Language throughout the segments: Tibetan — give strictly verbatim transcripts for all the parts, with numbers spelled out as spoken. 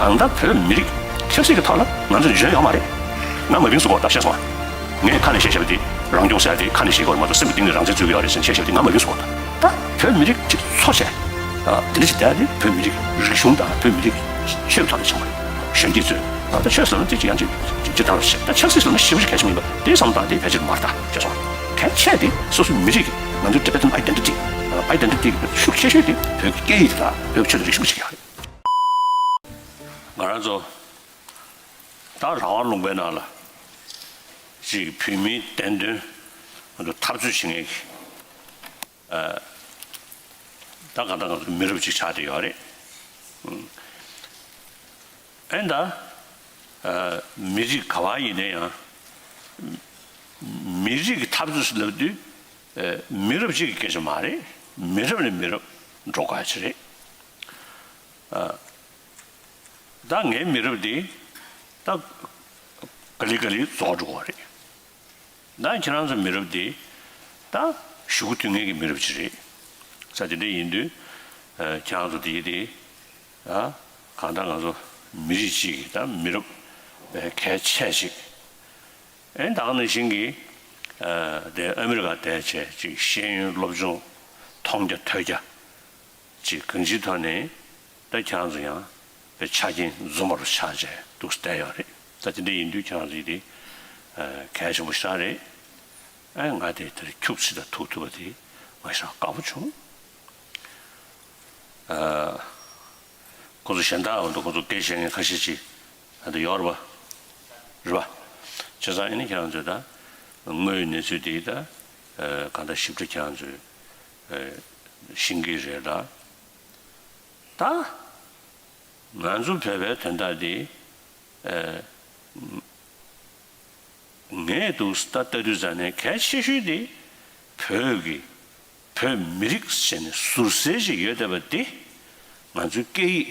གང་ལྟར་བོད་མི་རིགས་ཆབ་སྲིད་ཀྱི་ཐོག་ལ་ང་ཚོ་འཇོན་ཡོད་མ་རེད། ང་མ་བིང་སུ་གོ་ད་བཤད་སོང་ང་། ངས་ཁ་ནས་བཤད་བཤད་པ་དེ་རང་སྐྱོང་ཟེར་ཡ་དེ་ཁ་ནས་བཤད་དགོས་རེད་མ་གཏོགས་སེམས་ཀྱི་གཏིང་ནས་རང་བཙན་རྩོད་ཀྱི་ཡོད་རེད་ཟེར་ནས་བཤད་བཤད་པ་དེ་ང་མ་བིང་སུ་གོ་ད། ད་བོད་མི་རིགས་གཅིག་འཚོ་བྱས། ཨ་དེ་འདྲ་ཞིག་བསྡད་དེ་བོད་མི་རིགས་རིག་གཞུང་དང་བོད་མི་རིགས་ཆོས་ཀྱི་ཐོག་ནས་བྱུང་བ་རེད། གཞོན་སྐྱེས་ཚོས་ཨ་ད་ཆོས་ཟེར་ན་གཅིག་གཅིག་ཡང་གཅིག་གཅིག་གཅིག་དང་རེད་ཤག་ད་ཆབ་སྲིད་ཟེར་ན་ཞེ་པོ་ཞིག་གལ་ཆེན་པོ་ཡིན་པ་དེ་བསམ་སྟངས་དེ་ཕལ་ཆེར་མ་རེད་ད་བྱས་སོང་། གལ་ཆེ་དེ་སོ་སོའི་མི་རིགས་ཀྱི་ང་ཚོའི་Tibetan identity ཨ་identity ཤུགས་ཆེ་ཤོས་དེ་བོད་ཀྱི་སྐད་ཡིག་དེ་དང་བོད་ཀྱི་ཆོས་དང་རིག་གཞུང་ཞིག་ཡོད་རེད། ང་རང་ཚོ་ད་རང་དབང་ལུང་པའི་ནང་ལ་ཅིག་བོད་མིའི་བདེན་དོན་ང་ཚོ་འཐབ་རྩོད་བྱེད་མཁན་གྱི་ད་གང་ལྟར་ང་ཚོ་མི་རབས་ཅིག་ཆགས་བསྡད་ཡོད་རེད། ཨེ་ད་མི་རིགས་ག་བ་ཡིན་ན་ཡང་མི་རིགས་ཀྱི་འཐབ་རྩོད་ཟེར་ལབ་དུས་མི་རབས་གཅིག་གི་སྐད་ཆ་མ་རེད། མི་རབས་ནས་མི་རབས་འགྲོ་དགོས་ཡ་ཅིག་རེད། ད་ངའི་མི་རབས་འདི་ད་ག་ལེ་ག་ལེ་རྫོགས་འགྲོ་གི་རེད། ད་ཁྱེད་རང་ཚོ་མི་རབས་འདི་ད་གཞུག་གུ་མཐུད་མཁན་གྱི་མི་རབས་ཅིག་རེད། ས་དེ་འདྲ་ཡིན་དུས་ཁྱེད་རང་ཚོ་འདི་དེ་ད་གང་ལྟར་ང་ཚོ་མི་རིགས་གཅིག་གི་ད་མི་རབས་གལ་ཆེ་ཅིག་ཨེ་ད་ག་ནང་བཞིན་གྱི་དེ་ཨ་མི་རི་ཀ་བསྡད་བྱས་ཅིག་ཤེས་ཡོན་སློབ་སྦྱོང་མཐོང་རྒྱ་ཐོས་རྒྱ། ཅིག་གང་ཅིའི་ཐོག་ནས་ད་ཁྱེད་རང་ཚོ་ཡང་དཔེ་ཆ་རྐྱེན་འཛོམས་པ་རུ་ཆགས་བྱས་འདུག་བསྡད་ཡོད་རེད། ད་དེ་འདྲ་ཡིན་དུས་ཁྱེད་རང་ཚོ་ཡིན་དེ་གལ་ཆེན་པོ་ཞེ་དྲག་རེད། ཨེ་ང་དེ་དེར་ཁྱུག་ཙམ་ད་ཐུག་ཐུབ་པ་དེ་ང་ཞེ་དྲག་དགའ་པོ་བྱུང་། ཁོ་ཚོ་གཞན་དག་འོ་འདུག་ཁོ་ཚོ་སྐད་བཤད་མཁན་ཁ་ཤས་ཅིག་ཨ་འདི་ཡོད་རེད་པ། རེད་པ། བྱས་ཙང་ཨེ་ནི་ཁྱེད་རང་ཚོས་ད་དངོས་ཡོད་གནས་ཚུལ་དེ་ད་གང་ལྟར་ཞིབ་ཕྲ་ཁྱེད་རང་ཚོས་ཤེས་ཀྱི་རེད་ལ། ད་ང་ཚོ་བོད་པའི་དོན་དག་དེ་ངས་འདུག་ད་ལྟ་དུས་ཙང་ནས་གལ་ཆེ་ཤོས་དེ་བོད་ཀྱི་བོད་མི་རིགས་ཟེར་ནས་ཟུར་ཟའི་ཞིག་ཡོད་བསྡད་པ་དེ་ང་ཚོའི་སྐད་ཡིག་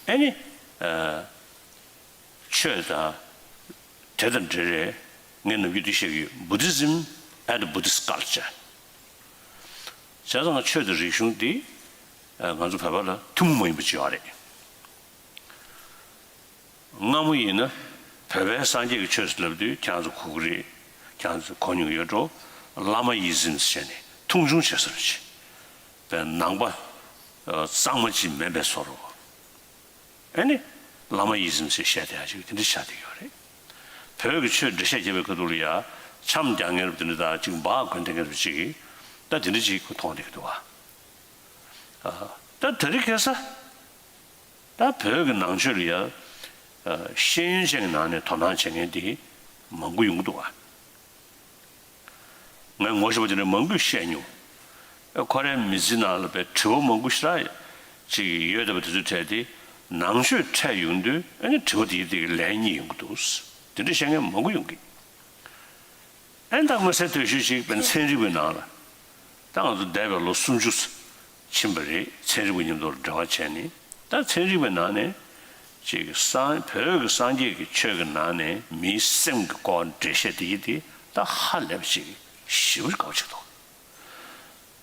ཨེ་ནི། ཆོས་དང་། དེ་དང་འབྲེལ་རེད། ངས་ནམ་རྒྱུན་འདི་བཤད་ཀྱི་ཡོད། Buddhism and Buddhist culture། བྱས་ཙང་ཆོས་དང་རིག་གཞུང་འདི་ང་ཚོ་བོད་པ་ལ་ཐུན་མོང་མ་ཡིན་པ་ཅིག་ཡོད་རེད། སྔ་མོ་ཡིན་ན་བོད་པའི་སངས་རྒྱས་ཀྱི་ཆོས་ཟེར་ལབ་དུས་ཁྱེད་རང་ཚོ་གོ་གི་རེད། ཁྱེད་རང་ཚོ་གོ་མྱོང་ཡོད་འགྲོ། བླ་མ་ཨི་ཛིམ་ཟེར་ནས་མཐོང་ཆུང་བྱེད་ས་རེད། བའི་ནང་པ་གཙང་མ་ཅིག་མིན་པའི་བཟོ་འདྲ། ཨེ་ནི། བླ་མ་ཨི་ཛིམ་ཟེར་བཤད་བསྡད་ཡ་ཅིག་དེ་འདྲ་ཆགས་བསྡད་ཡོད་རེད། བོད་ཀྱི་ཆོས་འགྲེལ་བཤད་རྒྱབ་པའི་ཁ་ཐུག་ལ་ཡ་འཆམ་རྒྱག་མཁན་རབས་དེ་འདྲ་དང་ཅིག་འབག་གོན་བསྡད་མཁན་རབས་ཅིག་གིས་ད་དེ་འདྲ་ཅིག་མཐོང་བསྡད་ཀྱི་འདུག་བ། ད་དེ་རིང་ཁ་སང་ད་བོད་ཀྱི་ནང་ཆོས་ལ་ཡ་ཤེས་ཡོན་ཅན་གྱི་ནང་ནས་དོ་སྣང་བྱེད་མཁན་དེ་མང་པོ་ཡོང་གི་འདུག་བ། ངས་ངོ་ཤེས་པ་དེ་འདྲ་མང་པོས་བཤད་མྱོང་། ཨེ་ཁོ་རའི་མི་ཚེ་ནང་ལ་དཔེ་དྲི་བ་མང་པོ་ཞེ་དྲག་ཅིག་ཡོད་བསྡད་པ་དེ་ཚོའི་གྲས་དེ་ནང་ཆོས་འཕྲད་ཡོང་དུས་ཨེ་ནི་དྲི་བ་དེའི་སྟེང་གི་ལན་རྙེད་ཡོང་གི་འདུག་དེ་འདྲ་བཤད་མཁན་མང་པོ་ཡོང་གི། ཨེ་ད་མངོན་གསལ་དོད་ཤོས་ཅིག་དཔེ་ཚན་རིག་པའི་ནང་ལ་ད་ང་ཚོ་འདས་པའི་ལོ་སུམ་ཅུ་ཕྱིན་པ་རེད། ཚན་རིག་པ་མཉམ་དུ་འབྲེལ་བ་བྱས་ནས་ད་ཚན་རིག་པའི་ནང་ནས། ཅིག་སངས་བོད་ཀྱི་སངས་རྒྱས་ཀྱི་ཆོས་ཀྱི་ནང་ནས་མིའི་སེམས་ཀྱི་སྐོར་འགྲེལ་བཤད་དེ་ཡིན་ཏེ་ད་ཧ་ལས་པ་ཅིག་ཞེ་པོ་དགའ་པོ་ཅིག་འདུག་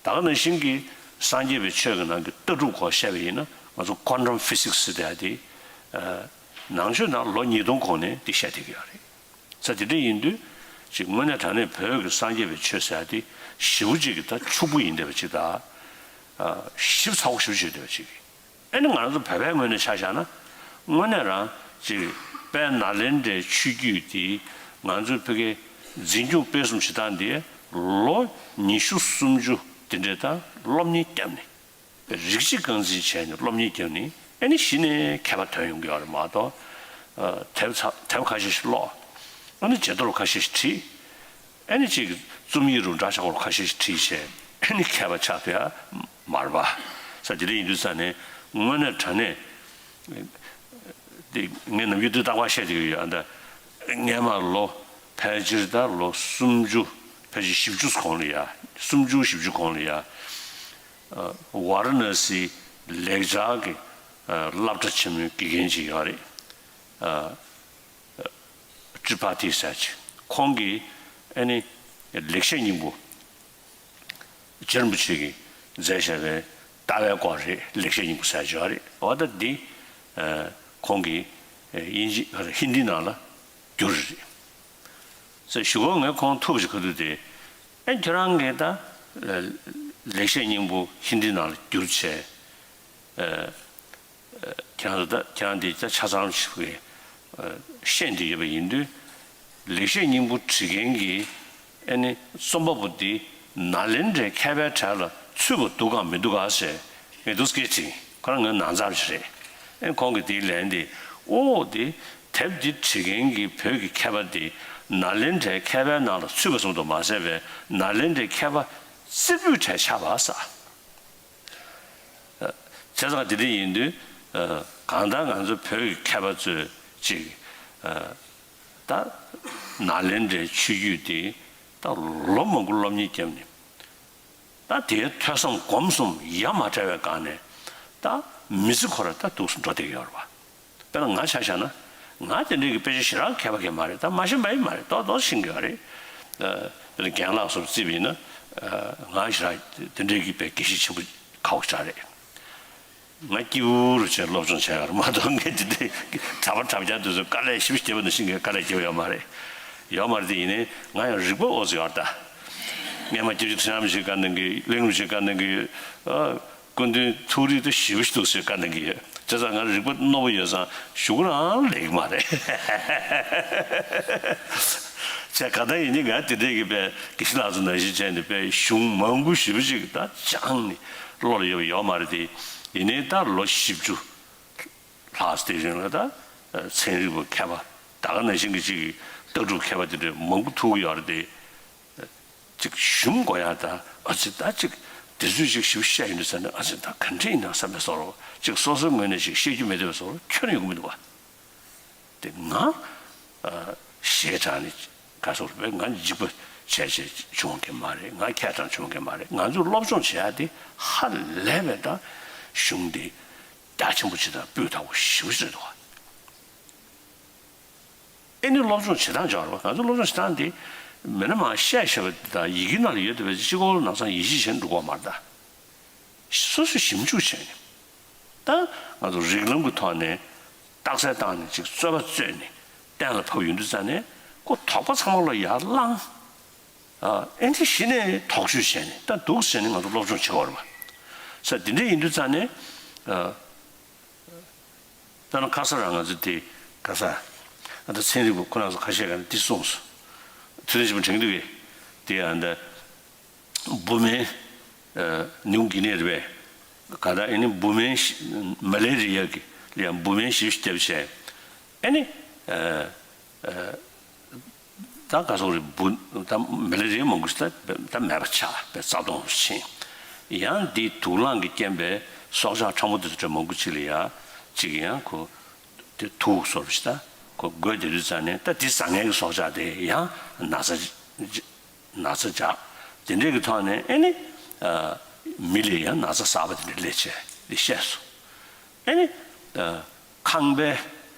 ད་ག་ནང་བཞིན་གྱི་སངས་རྒྱས་པའི་ཆོས་ཀྱི་ནང་གི་ལྟ་གྲུབ་སྐོར་བཤད་པ་ཡིན་ན་ང་ཚོ་quantum physics་ཟེར་ཡ་དེ་ནང་ཆོས་ནང་ལོ་ཉིས་སྟོང་གོང་ནས་འདི་བཤད་བསྡད་ཀྱི་ཡོད་རེད། ས་དེ་འདྲ་ཡིན་དུས་ཅིག་དངོས་གནས་དྲང་གནས་བོད་ཀྱི་སངས་རྒྱས་པའི་ཆོས་ཟེར་ཡ་དེ་ཞེ་པོ་ཅིག་གི་ད་ཕྱུག་པོ་ཡིན་བསྡད་པ་ཅིག་དང་ཞིབ་ཚགས་པོ་ཞེ་པོ་ཅིག་ཡོད་བསྡད་པ་ཅིག་ཨེ་ནི་ང་རང་ཚོ་བོད་པའི་ངོས་ནས་ཆ་བཞག་ན། དངོས་གནས་རང་ཅིག་དཔལ་ནཱ་ལེནྡྲའི་ཆོས་བརྒྱུད་དེ་ང་ཚོའི་ཕ་གིའི་འཛིན་སྐྱོང་སྤེལ་གསུམ་བྱེད་སྟངས་དེ་ལོ་ཉི་ཤུ་སུམ་ཅུ་དེ་འདྲའི་ད་སློབ་གཉེར་བརྒྱབ་ནས་རིགས་གཅིག་རྐང་འཛིན་བྱས་ནས་སློབ་གཉེར་བརྒྱབ་ནས་ཨེ་ནི་གཞི་ནས་མཁས་པ་ཐོན་ཡོང་གི་ཡོད་རེད་མ་གཏོགས། དེབ་ཚ་དེབ་ཁ་ཤས་ཤིག་ཀློག་ཨ་ནི་བརྗེད་ཐོ་རུ་ཁ་ཤས་ཤིག་བྲིས། ཨ་ནི་ཅིག་རྩོམ་ཡིག་རུ་འདྲ་ཆགས་པོ་ཁ་ཤས་ཤིག་བྲིས་བྱས་ཨ་ནི་མཁས་པ་ཆགས་ཐུབ་ཡ་མ་རེད་པ། ས་དེ་འདྲ་ཡིན་དུས་ས་ནས་དངོས་གནས་དྲང་གནས་དེ་ངས་ནམ་རྒྱུན་འདི་རྟག་པར་བཤད་བསྡད་ཀྱི་ཡོད། ཨ་ད་སྔས་མ་ལོ་ཕལ་ཆེར་ད་ལོ་སུམ་ཅུ་ཕལ་ཆེར་བཞི་བཅུ་གོང་ལ་ཡ་སུམ་ཅུ་བཞི་བཅུ་གོང་ལ་ཡ་ཝཱ་ར་ཎ་སིའི་ལེགས་སྦྱར་གྱི་སློབ་གྲྭ་ཆེན་མོའི་དགེ་རྒན་ཅིག་ཡོད་རེད། ཏྲི་པ་ཏི་ཟེར་ཅིག་ཁོང་གིས་ཨ་ནི་ལེགས་བཤད་སྙིང་པོ་རྗེ་རིན་པོ་ཆེ་གིས་མཛད་བཞག་པའི་ལྟ་བའི་སྐོར་རེད། ལེགས་བཤད་སྙིང་པོ་ཟེར་ཅིག་ཡོད་རེད། འོ་ད་འདི་ ཁོང་གིས་དབྱིན་ཇི་ཧིན་དི་ནང་ལ་བསྒྱུར་རེད། ཟེར་ཞུ་གོ་ངས་ཁོང་ཐུག་ཞིག་ག་དུས་དེ། ཨེ་ཁྱོད་རང་གིས་ད་ལེགས་བཤད་སྙིང་པོ་ཧིན་དི་ནང་ལ་བསྒྱུར་བྱས། ཁྱེད་རང་ཚོ་ད་ཁྱེད་རང་འདི་ད་ཆ་ཚང་ཞིག་གིས་ཤེས་བསྡད་ཡོད་པ་ཡིན་དུས། ལེགས་བཤད་སྙིང་པོ་བྲིས་མཁན་གྱི་ཨེ་ནི་རྩོམ་པ་པོ་འདི་ནཱ་ལེནྡྲའི་མཁས་པའི་གྲས་ལ་ཚུད་པ་འདུག་གམ་མི་འདུག་ག་ཟེར་ངས་འདུག་སྐད་དྲིས། ཁོ་རང་ངའི་ནང་ཚབ་ཞིག་རེད། ཨེ་ཁོང་གིས་དེའི་ལན་འདི། ཨོ་འདི་དེབ་འདི་བྲིས་མཁན་གྱི་བོད་ཀྱི་མཁས་པ་འདི་ནཱ་ལེནྡྲའི་མཁས་པའི་ནང་ལ་ཚུད་པ་ཙམ་དུ་མ་ཟད་པའི་ནཱ་ལེནྡྲའི་མཁས་པ་རྩེ་ཕུད་གྲས་ཆགས་པ་ས། བྱས་ཙང་དེ་འདྲ་ཡིན་དུས། གང་ལྟར་ང་ཚོ་བོད་ཀྱི་མཁས་པ་ཚོས་ཅིག་ད་ནཱ་ལེནྡྲའི་ཆོས་བརྒྱུད་དེ་ད་ལོ་མང་པོ་སློབ་གཉེར་བརྒྱབ་ནས། ད་དེའི་ཐོས་བསམ་སྒོམ་གསུམ་ཡ་མ་བྲལ་བའི་སྒང་ནས་ད་མི་ཚེ་ཁོ་རང་ད་འདུག་སེ་འགྲོ་བསྡད་ཡོད་རེད་བ། དཔེར་ན་ང་ཆ་བཞག་ན། ང་དེ་འདྲའི་གི་དཔེ་ཆ་ཞེ་དྲག་མཁས་པ་གང་ཡང་མ་རེད། ད་མ་ཤེས་པ་ཡང་མ་རེད། ཏོག་ཏོག་ཤེས་ཀྱི་ཡོད་རེད། ཨ། དཔེར་ན་རྒན་ལགས་སོགས་བརྩིས་པ་ཡིན་ན། ཨ། ང་ཞེ་དྲག་དེ་འདྲའི་གི་དཔེ་དགེ་བཤེས་ཆེན་པོ་ཁག་པོ་ཞེ་དྲག་རེད། ང་སྐྱིད་པོ་རུ་བྱས་སློབ་སྦྱོང་བྱས་ཡོད་རེད་མ་གཏོགས། ངས་དེ་འདྲའི་གྲྭ་པ་གྲྭ་རྐྱང་དེ་ཚོས་དཀའ་ལས་ཞེ་པོ་བརྒྱབ་པ་ནང་བཞིན་གྱི་དཀའ་ལས་བརྒྱབ་ཡོད་མ་རེད། ཡོད་མ་རེད་དེ། ཡིན་ནའི་ང་ཡང་རིག་པ་ཨོ་ཙི་ཡོད་རེད་ད། སྔས་མ་སྐྱབས་རྗེ་ཁྲི་བྱང་རིན་པོ་ཆེས་བཀའ་གནང་གི། གླིང་རིན་པོ་ཆེས་བཀའ་གནང་གི། ཨ། སྐུ་མདུན་ཐུགས་རིག་ཏུ་ཞེ་པོ་ཞིག་འདུག་ཟེར་བཀའ་གནང་གི་ཡོད། བྱས་ཙང་ང་རིག་པ་རྣོ་པོ་ཡོད་ཙང་གཞུང་རང་ལས་ཀྱི་མ་རེད། བྱས་གང་ལྟར་ཡིན་ནའི་ང་དེ་འདྲའི་གི་དཔེ་དགེ་བཤེས་ལགས་ཚོ་ནང་བཞིན་བྱས་ནས་དཔེ་གཞུང་མང་པོ་ཞེ་པོ་ཅིག་ད་སྦྱངས་ནས་བློ་ལ་ཡོད་པ་ཡོད་མ་རེད་དེ། ཡིན་ནའི་ད་ལོ་བཞི་བཅུ་ལྷག་ཙམ་དེའི་རིང་ལ་ད་ཚན་རིག་པ་མཁས་པ་ད་ག་ནང་བཞིན་གྱི་ཅིག་གི་ལྟ་གྲུབ་མཁས་པ་དེ་འདྲ་མང་པོ་ཐུག་གི་ཡོད་རེད་དེ། ཅིག་ཞུམ་དགོས་ཡ་ད། ཨ་ཙི་ད་ཅིག་དེ་ཚོས་ཅིག་ཞིབ་བཤད་ཡོང་དུས་ཙ་ན། ཨ་ཙི་ད་ག་འདྲ་ཡིན་ན་བསམ་པའི་བཟོ་འདྲ། ཅིག་སོ་སོའི་ངོས་ནས་ཅིག་བཤད་རྒྱུ་མེད་བསྡད་པའི་བཟོ་འདྲ་ཁྱོན་ནས་ཡོང་གི་མི་འདུག་བ། དེ་ང་ཞེ་དྲག་ནས་ག་སོགས་རེད་པས། ང་འཇིགས་པ་བྱས་བྱས་བྱུང་མཁན་མ་རེད། ང་མཁས་དྲགས་བྱུང་མཁན་མ་རེད། ང་ཚོས་སློབ་སྦྱོང་བྱེད་ཡ་དེ་ཧ་ལས་པའི་ད་གཞུང་དེ་རྒྱ་ཆེན་པོ་ཅིག་དང་སྤུས་དག་པོ་ཞེ་པོ་ཅིག་རེད་འདུག་བ། ཨེ་ནི་སློབ་སྦྱོང་བྱེད་སྟངས་སྦྱོར་བ། ང་ཚོ་སློབ་སྦྱོང་བྱེད་སྟངས་འདི་མི་སྣ་མང་བཤད་བཤད་པ་འདི་དང་ཡི་གེ་ནང་ལ་ཡོད་བསྡད་པའི་གཅིག་པོ་ནང་ཚང་ཡིད་ཆེས་བྱས་ནས་འགྲོ་གི་ཡོད་མ་རེད་ད། སོ་སོས་ཞིབ་འཇུག་བྱས་ནས། ད་ང་ཚོ་རིགས་ལམ་གྱི་ཐོག་ནས་རྟགས་གསལ་བཏང་ནས་ཅིག་རྩོད་པ་རྩོད་ནས་གཏན་ལ་ཕབ་ཡོང་དུས་ཙ་ནས་ཁོ་དོགས་པ་ཚང་མ་ལ་ཡར་བསླངས། ཨ། ཨེ་འདི་གཞི་ནས་དོགས་གཅོད་བྱས་ནས་ད་འདུག་ཟེར་ནས་ང་ཚོ་སློབ་སྦྱོང་བྱེད་དགོས་རེད་པ། ས་འདི་འདྲ་ཡིན་དུས་ཙ་ནས། ཨ། ད་ནི་ཁ་སང་རང་ང་ཚོ་དེ་ག་ས། ཨ། ད་ཚན་རིག་པ་ཁོ་རང་ཚོ་ཁ་ཤས་ཀྱིས་འདི་གསུངས་སོང་། ཐུབ་བསྟན་ཆེན་པོ་དྲན་གྱི་འདུག་གས། དེ་ཨ་ད་བུད་མེད། ཨ། ནིའུ་གི་ནི་རེད་པས། ག་ད་ཨེ་ནི་བུད་མེད་ཤི། མ་ལེ་རི་ཡ་གི་ལ་ཡང་བུད་མེད་ཞིབ་ཞིབ་བརྒྱབ་བྱས། ཨེ་ནི། ཨ། ཨ། ད་ག་སོགས་རེད། བུ་ད་མ་ལེ་རི་ཡ་མང་པོ་ཞིག་ད་ད་མེད་པ་ཆགས། དཔེ་རྩ་སྟོངས་སུ་ཕྱིན། ཡང་འདི་དུག་རླངས་ཀྱི་རྐྱེན་པས་སྲོག་ཆགས་ཕྲ་མོ་དེ་ཚོ་འདྲ་མང་པོ་ཅིག་ལ་ཡ་ཅིག་ཡང་ཁོ་དེ་དུག་བཟོ་འདྲ་ཞིག་ད་ཁོ་འགོས་བསྡད་དུས་ཙ་ནས། ད་འདི་ཟ་མཁན་གྱི་སྲོག་ཆགས་དེ་ཡང་ན་ཚ་ན་ཚ་འཇགས། དེ་འདྲས་ཀྱི་ཐོག་ནས་ཨེ་ནི། ཨ། མི་ལ་ཡང་ན་ཚ་གསར་པ་དེ་འདྲ་སླེབས་བྱས་འདི་བཤད་སོང་། ཨེ་ནི། ཨ། ཁང་པའི།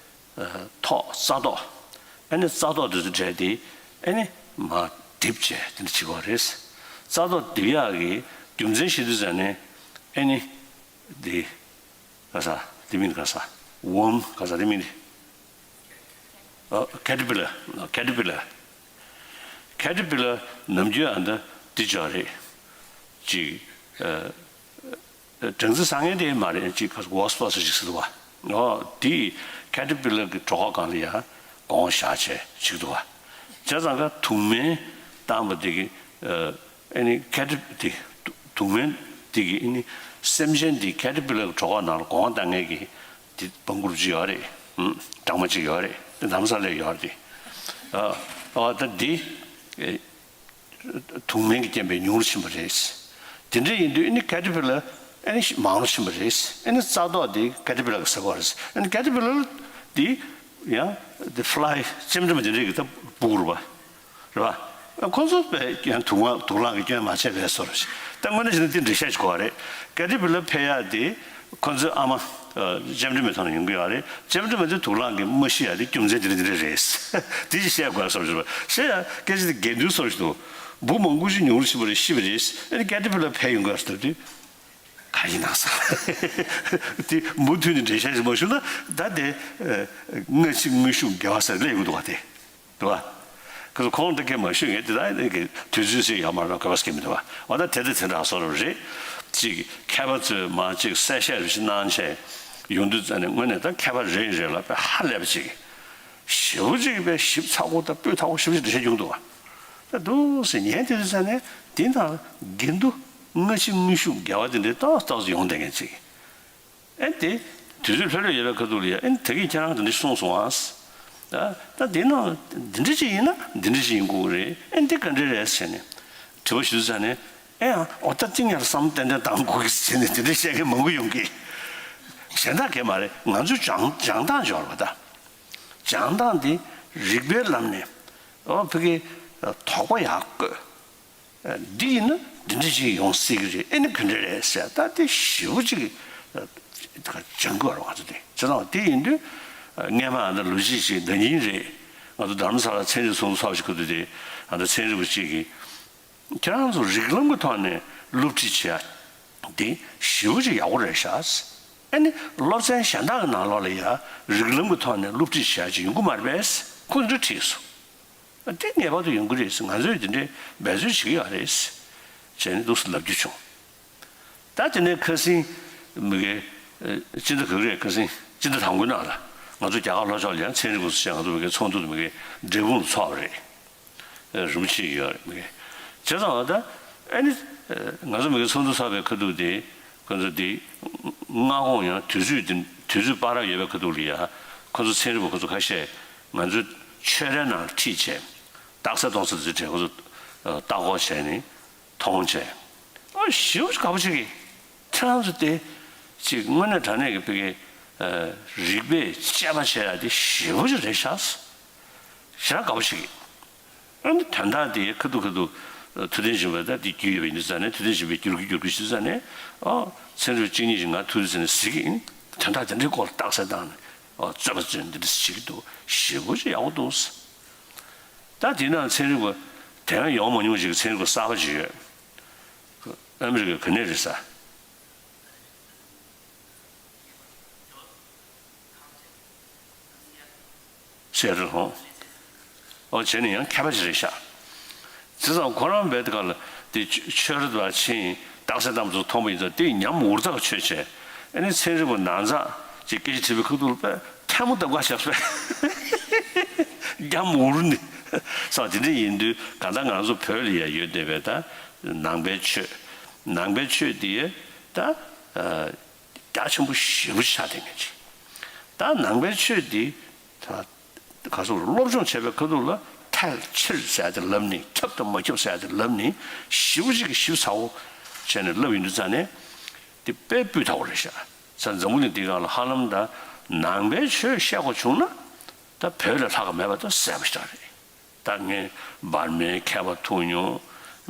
ཨ། ཐོག་རྩ་ཏོག་ཨེ་ནི་རྩ་ཏོག་དེ་ཚོ་བྲལ་ཏེ་ཨེ་ནི་མར་རྡིབ་བྱས་དེ་འདྲ་བྱེད་དགོས་རེད། རྩ་ཏོག་རྡིབ་ཡག་གི་རྒྱུ་མཚན་བཤད་དུས་ཙ་ནས། ཨེ་ནི་འདི་ག་ས་འདི་མིན་ག་ས་ཝོམ་ག་ས་འདི་མིན། ཨ། ཁེ་ཊར་པི་ལར། ཁེ་ཊར་པི་ལར། ཁེ་ཊར་པི་ལར་ནམ་རྒྱུན་ཨ་ད་འདི་ཅིག་རེད། ཅིག་ཨ། སྦྲང་རྩི་ཟ་མཁན་དེ་མ་རེད། ཅིག་ག་ས་ཝོ་སི་པ་སི་ཅིག་ཟེར་འདུག་བ། ཨོ་དེ་ཁེ་ཊར་པི་ལར་གྱི་གྲོད་ཁོག་སྒང་ལ་ཡ་སྒོང་བཞག་བྱས་བྱེད་ཀྱི་འདུག་བ། བྱས་ཙང་ཀ་དུག་སྨན་བཏང་བ་དེ་གི། ཨ། ཨེ་ནི་ཁེ་ཊར་དེ་དུག་སྨན་དེ་གི་ཨེ་ནི་སེམས་ཅན་དེ་ཁེ་ཊར་པི་ལར་གྱི་གྲོད་ཁོག་ནང་ལ་སྒོང་བཏང་མཁན་གྱི་དེ་བང་གུར་ཅིག་ཡོད་རེད། ཨུམ། སྦྲང་མ་ཅིག་ཡོད་རེད། དེ་ལམ་སང་སླེབས་ཡོད་རེད། ཨ། ཨོ་ད་དེ། ཨེ། དུག་སྨན་གྱི་རྐྱེན་པས་ཉུང་རུ་ཕྱིན་པ་རེད། དེ་འདྲ་ཡིན་དུས་ཨེ་ནི་ཁེ་ཊར་པི་ལར་ཨེ་ནི་མང་རུ་ཕྱིན་པ་རེད། ཨེ་ནི་རྩ་ཏོག་དེ་ཁེ་ཊར་པི་ལར་གྱིས་ཟ་གི་ཡོད་རེད། ཨེ་ནི་ཁེ་ཊར་པི་ལར་དེ་ཡང་དེ་ཕི་ལའི་ལྕེམ་དྲི་མ་དེ་འདྲ་གིས་ད་སྦུག་རེད་པ། རེད་པ། ཁོ་ཚོ་དཔེ་ཡང་དུག་དུག་རླངས་ཀྱི་སྐྱོན་མ་བྱས་པའི་བཟོ་འདྲ་ཞིག་ད་དངོས་གནས་བྱས་ན་དེ་འགྲེལ་བཤད་ཅིག་དགོས་པ་རེད། ཁེ་ཊར་པི་ལར་འཕེལ་ཡག་དེ་ཁོ་ཚོའི་ཨ་མ། ཨ། ལྕེམ་དྲི་མའི་ཐོག་ནས་ཡོང་གི་ཡོད་རེད། ལྕེམ་དྲི་མ་དེ་དུག་རླངས་ཀྱིས་མ་ཤི་ཡག་དེ་རྒྱུ་མཚན་དེ་འདྲ་དེ་འདྲ་རེད། དེ་ཅིག་བཤད་དགོས་བཟོ་འདྲ་ཞིག་རེད་པ། བཤད་ཡག་སྐད་ཆ་དེ་དགེ་འདུན་བཟོ་འདྲ་ཞིག་འདུག་འབུ་མང་པོ་ཞིག་ཉུང་རུ་ཕྱིན་པ་རེད། ཤི་བ་རེད། ཨ་ནི་ཁེ་ཊར་པི་ལར་འཕེལ་ཡོང་གི་ཡོད་ཟེར་དུས། ག་ ཡིན་ན་ས། དེ་མུ་མཐུད་ནས་འགྲེལ་བཤད་ཞིག་མ་ཞུ་ན་ད་དེ་སྔ་ཕྱི་དངོས་ཤུགས་འགལ་བ་ཟེར་སླེབས་ཡོང་འདུག་བ་དེ། འདུག་བ། ཁོང་ཁོང་ད་སྐད་མ་ཤོད་ངས་དེ་ད་ནི་གི་དུས་ཚོད་ཅིག་ཡོད་མ་རེད། དགོས་པ་སྐད་མི་འདུག་བ། འོ་ད་དེ་ད་དེ་འདྲ་བཟོ་འདྲ་རེད། ཅིག་མཁས་པ་ཚོས་མ་ཅིག་གསལ་བཤད་རེ་ཞིག་གནང་བྱས་ཡོང་དུས་ཙ་ནས་དངོས་གནས་ད་མཁས་པ་རེད་རེད་ལབ་པའི་ཧ་ལས་པ་ཅིག་ཞེ་པོ་ཅིག་པའི་ཞིབ་ཚགས་པོ་དང་སྤུས་དག་པོ་ཞེ་པོ་ཅིག་འགྲེལ་བཤད་ཡོང་འདུག་བ། ད་འདུག་ཟེར་ཉན་དེ་དུས་ཙ་ནས་དེ་དང་འགལ་འདུ་སྔ་ཕྱི་དངོས་ཤུགས་འགལ་བ་དེ་འདྲའི་ཏོག་ཏོག་ཙམ་ཡོང་བསྡད་མཁན་ཅིག་ཨེ་དེ། དུས་ཚོད་ལྷོད་ལྷོད་ཡོད་པའི་ཁ་ཐུག་ལ་ཡ་ཨེ་ད་གིན་ཁྱེད་རང་དེ་འདྲ་གསུངས་སོང་ཨ། ད་ད་དེ་ནང་འདི་འདྲ་ཅིག་ཡིན་ན་འདི་འདྲ་ཅིག་ཡིན་དགོས་རེད། ཨེ་འདི་ག་འདྲ་རེད་ཟེར་ནས་དྲི་བ་ཞུ་ཙ་ནས་ཨེ་ཨ་འོ་ད་ཏིང་ཡར་བསམ་ཏན་ཏན་བཏང་དགོས་ཀྱི་ཟེར་ནས་དེ་འདྲ་བཤད་མཁན་མང་པོ་ཡོང་གི་གཞན་དག་གས་མ་རེད། ང་ཚོས་སྦྱང་སྦྱང་སྟངས་སྦྱོར་བ་ད། སྦྱང་སྟངས་འདི་རིགས་པའི་ལམ་ནས་ཨོ་ཕ་གི་དོགས་པ་ཡག་བཀོད། འདི་ཡིན་ན་འདི་འདྲ་ཞིག་ཡོང་སྲིད་ཀྱི་རེད། ཨེ་ནི་ག་འདྲ་རེད་ཟེར་ད་དེ་ཞེ་པོ་ཅིག་སྦྱང་དགོས་རེད་ང་ཚོ་དེ། བྱས་ཙང་དེ་ཡིན་དུས་སྔས་མ་ཨ་ད་ལོ་གཅིག་ཅིག་ཟླ་ཉིན་རེད། ང་ཚོ་རྡ་རམ་ས་ལ་ཚན་རིག་ཚོགས་འདུ་ཚོགས་ཞིག་གི་དུས་དེ་ཨ་ད་ཚན་རིག་པ་གཅིག་གིས་ཁྱེད་རང་ཚོ་རིགས་ལམ་གྱི་ཐོག་ནས་སློབ་ཁྲིད་བྱེད་ཡ་དེ་ཞེ་པོ་ཅིག་ཡག་པོ་རེད་ཤག་ཨེ་ནི་སློབ་ཚན་གཞན་དག་གི་ནང་ལོགས་ལ་ཡ་རིགས་ལམ་གྱི་ཐོག་ནས་སློབ་ཁྲིད་བྱེད་ཡ་ཅིག་ཡོང་གི་མ་རེད་པས། ཁོ་འདི་འདྲ་དྲིས་སོང་། དེ་ངེས་པར་དུ་ཡོང་གི་རེད། ང་ཚོས་དེ་འདྲའི་འབད་རྩོལ་བྱེད་ཀྱི་ཡོད་རེད་ཅེས་ནས་འདུག་སེ་ལབ་རྒྱུ་བྱུང་། ད་དེ་ནས་ཁ་སང་མི་གའི་སྤྱི་ཟླ་ག་རེད། ཁ་སང་སྤྱི་ཟླ་དང་པོའི་ནང་ལ་ང་ཚོ་རྒྱ་གར་ལྷོ་ཕྱོགས་ལ་ཡང་ཚན་རིག་པ་ཚོ་བྱས་ང་ཚོ་མི་གའི་ཚོགས་འདུ་མི་གའི་འབྲས་སྤུངས་ལ་ཚོགས་པ་རེད། རིན་པོ་ཆེ་ཡོད་རེད་མི་གའི། བྱས་ཙང་ད་ཨ་ནི་ང་ཚོ་མི་གའི་ཚོགས་འདུ་ཚོགས་པའི་ཁ་ཐུག་དེ་ཁོ་ཚོ་དེ་སྔ་དགོང་ཡང་དུས་ཚོད་དེ་དུས་ཚོད་བར་ཡོད་པའི་ཁ་ཐུག་ལ་ཡ་ཁོ་ཚོ་ཚན་རིག་པ་ཁོ་ཚོ་ཁ་ཤས་ང་ཚོའི་ཆོས་རའི་ནང་ཁྲིད་བྱས་རྟགས་གསལ་གཏོང་ས་དེ་གྲས་ཁོ་ཚོ་ལྟ་སྐོར་བྱས་ནས་མཐོང་བྱས། ཨ་ཞེ་པོ་དགའ་པོ་བྱེད་ཀྱི། ཁྱེད་རང་ཚོ་དེ་ཅིག་དངོས་གནས་དྲང་གནས་ཀྱི་ཕ་གི་རིག་པས་དཔྱད་པ་བྱེད་ཡ་དེ་ཞེ་པོ་ཅིག་རེད་ཤག་ཞེ་དྲག་དགའ་པོ་བྱེད་ཀྱི། ཨ་ནི་དོན་དག་དེ་ཁ་ཐུག་ཁ་ཐུག་ཐུབ་བསྟན་སྦྱིན་པ་ད་དེ་རྒྱུས་ཡོད་པ་ཡིན་དུས་ཙང་ནས་ཐུབ་བསྟན་སྦྱིན་པས་བསྒྱུར་གི་བསྒྱུར་གི་ཞུས་ཙང་ནས་ཨ་ཚན་རིག་གཅིག་གཉིས་ཤིག་ང་ཐུག་དུས་ཙང་ནས་གཟིགས་ཀྱི་ཡིན། དོན་དག་དེ་འདྲའི་སྐོར་ལ་རྟགས་གསལ་བཏང་ནས་ཨ་རྩོད་པ་རྩོད་འདི་འདྲ་བྱེད་ཀྱི་འདུག་ཞེ་པོ་ཅིག་ཡག་པོ་འདུག་ད་དེ་ནང་ཚན་རིག་པ་དེ་སྔ་ཡོང་མ་མྱོང་ཞིག་གི་ཚན་རིག་པ་གསར་པ་ཅིག་ཡོད། ཨ་མི་རི་ཀའི་ག་ནས་རེད་ས། སེ་ཨེ་ཊལ་ཧོ། ཨོ་བྱས་ནས་ཡང་མཁས་པ་ཅིག་རེད་ཤག་བྱས་ཙང་ཁོ་རང་བས་དེ་ག་ལ་དེ་ཆོས་ར་དང་ཕྱིན་རྟགས་གསལ་གཏམ་ཚོ་མཐོང་པ་ཡིན་ཙང་དེ་ཉམས་འུར་ཐག་ཆོད་བྱས། ཨ་ནི་ཚན་རིག་པ་ནང་ཚགས་ཅིག་སྐད་ཆ་དྲིས་པའི་ཁུག་ཐུག་ལ་དཔེ་ཐལ་མོ་བརྡབ་ག་བཞག་པས་ཉམས་འུར་ནི། ས་དེ་འདྲ་ཡིན་དུས་གང་ལྟར་ང་ཚོ་བོད་ལ་ཡ་ཡོད་བསྡད་པའི་ད་ནང་པའི་ཆོས། ནང་པའི་ཆོས་དེ་ད། རྒྱ་ཆེན་པོ་ཞེ་པོ་ཆགས་བསྡད་མཁན་ཅིག་ད་ནང་པའི་ཆོས་འདི་ད་ག་སོགས་སློབ་སྦྱོང་བྱས་པའི་ཁ་ཐུག་ལ་ཐལ་ཕྱིར་ཟེར་ཏེ་ལབ་ནས་ཁྱབ་དང་མ་ཁྱབ་ཟེར་ཏེ་ལབ་ནས་ཞེ་པོ་ཅིག་གི་ཞིབ་ཚགས་པོ་བྱས་ནས་ལབ་ཡོང་དུས་ཙང་ནས་འདི་དཔེ་སྤུས་དག་པོ་རེད་ཤག་ས་འཛམ་བུ་གླིང་འདི་སྒང་ལ་ཧ་ལམ་ད་ནང་པའི་ཆོས་བཤད་དགོས་བྱུང་ན་ད་བོད་ལས་ལྷག་ག་མེད་པ་ད་གསལ་པོ་ཞེ་དྲག་རེད། ད་ངས་འབར་མའི་མཁས་པ་ཐུག་མྱོང་།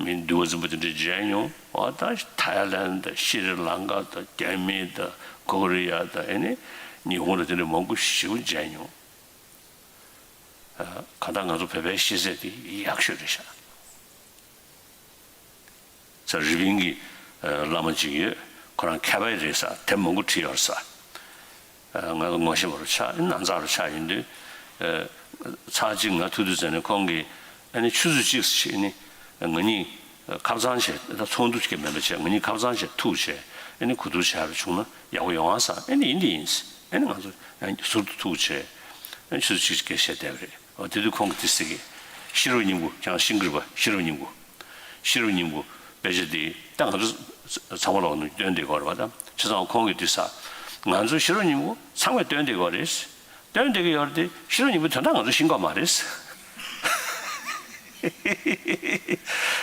མི་འདུལ་བ་འཛིན་པ་དེ་འདྲ་མཇལ་མྱོང་། འོ་ད་ཐའི་ལན་དང་ཤྲི་ལང་ཀ་དང་རྒྱ་མི་དང་ཀོ་རི་ཡ་དང་ཨེ་ནི་ཉི་ཧོང་དང་དེ་འདྲ་མང་པོ་ཞེ་པོ་མཇལ་མྱོང་། གང་ལྟར་ང་ཚོ་བོད་པའི་ཤེས་ཚད་དེ་ཡག་ཤོས་རེད་ཤག་ས་རི་པིན་གྱི་བླ་མ་ཅིག་ཡོད། ཁོ་རང་མཁས་པ་རེད་ས། དེབ་མང་པོ་བྲིས་ཡོད་ས། ང་ཚོ་ངོ་ཤེས་པ་རུ་ཆགས་ཡིན། ནང་ཚགས་རུ་ཆགས་ཡིན་དུས། ཚར་གཅིག་ང་ཐུག་དུས་ཙམ་ནས་ཁོང་གིས་ཨ་ནི་ཆུ་ཚོད་གཅིག་ཙམ་ནི་ང་གཉིས་ཁ་བྱང་བྱས། ད་ཚོགས་འདུ་གཅིག་མིན་པ་བྱས། ང་གཉིས་ཁ་བྱང་བྱས་ཐུག་བྱས། ཨ་ནི་གོ་བསྡུར་བྱས་པ་བྱུང་ན་ཡག་པོ་ཡོང་ཨ་ས། ཨ་ནི་ཡིན་དེ་ཡིན། ཨ་ནི་ང་ཚོ་ཟུར་དུ་ཐུག་བྱས། ཨ་ནི་ཆུ་ཚོད་གཅིག་ཙམ་སྐད་བཤད་བསྡད་པ་རེད། འོ་དེ་དུས་ཁོང་གིས་དེ་ཟེར་གི། ཤེས་རབ་སྙིང་པོ་ཁྱེད་རང་ཤེས་ཀྱི་རེད་པ། ཤེས་རབ་སྙིང་པོ། ཤེས་རབ་སྙིང་པོ་དཔེ་ཆ་འདི་ད་ང་ཚོ་ཚང་མ་ལོག་ནས་སྟོན་བསྡད་ཀྱི་ཡོད་རེད་པ། ད་བྱས་ཙང་ཁོང་གིས་འདི་ཟེར། ང་ཚོ་ཤེས་རབ་སྙིང་པོ་ཚང་མས་སྟོན་བསྡད་ཀྱི་ཡོད་རེད། སྟོན་བསྡད་ཀྱི་ཡོད་རེད་དེ་ཤེས་རབ་སྙིང་པོའི་དོན་དག་ང་ཚོ་ཤེས་ཀྱི་ཡོད་མ་རེད།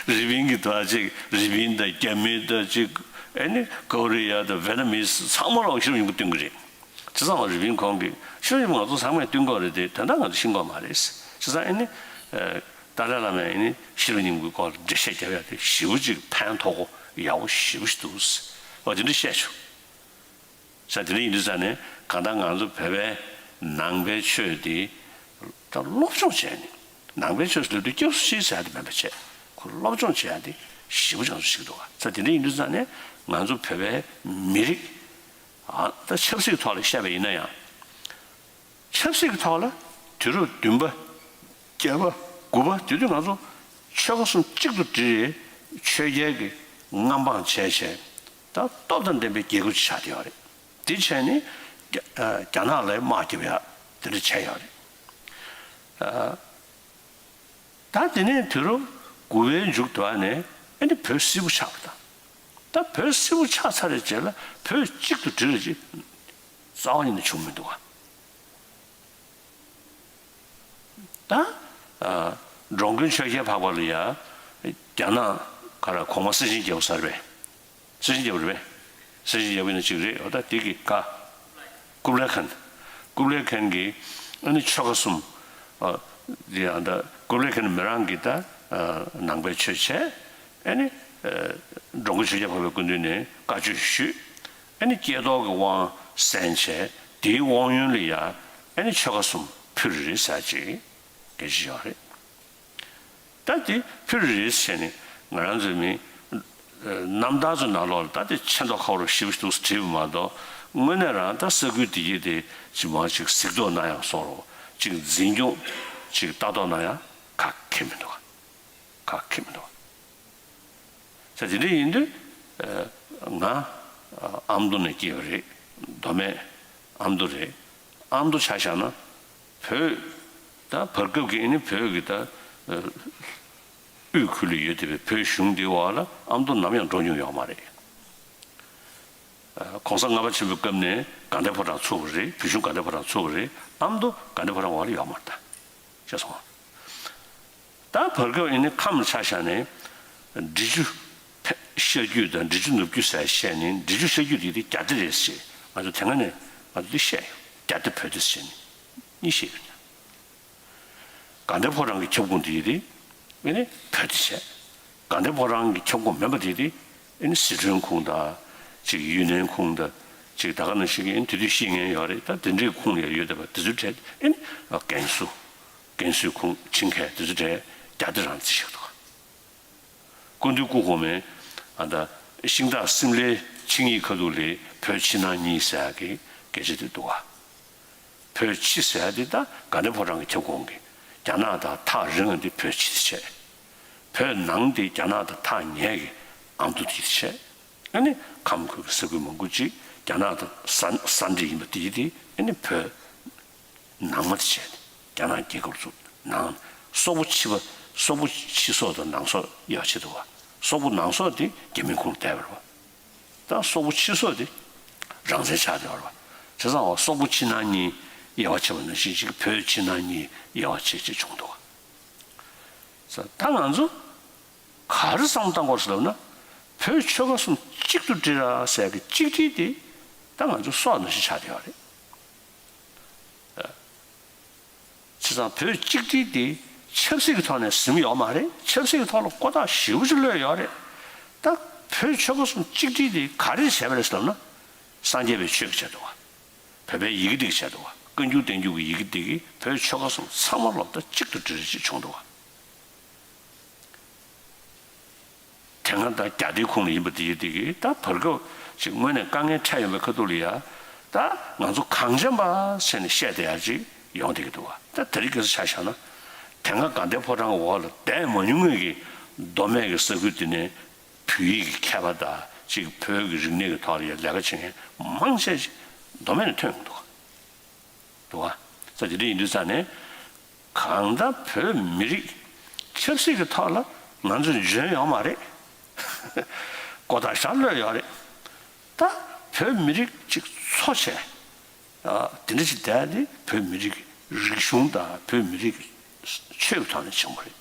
རི་པིན་གྱི་དོན་ཅིག་རི་པིན་དང་རྒྱ་མི་དང་ཅིག་ཨེ་ནི་ཀོ་རི་ཡ་དང་ཝེ་ཏ་མིས་ཚང་མ་ལོག་ཤེས་རབ་སྙིང་པོ་སྟོན་གྱི་རེད། བྱས་ཙང་རི་པིན་ཁོང་གིས་ཤེས་རབ་སྙིང་པོ་ང་ཚོ་ཚང་མས་སྟོན་དགོས་རེད་དེ། དོན་དག་ང་ཚོ་ཤེས་དགོས་མ་རེད། བྱས་ཙང་ཨེ་ནི། ཏཱ་ལའི་བླ་མས་ཨེ་ནི་ཤེས་རབ་སྙིང་པོའི་སྐོར་ལ་འགྲེལ་བཤད་རྒྱབ་ཡ་དེ་ཞེ་པོ་ཅིག་ཕན་ཐོགས་པོ་ཡག་པོ་ཞེ་པོ་ཞིག་འདུག་འོ་དེ་འདྲ་བཤད་བྱུང་། བྱས་ཙང་དེ་འདྲ་ཡིན་དུས་ཙང་ནས་གང་ལྟར་ང་ཚོ་བོད་པའི་ནང་པའི་ཆོས་དེ་ད་སློབ་སྦྱོང་བྱས་ནས། ནང་པའི་ཆོས་སུ་སླེབས་དུས་སྐྱབས་སུ་མཆི་ཟེར་ཡ་དེ་མེད་པ་བྱས། ཁོ་སློབ་སྦྱོང་བྱེད་ཡ་དེ་ཞེ་པོ་ཅིག་ང་ཚོ་ཞིག་འདུག་ག་ས་དེ་འདྲ་ཡིན་དུས་ཙང་ནས་ ང་ཚོ་བོད་པའི་མི་རིགས་ཨ་ད་ཆབ་སྲིད་ཐོག་ལ་བཤད་པ་ཡིན་ན་ཡང་། ཆབ་སྲིད་ཀྱི་ཐོག་ལ་དུས་རབས་བདུན་པ། བརྒྱད་པ། དགུ་པ་དེ་དུས་ང་ཚོ་ཆོལ་ཁ་གསུམ་གཅིག་ཏུ་སྒྲིལ་རེད། ཆོས་རྒྱལ་གྱི་མངའ་འབངས་བྱས་བྱས་ད་སྟོབས་དང་ལྡན་པའི་རྒྱལ་ཁབ་ཅིག་ཆགས་བསྡད་ཡོད་རེད། དེ་བྱས་ནས་རྒྱ་རྒྱ་ནག་ལ་དམག་རྒྱབ་ཡག་དེ་འདྲ་བྱས་ཡོད་རེད། ད་དེ་ནས་དུས་རབས་དགུ་པའི་མཇུག་དེ་ནས་ཨ་ནི་བོད་སིལ་བུ་ཆགས་པ་དང་། ད་བོད་སིལ་བུ་ཆགས་ཚར་བའི་རྗེས་ལ་བོད་གཅིག་ཏུ་སྒྲིལ་རེད་ཅེས་རྩ་བ་ཉིད་ནས་བྱུང་མི་འདུག་ག་ད་ཨ་འགྲོ་མགོན་ཆོས་རྒྱལ་འཕགས་པ་ལ་ཡ་རྒྱ་ནག་ག་ར་གོང་མ་སེ་ཆེན་རྒྱལ་པོ་ཟེར་བས། སེ་ཆེན་རྒྱལ་པོ་རེད་པས། སེ་ཆེན་རྒྱལ་པོ་ཡིན་ན་གཅིག་རེད། འོ་ད་དེ་གི་བཀའ། ཀུབ་ལའི་ཁན། ཀུབ་ལའི་ཁན་གྱིས་ཨ་ནི་ཆོལ་ཁ་གསུམ། ཨ་དེ་ཡང་ད་ཀུབ་ལའི་ཁན་མི་རང་གིས་ད་ཨ་ནང་པའི་ཆོས་བྱས། ཨ་ནི་ཨ་འགྲོ་མགོན་ཆོས་རྒྱལ་འཕགས་པའི་སྐུ་མདུན་ནས་བཀའ་ཆོས་ཞུས། ཨ་ནི་ཀྱེ་རྡོར་གྱི་དབང་གསན་བྱས། དེའི་དབང་ཡོན་ལ་ཡ་ཨ་ནི་ཆོལ་ཁ་གསུམ་ཕུལ་རེད་ཟེར་ཅིག་སྐད་ཆ་ཡོད་རེད། ད་དེ་ཕུལ་རེད་ཟེར་ནས་ང་རང་ཚོའི་མི་རྣམ་ཐར་ཚོའི་ནང་ལོགས་ལ་ད་དེ་ཆེ་མདོག་ཁ་པོ་ཞེ་པོ་ཞིག་འདུག་བྲིས་པ་མ་གཏོགས། དངོས་གནས་རང་ད་ས་ཁུལ་དེ་གྱད་དེ་ཇི་མ་ཅིག་གཟིགས་རྟོག་གནང་ཡག་སོགས་ཅིག་འཛིན་སྐྱོང་ཅིག་ལྟ་རྟོག་གནང་ཡག་ག་གེ་མི་འདུག་ག་གེ་མི་འདུག་ས་དེ་འདྲ་ཡིན་དུས། ང་ཨ་མདོ་ནས་སྐྱེས་པ་རེད། མདོ་སྨད་ཨ་མདོ་རེད། ཨ་མདོ་ཆ་བཞག་ན་བོད་ད་བར་སྐབས་ཀྱི་ཨ་ནི་བོད་ཀྱི་ད་དབུས་ཁུལ་ལ་ཡོད་བསྡད་པའི་བོད་གཞུང་འདིའི་འོག་ལ་ཨ་མདོ་ནམ་ཡང་འགྲོ་མྱོང་ཡོད་མ་རེད། གོང་ས་ལྔ་པ་ཆེན་པོའི་སྐབས་ནས་དགའ་ལྡན་ཕོ་བྲང་ཚུགས་པ་རེད། བོད་གཞུང་དགའ་ལྡན་ཕོ་བྲང་ཚུགས་པ་རེད། ཨ་མདོ་དགའ་ལྡན་ཕོ་བྲང་འོག་ལ་ཡོད་མ་རེད་ད། ཤེས་སོང་ང་། ད་བར་སྐབས་ཡིན་ནའི་ཁམས་ཆ་བཞག་ནས་འབྲི་ཆུ་ཕེ་ཤར་རྒྱུད་དང་འབྲི་ཆུ་ནུབ་རྒྱུད་ཟེར་བཤད་ནས། འབྲི་ཆུ་ཤར་རྒྱུད་དེ་དེ་རྒྱ་སྡེ་རེད་ཟེར། ང་ཚོ་དེ་སྔ་ནས་ང་ཚོ་འདི་བཤད་ཡོད། རྒྱ་སྡེ་བོད་སྡེ་ཟེར་ནས་གཉིས་བཤད་ཡོད་ཀྱང་། དགའ་ལྡན་ཕོ་བྲང་གི་ཁྱབ་ཁོངས་དེ་དེ་ཨེ་ནི་བོད་སྡེ་བྱས། དགའ་ལྡན་ཕོ་བྲང་གི་ཁྱབ་ཁོངས་མིན་པ་དེ་དེ་ཨེ་ནི་སི་ཁྲོན་ཁོངས་དང་། ཅིག་ཡུན་ནན་ཁོངས་དང་། ཅིག་ད་ག་ནང་བཞིན་གྱི་ཨེ་ནི་དེ་དུས་ཤེས་མཁན་ཡོད་རེད། ད་དེ་འདྲའི་ཁོངས་ལ་ཡོད་བསྡད་པ་དེ་ཚོའི་གྲས་ཨེ་ནི་ཀན་སུའུ། ཀན་སུའུ་ཁོངས་ཆིང་ཁའེ་དེ་ཚོའི་གྲས་རྒྱ་སྡེ་རང་བརྩི་བཞག་འདུག་ཀུན་འདུས་སྐུ་གོང་མའི་ཨ་ད་ཤིང་སྟག་སིམ་ལའི་ཆིངས་ཡིག་ཁ་ཐུག་ལ་བོད་ཕྱི་ནང་གཉིས་ཟེར་ཡག་གི་སྐད་ཆ་དེ་འདུག་ག་བོད་ཕྱི་ཟེར་ཡག་དེ་ད་དགའ་ལྡན་ཕོ་བྲང་གི་ཁྱབ་ཁོངས་ཀྱི་རྒྱ་ནག་དང་ཐག་རིང་བ་དེ་བོད་ཕྱི་དེ་བྱས། བོད་ནང་དེ་རྒྱ་ནག་དང་ཐག་ཉེ་གི་ཨ་མདོ་དེ་བྱས། ཨ་ནི་ཁམས་ཁུལ་གྱི་ས་ཁུལ་མང་པོ་ཅིག་རྒྱ་ནག་དང་ས་ས་འདྲེས་ཡིན་པ་དེ་དེ་ཨ་ནི་བོད་ནང་མ་དེ་བྱས་ཏེ་རྒྱ་ནག་རྒྱལ་ཁབ་ཚུགས། ནང་སོག་པོ་ཕྱི་པ། སོག་པོ་ཕྱི་སོག་དང་ནང་སོག་དབྱེ་བ་ཕྱེ་འདུག་བ། སོག་པོ་ནང་སོག་དེ་རྒྱ་མིའི་ཁོངས་བསྡད་པ་རེད་བ། ད་སོག་པོ་ཕྱི་སོག་དེ་རང་བཙན་ཆགས་བསྡད་པ་རེད་བ། བྱས་ཙང་བ་སོག་པོ་ཕྱི་ནང་གཉིས་དབྱེ་བ་ཕྱེ་བ་ནང་བཞིན་ཅིག་བོད་ཕྱི་ནང་གཉིས་དབྱེ་བ་ཕྱེ་ཅིག་བྱུང་འདུག་བ། ད་ང་ཚོ་ག་རེ་བསམ་བློ་བཏང་དགོས་ཟེར་ལབ་ན། བོད་ཆོལ་ཁ་གསུམ་གཅིག་ཏུ་སྒྲིལ་ར་ཟེར་གི་གཅིག་སྒྲིལ་དེ་ད་ང་ཚོ་སྲོག་ནང་བཞིན་ཆགས་བསྡད་ཡོད་རེད། བྱས་ཙང་བོད་གཅིག་སྒྲིལ་དེ་ཆབ་སྲིད་ཀྱི་ཐོག་ནས་ཟིན་ཡོད་མ་རེད། ཆབ་སྲིད་ཀྱི་ཐོག་ལ་ཀོ་ཐག་ཞེ་པོ་ཅིག་གློད་ཡོད་རེད། ད་བོད་ཆོལ་ཁ་གསུམ་གཅིག་སྒྲིལ་དེ་ག་རེ་བྱས་པ་རེད་ཟེར་ལབ་ན། སངས་རྒྱས་པའི་ཆོས་ཀྱི་ཆེད་དུ་བ། བོད་པའི་ཡི་གེ་འདི་གི་ཆེད་དུ་བ། བཀའ་འགྱུར་བསྟན་འགྱུར་གྱི་ཡི་གེ་འདི་གིས་བོད་ཆོལ་ཁ་གསུམ་ཚང་མ་སློབ་གྲྭ་གཅིག་ཏུ་སྒྲིལ་རེ་ཅིག་བྱུང་འདུག་བ། དེ་སྔ་ད་རྒྱ་སྡེའི་ཁོངས་ལ་ཡིན་པ་དེ་ཡི་དེ་གིས་ད་བར་སྐབས་ཤིག་དངོས་གནས་དཀའ་ངལ་འཕྲད་ཡོང་བའི་ཁ་ཐུག་ལ་ཡ། ད་ང་ཚོ་གངས་ཅན་པ་ཟེར་ནས་བཤད་བསྡད་ཡ་ཅིག་ཡོང་བསྡད་ཀྱི་འདུག་བ། ད་དེ་རིང་ཁ་སང་ཆ་བཞག་ན། དེ་སྔ་དགའ་ལྡན་ཕོ་བྲང་གི་འོག་ལ་བསྡད་མ་མྱོང་མཁན་གྱི་མདོ་སྨད་ཀྱི་ས་ཁུལ་དེ་ནས་བོད་ཡིག་གི་མཁས་པ་དང་ཅིག་བོད་ཀྱི་རིག་གནས་ཀྱི་ཐོག་ལ་ཡ་ལས་ཀ་བྱེད་མཁན་མང་ཆེ་ཞིག་མདོ་སྨད་ནས་ཐོན་ཡོང་གི་འདུག་བ། འདུག་བ། ས་དེ་འདྲ་ཡིན་དུས་ཙང་ནས། གང་ལྟར་བོད་མི་རིགས་ཆབ་སྲིད་ཀྱི་ཐོག་ལ་ང་ཚོ་འཇོན་ཡོད་མ་རེད། ཀོ་ཐག་ཞེ་པོ་གློད་ཡོད་རེད། ད་བོད་མི་རིགས་གཅིག་འཚོ་བྱས། ཨ་དེ་འདྲ་ཅིག་བསྡད་དེ་བོད་མི་རིགས་རིག་གཞུང་དང་བོད་མི་རིགས་ཆོས་ཀྱི་ཐོག་ནས་བྱུང་བ་རེད།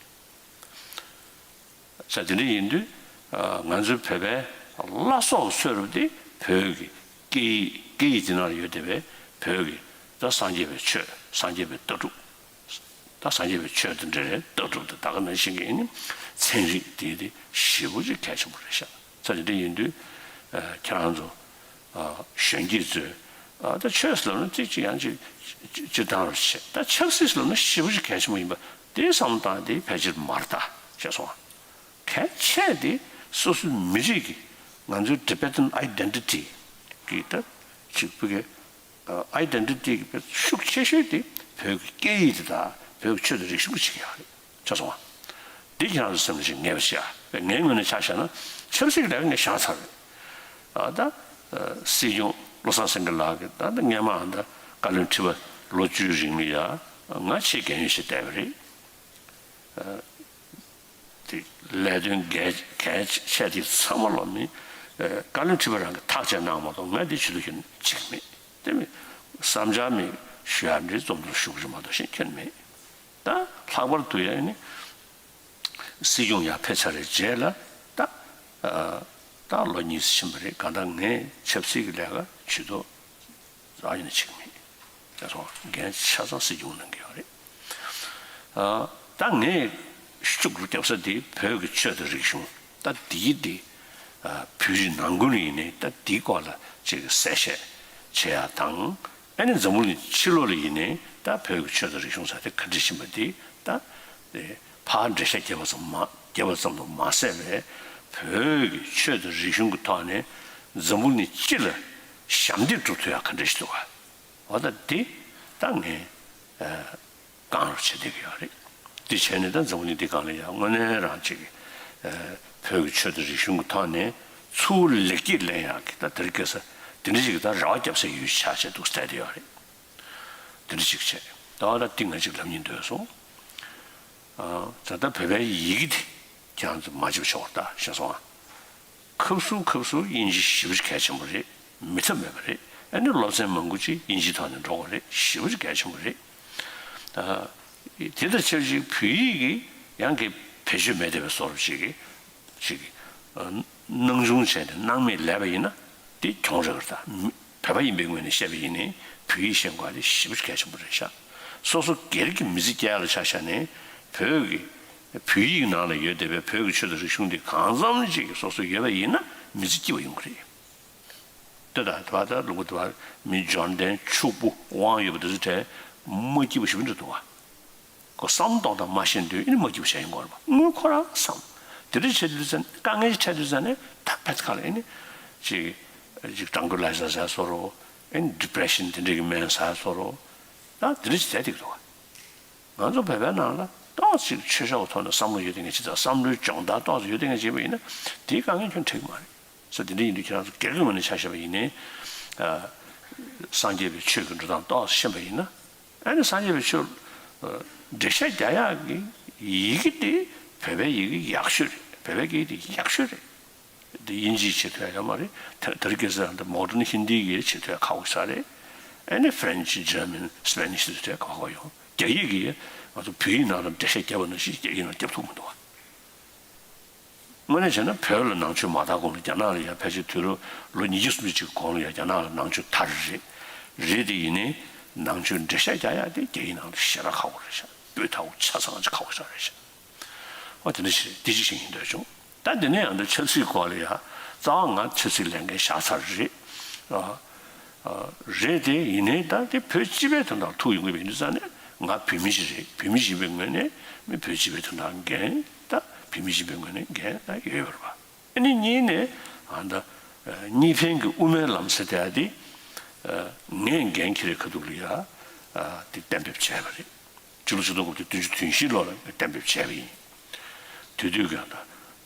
ས་དེ་འདྲ་ཡིན་དུས། ཨ་ང་ཚོའི་བོད་པའི་བླ་སྲོག་གི་སྲོལ་རབ་དེ་བོད་ཀྱི་སྐད་ཡིག་སྐད་ཡིག་དེ་ནང་ལ་ཡོད་བསྡད་པའི་བོད་ཀྱི་ད་སངས་རྒྱས་པའི་ཆོས། སངས་རྒྱས་པའི་ལྟ་གྲུབ། ད་སངས་རྒྱས་པའི་ཆོས་དང་འབྲེལ་བའི་ལྟ་གྲུབ་དང་ད་ག་ནང་བཞིན་གྱི་ཨ་ནི་ཚན་རིག་དེ་དེ་ཞེ་པོ་ཅིག་གལ་ཆེན་པོ་རེད་ཤག་ས་དེ་འདྲ་ཡིན་དུས། ཨ་ཁྱེད་རང་ཚོ་ཨ་གཞོན་སྐྱེས་ཚོས་ཨ་ད་ཆོས་ཟེར་ལབ་ན་ཅིག་ཅིག་ཡང་ཅིག་སྤྱིར་བཏང་རུ་བྱེད། ད་ཆབ་སྲིད་ཟེར་ལབ་ན་ཞེ་པོ་ཅིག་གལ་ཆེན་པོ་ཡིན་པ་དེ་བསམ་བློ་བཏང་དེ་ཕལ་ཆེར་མ་རེད་ད་ཅེས་གསུངས། གལ་ཆེ་དེ་སོ་སོའི་མི་རིགས་ཀྱི་ ང་ཚོའི་Tibetan identity གི་ད་ཅིག་བོད་ཀྱི་ཨ་identity གི་དཔེ་ཤུགས་ཆེ་ཤོས་དེ་བོད་ཀྱི་སྐད་ཡིག་དེ་དང་བོད་ཀྱི་ཆོས་དང་རིག་གཞུང་གི་ཆེད་ཡག་རེད། ཆགས་སོང་བ། འདི་ཁྱེད་རང་ཚོ་སེམས་ལ་ཞིག་ངེས་པ་བྱས་ཨ། ངའི་ངོས་ནས་ཆ་བཞག་ན་ཆབ་སྲིད་ཀྱི་ལས་ཀ་ངས་བཞག་ཚར་རེད། ཨ་ད་ཨ་སྲིད་སྐྱོང་བློ་བཟང་སེང་གེ་ལགས་ཀྱིས་ད་ད་སྔས་མ་ཨ་ད་བཀའ་བློན་ཁྲི་པ་ལོ་བཅུའི་རིང་ལ་ཡ་ང་ཆེས་རྒན་ཡོལ་ཞིག་བསྡད་པ་རེད། དེ་ལས་དོན་གལ་གལ་ཆེ་དེ་ཚང་མ་ལོ་མི་བཀའ་བློན་ཁྲི་པ་རང་གིས་ཐག་བཅད་གནང་མ་གཏོགས་ང་དེ་ཆེད་དུ་ཁྱོན་ཅིག་མེད། དེ་མི་བསམ་འཆར་མི་ཞུ་ཡ་འདྲི་རྩོམ་དུ་ཞུ་གི་རེད་མ་གཏོགས་གཞན་ཁྱོན་མེད། ད་ལྷག་པར་དུ་ཡ་ནི་སྲིད་སྐྱོང་ཡར་ཕེབས་ཚར་བའི་རྗེས་ལ་ད་ད་ལོ་གཉིས་ཕྱིན་པ་རེད། གང་ལྟར་ངས་ཆབ་སྲིད་ཀྱི་ལས་ཀ་ཇུས་གཏོགས་རག་ཡོད་ན་ཅིག་མེད། ད་སོང་འགན་ཆ་ཚང་སྲིད་སྐྱོང་གནང་གི་ཡོད་རེད། ཨ་ད་ངས་ཤུགས་རྒྱབ་ས་དེ་བོད་ཀྱི་ཆོས་དང་རིག་གཞུང་ད་འདིའི་དེ་ཨ་བོད་རིགས་ནང་ཁུལ་ཡིན་ནའི་ད་འདིའི་སྐོར་ལ་ཅིག་གསལ་བཤད་བྱེད་ཡ་དང་། ཨ་ནི་འཛམ་བུ་གླིང་ཕྱི་ལོགས་ལ་ཡིན་ནའི་ད་བོད་ཀྱི་ཆོས་དང་རིག་གཞུང་ཟེར་དེ་ག་འདྲ་ཕྱིན་པ་དེ་ད་དེ་ཕར་འགྲེལ་བཤད་རྒྱབ་པ་ཙམ་མ་རྒྱབ་པ་ཙམ་དུ་མ་ཟད་པའི་བོད་ཀྱི་ཆོས་དང་རིག་གཞུང་གི་ཐོག་ནས་འཛམ་བུ་གླིང་སྤྱི་ལ་ཞབས་འདེགས་སྒྲུབ་ཐུབ་ཡ་ག་འདྲ་ཞིག་འདུག་ག་འོ་ད་འདི་ད་ངས་ཨ་བསྐང་རོགས་བྱེད་བསྡད་ཀྱི་ཡོད་རེད། འདི་བྱས་ནས་ད་འཛམ་བུ་གླིང་འདི་སྒང་ལ་ཡང་དངོས་གནས་རང་ཅིག་ཨ་བོད་ཀྱི་ཆོས་དང་རིག་གཞུང་གི་ཐོག་ནས་ཚུར་ལེགས་སྐྱེས་ལེན་ཡག་གི་ད་དེ་རིང་ཁ་སང་དེ་འདྲ་ཞིག་གི་ད་རེ་བ་བརྒྱབ་སའི་ཡུལ་ཆགས་བྱས་འདུག་བསྡད་བསྡད་ཡོད་རེད། དེ་འདྲ་ཞིག་བྱས། ད་བར་ད་འདི་ང་ཅིག་ལབ་སྙིང་འདོད་སོང་། ཨ་ད་ལྟ་བོད་པའི་ཡི་གེ་དེ་ཁྱེད་རང་ཚོ་མ་བརྗེད་པ་ཞོག་ད་ཤེས་སོང་ཨ། ཁབ་སུ་ཁབ་སུ་དབྱིན་ཇི་ཞེ་པོ་ཅིག་གལ་ཆེན་པོ་རེད། མེད་ཐབས་མེད་པ་རེད། ཨ་ནི་སློབ་ཚན་མང་པོ་ཅིག་དབྱིན་ཇིའི་ཐོག་ནས་འགྲོ་དགོས་རེད། ཞེ་པོ་ཅིག་གལ་ཆེན་པོ་རེད། ཨ་དེ་དང་ཆབས་ཅིག་བོད་ཡིག་གི་ཡང་གི་བེད་སྤྱོད་མེད་བསྡད་པའི་བཟོ་འདྲ་ཅིག་གི་ཅིག་གི་ཨ་སྣང་ཆུང་བྱས་ནས་སྣང་མེད་ལབ་པ་ཡིན་ན་དེ་གྱོང་རག་གི་རེད་ད། མི་བོད་པ་ཡིན་པའི་ངོས་ནས་བཤད་པ་ཡིན་ནའི་བོད་ཡིག་ཤེས་དགོས་པ་དེ་ཞེ་པོ་ཅིག་གལ་ཆེན་པོ་རེད་ཤག་སོ་སོ་སྒེར་གྱི་མི་ཚེ་སྐྱེལ་ཡག་ལ་ཆ་བཞག་ནས་བོད་ཀྱི་བོད་ཡིག་ནང་ལ་ཡོད་བསྡད་པའི་བོད་ཀྱི་ཆོས་དང་རིག་གཞུང་དེ་གང་འཚམ་ཅིག་གི་སོ་སོ་ཡོད་པ་ཡིན་ན་མི་ཚེ་སྐྱིད་པ་ཡོང་གི་རེད། ལྟོས་དང་དེ་བ་ད་ལུག་པ་དེ་བ་མི་འབྱོར་ལྡན་ཕྱུག་པོ་དབང་ཡོད་པ་དེ་ཚོ་གྲས་མ་སྐྱིད་པ་ཞེ་པོ་འདྲ་འདུག་བ། ཁོ་བསམ་བློ་གཏོང་སྟངས་མ་ཤེས་དུས་ཨེ་ནི་མ་སྐྱིད་པ་བྱས་ཡོང་གི་རེད་པ། དངུལ་ཁོ་རང་བསམ། དེ་འདྲ་བྱས་དུས་ཙང་དཀའ་ངལ་ཅིག་འཕྲད་དུས་ཙང་ནས་ད་ཕེད་ཁ་ལ་ཨེ་ནི་ཅིག་ཅིག་ཀྲང་ཀུ་ལའི་ཛར་ཟ་བཟོ་འདྲ་ཨེ་ནི་ཌི་པི་རེ་ཤན་དེ་འདྲ་གི་སྨན་ཟ་བཟོ་འདྲ་ད་དེ་འདྲ་ཅིག་བྱས་བསྡད་ཀྱི་འདུག་བ། ང་ཚོ་བོད་པའི་ནང་ལ་ཏོག་ཙམ་ཆོས་ཕྱོགས་ཀྱི་ཐོག་ནས་བསམ་བློ་ཡོད་དེ་ངས་ཅི་ལྟར་བསམ་བློའི་སྦྱོང་བརྡར་ཏོག་ཙམ་ཡོད་དེ་ངས་བྱས་པ་ཡིན་ན་དེའི་དཀའ་ངལ་ཁྱོན་འཕྲད་ཀྱི་མ་རེད། ས་དེ་འདྲ་ཡིན་དུས་ཁྱེད་རང་ཚོ་སྒེར་གྱི་ངོས་ནས་ཆ་བཞག་པ་ཡིན་ནའི། ཨ་སངས་རྒྱས་པའི་ཆོས་ཀྱི་འགྲོ་སྟངས་ཏོག་ཙམ་ཤེས་པ་ཡིན་ན། ཨ་ནི་སངས་རྒྱས་པའི་ཆོས་ཨ་འགྲེལ་བཤད་རྒྱག་ཡག་གི་ཡི་གེ་དེ་བོད་པའི་ཡི་གེ་ཡག་ཤོས་རེད། བོད་པའི་སྐད་ཡིག་དེ་ཡག་ཤོས་རེད། དེ་དབྱིན་ཇིའི་བྱེད་ཐུབ་ཡག་ཡོད་མ་རེད། ད་ད་རེས་ཁ་སང་འདི་མོ་ཌན་ཧིན་དི་གི་བྱེད་ཐུབ་ཡག་ཁག་པོ་ཞིག་རེད། ཨ་ནི་ཧྥ་རན་ཆི་ཇར་མན་སི་པེ་ནིཤ་དེ་ཚོ་ཁག་པོ་ཡོང་། རྒྱ་ཡིག་གིས་ང་ཚོ་བོད་ཡིག་ནང་ལ་འགྲེལ་བཤད་བརྒྱབ་པ་ནང་བཞིན་རྒྱ་ཡིག་ནང་བརྒྱབ་ཐུབ་མི་འདུག་བ། དངོས་གནས་བྱས་ན་བོད་ལ་ནང་ཆོས་མ་དར་གོང་ལ་རྒྱ་ནག་ལ་ཡ་ཕལ་ཆེར་དུས་རབས་ལོ་ཉི་ཤུ་སུམ་ཅུ་ཅིག་གོང་ལ་ཡ་རྒྱ་ནག་ལ་ནང་ཆོས་དར་རེད། རེད་དེ་ཡིན་ནའི་ནང་ཆོས་འགྲེལ་བཤད་རྒྱག་ཡ་དེ་རྒྱ་ཡིག་ནང་ལ་ཞེ་དྲག་ཁག་པོ་རེད་ཤག་སྤུས་དག་པོ་ཆ་ཚང་ཅིག་ཁག་པོ་ཞེ་དྲག་རེད་ཤག་འོ་དེ་འདྲ་ཞིག་རེད། དེ་གཅིག་བཤད་སྙིང་འདོད་བྱུང་། ད་དེ་ནས་ཡང་ད་ཆབ་སྲིད་སྐོར་ལ་ཡ་རྩ་བ་ང་ཆབ་སྲིད་ལས་འགན་བཞག་ཚར་རེད། ཨ། ཨ། རེད་དེ་ཡིན་ནའི་ད་དེ་བོད་སྤྱི་པའི་དོན་དག་ཐུག་ཡོང་གི་ཡིན་དུས་ཙང་ནས་ང་བོད་མི་ཞིག་རེད། བོད་མི་ཞིག་ཡིན་པའི་ངོས་ནས་མི་བོད་སྤྱི་པའི་དོན་དག་འགན་ད་བོད་མི་ཞིག་ཡིན་པའི་ངོས་ནས་འགན་ད་ཡོད་ཡོད་རེད་པ། ཨ་ནི་གཉིས་ནས་ཨ་ད་གཉིས་ཕན་གྱི་དབུ་མའི་ལམ་ཟེར་དེ་ཨ་དེ་ཨ་ངས་འགན་འཁྱེར་བའི་ཁ་ཐུག་ལ་ཡ་ཨ་དེ་གཏན་འབེབས་བྱས་པ་རེད། སྤྱི་ལོ་ཆིག་སྟོང་དགུ་བརྒྱ་བདུན་ཅུ་དོན་བཞི་ལོ་ལ་གཏན་འབེབས་བྱས་པ་ཡིན། དེ་དུས་ཀྱང་ད་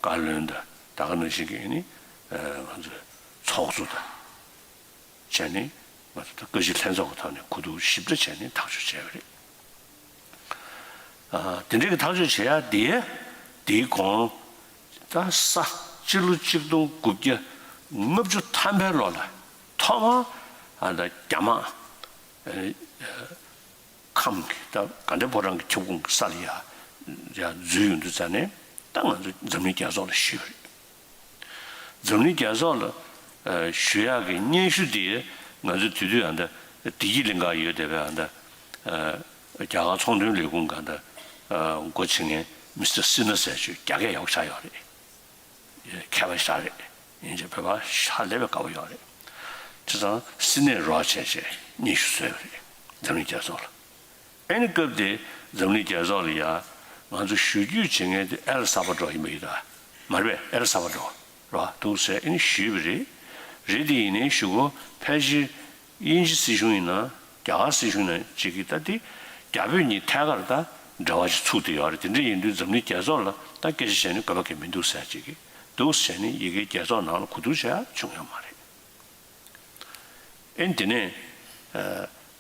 བཀའ་བློན་དང་ད་ག་ནང་བཞིན་གྱི་ནི་ང་ཚོའི་ཚོགས་གཙོ་དང་བྱས་ནས་ང་ཚོ་ད་བཀའ་སྤྱི་ལྷན་ཚོགས་ཀྱི་ཐོག་ནས་གོ་བསྡུར་ཞིབ་ཕྲ་བྱས་ནས་ཐག་གཅོད་བྱས་པ་རེད། དེ་འདྲའི་གི་ཐག་གཅོད་བྱེད་ཡ་དེ་དེའི་གོང་ད་ས་སྤྱི་ལོ་ཆིག་སྟོང་དགུ་བརྒྱ་ལྔ་བཅུ་ཐམ་པའི་ལོ་ལ་ཐོག་མ་ཨ་ད་རྒྱ་དམག་ཁམས་ཀྱི་ད་དགའ་ལྡན་ཕོ་བྲང་གི་ཁྱབ་ཁོངས་ཀྱི་ས་ལ་ཡ་ཡ་འཛུལ་ཡོང་དུས་ཙང་ནས་ད་ང་ཚོ་འཛམ་གླིང་རྒྱལ་ཚོགས་ལ་ཞུས་པ་རེད། འཛམ་གླིང་རྒྱལ་ཚོགས་ལ་ཞུ་ཡག་གི་སྙན་ཞུ་དེ་ང་ཚོ་དེ་དུས་ཨ་ད་བདེ་སྐྱིད་གླིང་ག་ཡོད་བསྡད་པའི་ཨ་ད་རྒྱ་གར་ཚོང་དོན་ལས་ཁུངས་ག་ད་འགོ་ཁྲིད་མཁན་མི་སི་ཊར་སི་ནྷ་ཟེར་ཅིག་རྒྱ་སྐད་ཡག་པོ་ཆགས་ཡོད་རེད། མཁས་པ་ཞིག་རེད། ཡིན་ཅེ་བོད་པ་ཤ་ལས་པའི་དགའ་པོ་ཡོད་རེད། བྱས་ཙང་སི་ནེ་རོགས་བྱས་བྱས་སྙན་ཞུ་བཟོས་པ་རེད། འཛམ་གླིང་རྒྱལ་ཚོགས་ལ། ཨ་ནི་སྐབས་དེ་འཛམ་གླིང་རྒྱལ་ཚོགས་ལ་ཡ་ང་ཚོ་ཞུ་རྒྱུ་བྱེད་མཁན་དེ་ཨེལ་ས་བ་ཌོར་ཡིན་པ་ཡིན་ད། མ་རེད་པས། ཨེལ་ས་བ་ཌོར། ར་འདུག་ཟེར་ཨ་ནི་ཞུས་པ་རེད། རེད་དེ་ཡིན་ནའི་གཞུག་གུ་ཕལ་ཆེར་དབྱིན་ཇི་སྲིད་གཞུང་ཡིན་ན་རྒྱ་གར་སྲིད་གཞུང་ཡིན་ན་ཅིག་གིས་ད་དེ་རྒྱ་བོད་གཉིས་ཐད་ཀར་ད་འབྲེལ་བ་ཞིག་ཚུགས་བསྡད་ཡོད་རེད། དེ་འདྲ་ཡིན་དུས་འཛམ་གླིང་རྒྱལ་ཚོགས་ལ་ད་སྐད་ཆ་བཤད་ནས་དགོས་པ་གང་ཡང་མི་འདུག་ཟེར་ཅིག་གིས་འདུག་ཟེར་ནས་ཡ་གིའི་རྒྱལ་ཚོགས་ནང་ལ་གོ་བསྡུར་བྱས་བྱུང་ཡོད་མ་རེད། ཨེ་དེ་ནས་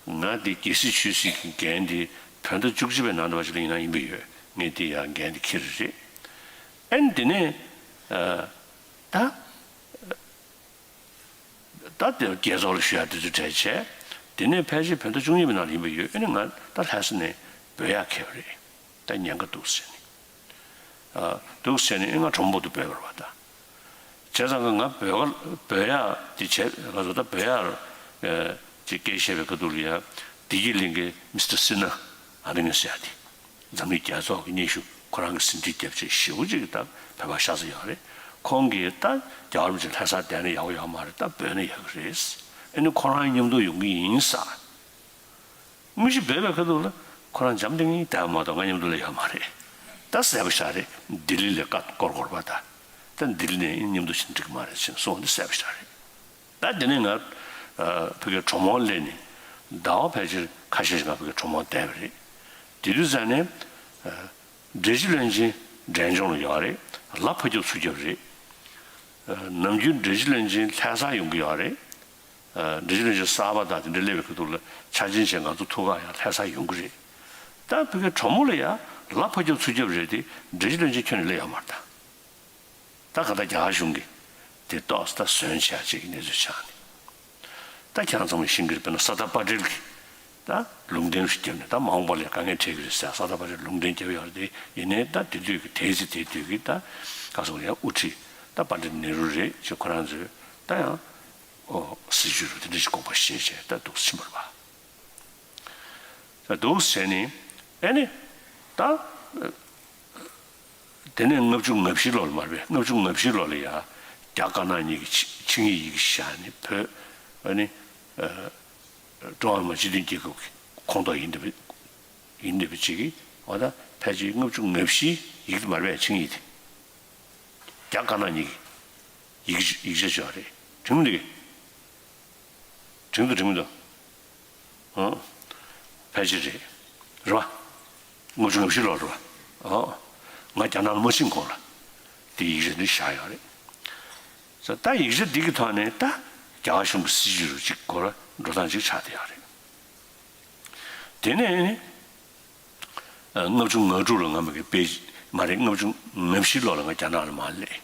ང་འདི་རྒྱལ་སྲིད་ཆོས་སྲིད་ཀྱི་འགན་འདི་བོད་ཟླ་བཅུ་གཅིག་པའི་ནང་དུ་བ་ཞིག་ལ་ཡིན་ན་ཡིན་པ་ཡོད། ངས་འདི་ཡང་འགན་འདི་འཁྱེར་རེད། ཨེ་དེ་ནས་ད་ད་དེ་རྒྱལ་ཚོགས་ལ་ཞུ་ཡག་དེ་ཚོ་གྲས་བྱས། དེ་ནས་ཕལ་ཆེར་བོད་ཟླ་བཅུ་གཉིས་པའི་ནང་ལ་ཡིན་པ་ཡོད། ཨེ་ནས་ང་ད་ལྷ་ས་ནས་འབོད་ཡག་འཁེལ་བ་རེད། ད་ཉེན་ཁ་འདུག་ཟེར་ནས། འདུག་ཟེར་ནས་ཨེ་ང་གྲོ་མོ་པོ་ཏི་འབོད་པར་བ་ད། བྱས་ཙང་ང་འབོད་ག་འབོད་ཡག་དེ་བྱས་ང་ཚོ་ད་འབོད་ཡག་ཅིག་སྐད་བཤད་པའི་ཁ་ཐུག་ལ་ཡ་བདེ་སྐྱིད་གླིང་གི་མི་སི་ཊར་སི་ན་ཨ་རི་ངན་ཟེར་ཡག་དེ། འཛམ་གླིང་རྒྱལ་ཚོགས་ཀྱི་སྙན་ཞུ་ཁོ་རང་གི་ཟིན་བྲིས་རྒྱབ་ཆེད་ཞེ་པོ་ཅིག་ད་བོད་པ་ཤ་ཚ་ཡོད་རེད། ཁོང་གིས་ད་རྒྱལ་བ་རིན་པོ་ཆེ་ལྷ་སར་བསྡད་ན་ཡག་པོ་ཡོད་མ་རེད། ད་འབོད་ན་ཡག་གི་རེད། ཨེ་ནི་ཁོ་རང་མཉམ་དུ་ཡོང་གི་ཡིན་ས། དངོས་གཞི་འབོད་པའི་ཁ་ཐུག་ལ་ཁོ་རང་འཇམ་ཐིང་ཐིང་བསྡད་པ་མ་གཏོགས་ང་མཉམ་དུ་སླེབས་ཡོད་མ་རེད། ད་གསལ་པོ་ཤག་རེད། ལྡི་ལི་ལ་ཀ་སྐོར་སྐོར་བ་ད། ད་ལྡི་ལི་ནས་མཉམ་དུ་ཕྱིན་འགྲིག་གི་མ་རེད་ཟེར་གསུངས་འདི་གསལ་པོ་ཤག་རེད། ད་དེ་ནས་ང་ཕ་གིར་གྲོ་མོ་སླེབས་ནས་ཟླ་བ་ཕལ་ཆེར་ཁ་ཤས་ཤིག་ང་ཕ་གིར་གྲོ་མོ་བསྡད་པ་རེད། དེ་དུས་ཙམ་ནས་འབྲས་སྤྱི་བློན་ཆེན་འབྲས་ལྗོངས་ལ་ཡོད་རེད། ལ་ཕ་རྒྱབ་ཚུར་རྒྱབ་རེད། ནམ་རྒྱུན་འབྲས་སྤྱི་བློན་ཆེན་ལྷ་སར་ཡོང་གི་ཡོད་རེད། འབྲས་སྤྱི་བློན་ཆེན་གསར་པ་དང་དེ་འདྲ་སླེབས་པའི་ཁ་ཐུག་ལ་ཆ་ཆེན་བྱས་ང་ཚོ་ཐུག་ག་ཡང་ལྷ་སར་ཡོང་གི་རེད། ད་ཕ་གིའི་གྲོ་མོ་ལ་ཡང་ལ་ཕ་རྒྱབ་ཚུར་རྒྱབ་རེད་དེ། འབྲས་སྤྱི་བློན་ཆེན་ཁྱོན་ནས་སླེབས་ཡོད་མ་རེད་ད། ད་ག་ད་རྒྱ་གར་གཞུང་གིས་དེ་ཏོག་ཙམ་ད་ཟོན་བྱས་ཅིག་གི་གནས་ཚུལ་ཆགས་ནས། ད་ཁྱེད་རང་ཚང་མས་ཤེས་ཀྱི་རེད། དཔེར་ན་ས་ཏཱ་པ་ཊེལ་གྱིས་ད་ལུང་བསྟན་ཞིག་བརྒྱབ་ནས་ད་མ་འོངས་པ་ལ་དཀའ་ངལ་འཕྲད་ཀྱི་རེད་ཟེར་ས་ཏཱ་པ་ཊེལ་ལུང་བསྟན་བརྒྱབ་ཡོད་རེད་དེ། ཡིན་ནའི་ད་དེ་དུས་ཀྱི་དེའི་ཚེ་དེ་དུས་ཀྱི་ད་ག་སོང་ཡང་དབུ་ཁྲིད་ད་པཎྜི་ཏ་ནེ་རུ་རེད་ཅེས་ཁོ་རང་ཚོས་ད་ཡང་ཨོ་སྲིད་ཇུས་རུ་དེ་འདྲ་ཞིག་དགོངས་པ་བཞེས་བྱས་ད་འདུག་ཕྱིན་པ་རེད་པ། ད་འདུག་བྱས་ནས་ཨེ་ནི་ད། དེ་ནས་ལྔ་བཅུ་ང་བཞི་ལོ་ལ་མ་རེད་པས། ལྔ་བཅུ་ང་བཞི་ལོ་ལ་ཡ་རྒྱ་དཀར་ནག་གཉིས་ཀྱི་ཆིངས་ཡིག་བཞག་ནས་བོད་ཨ་ནི་ཀྲུང་ཧྭ་མི་དམངས་སྤྱི་མཐུན་རྒྱལ་ཁབ་ཀྱི་ཁོངས་གཏོགས་ཡིན་འདི་བ་ཡིན་འདི་བ་ཅིག་གིས་འོ་ད་ཕལ་ཆེར་ལྔ་བཅུ་ང་བཞི་ཡིག་དེ་མ་རེད་པས། ཆིངས་ཡིག་དེ་རྒྱ་དཀར་ནག་གཉིས་ཀྱི་ཡིག་ཡིག་ཆ་བྱས་པ་རེད། དྲན་གྱི་འདུག་གས། དྲན་གྱི་འདུག་དྲན་གྱི་འདུག་ཨང་། ཕལ་ཆེར་རེད། རེད་པ། ལྔ་བཅུ་ང་བཞི་ལོར་རེད་པ། ཨང་། ང་རྒྱ་ནག་ལ་མ་ཕྱིན་གོང་ལ་དེ་ཡིག་ཆ་འདི་བཞག་ཡོད་རེད། ས་ད་ཡིག་ཆ་འདི་གི་ཐོག་ནས་ད་རྒྱ་གར་གཞུང་གི་སྲིད་ཇུས་རུ་གཅིག་སྐོར་འགྲོ་སྟངས་ཅིག་ཆགས་བསྡད་ཡོད་རེད། དེ་ནས་ནི། ལྔ་བཅུ་ང་དྲུག་ལ་ང་མ་གི་པེ་མ་རེད། ལྔ་བཅུ་ང་བཞི་ལོ་ལ་ང་རྒྱ་ནག་ལ་མར་སླེབས།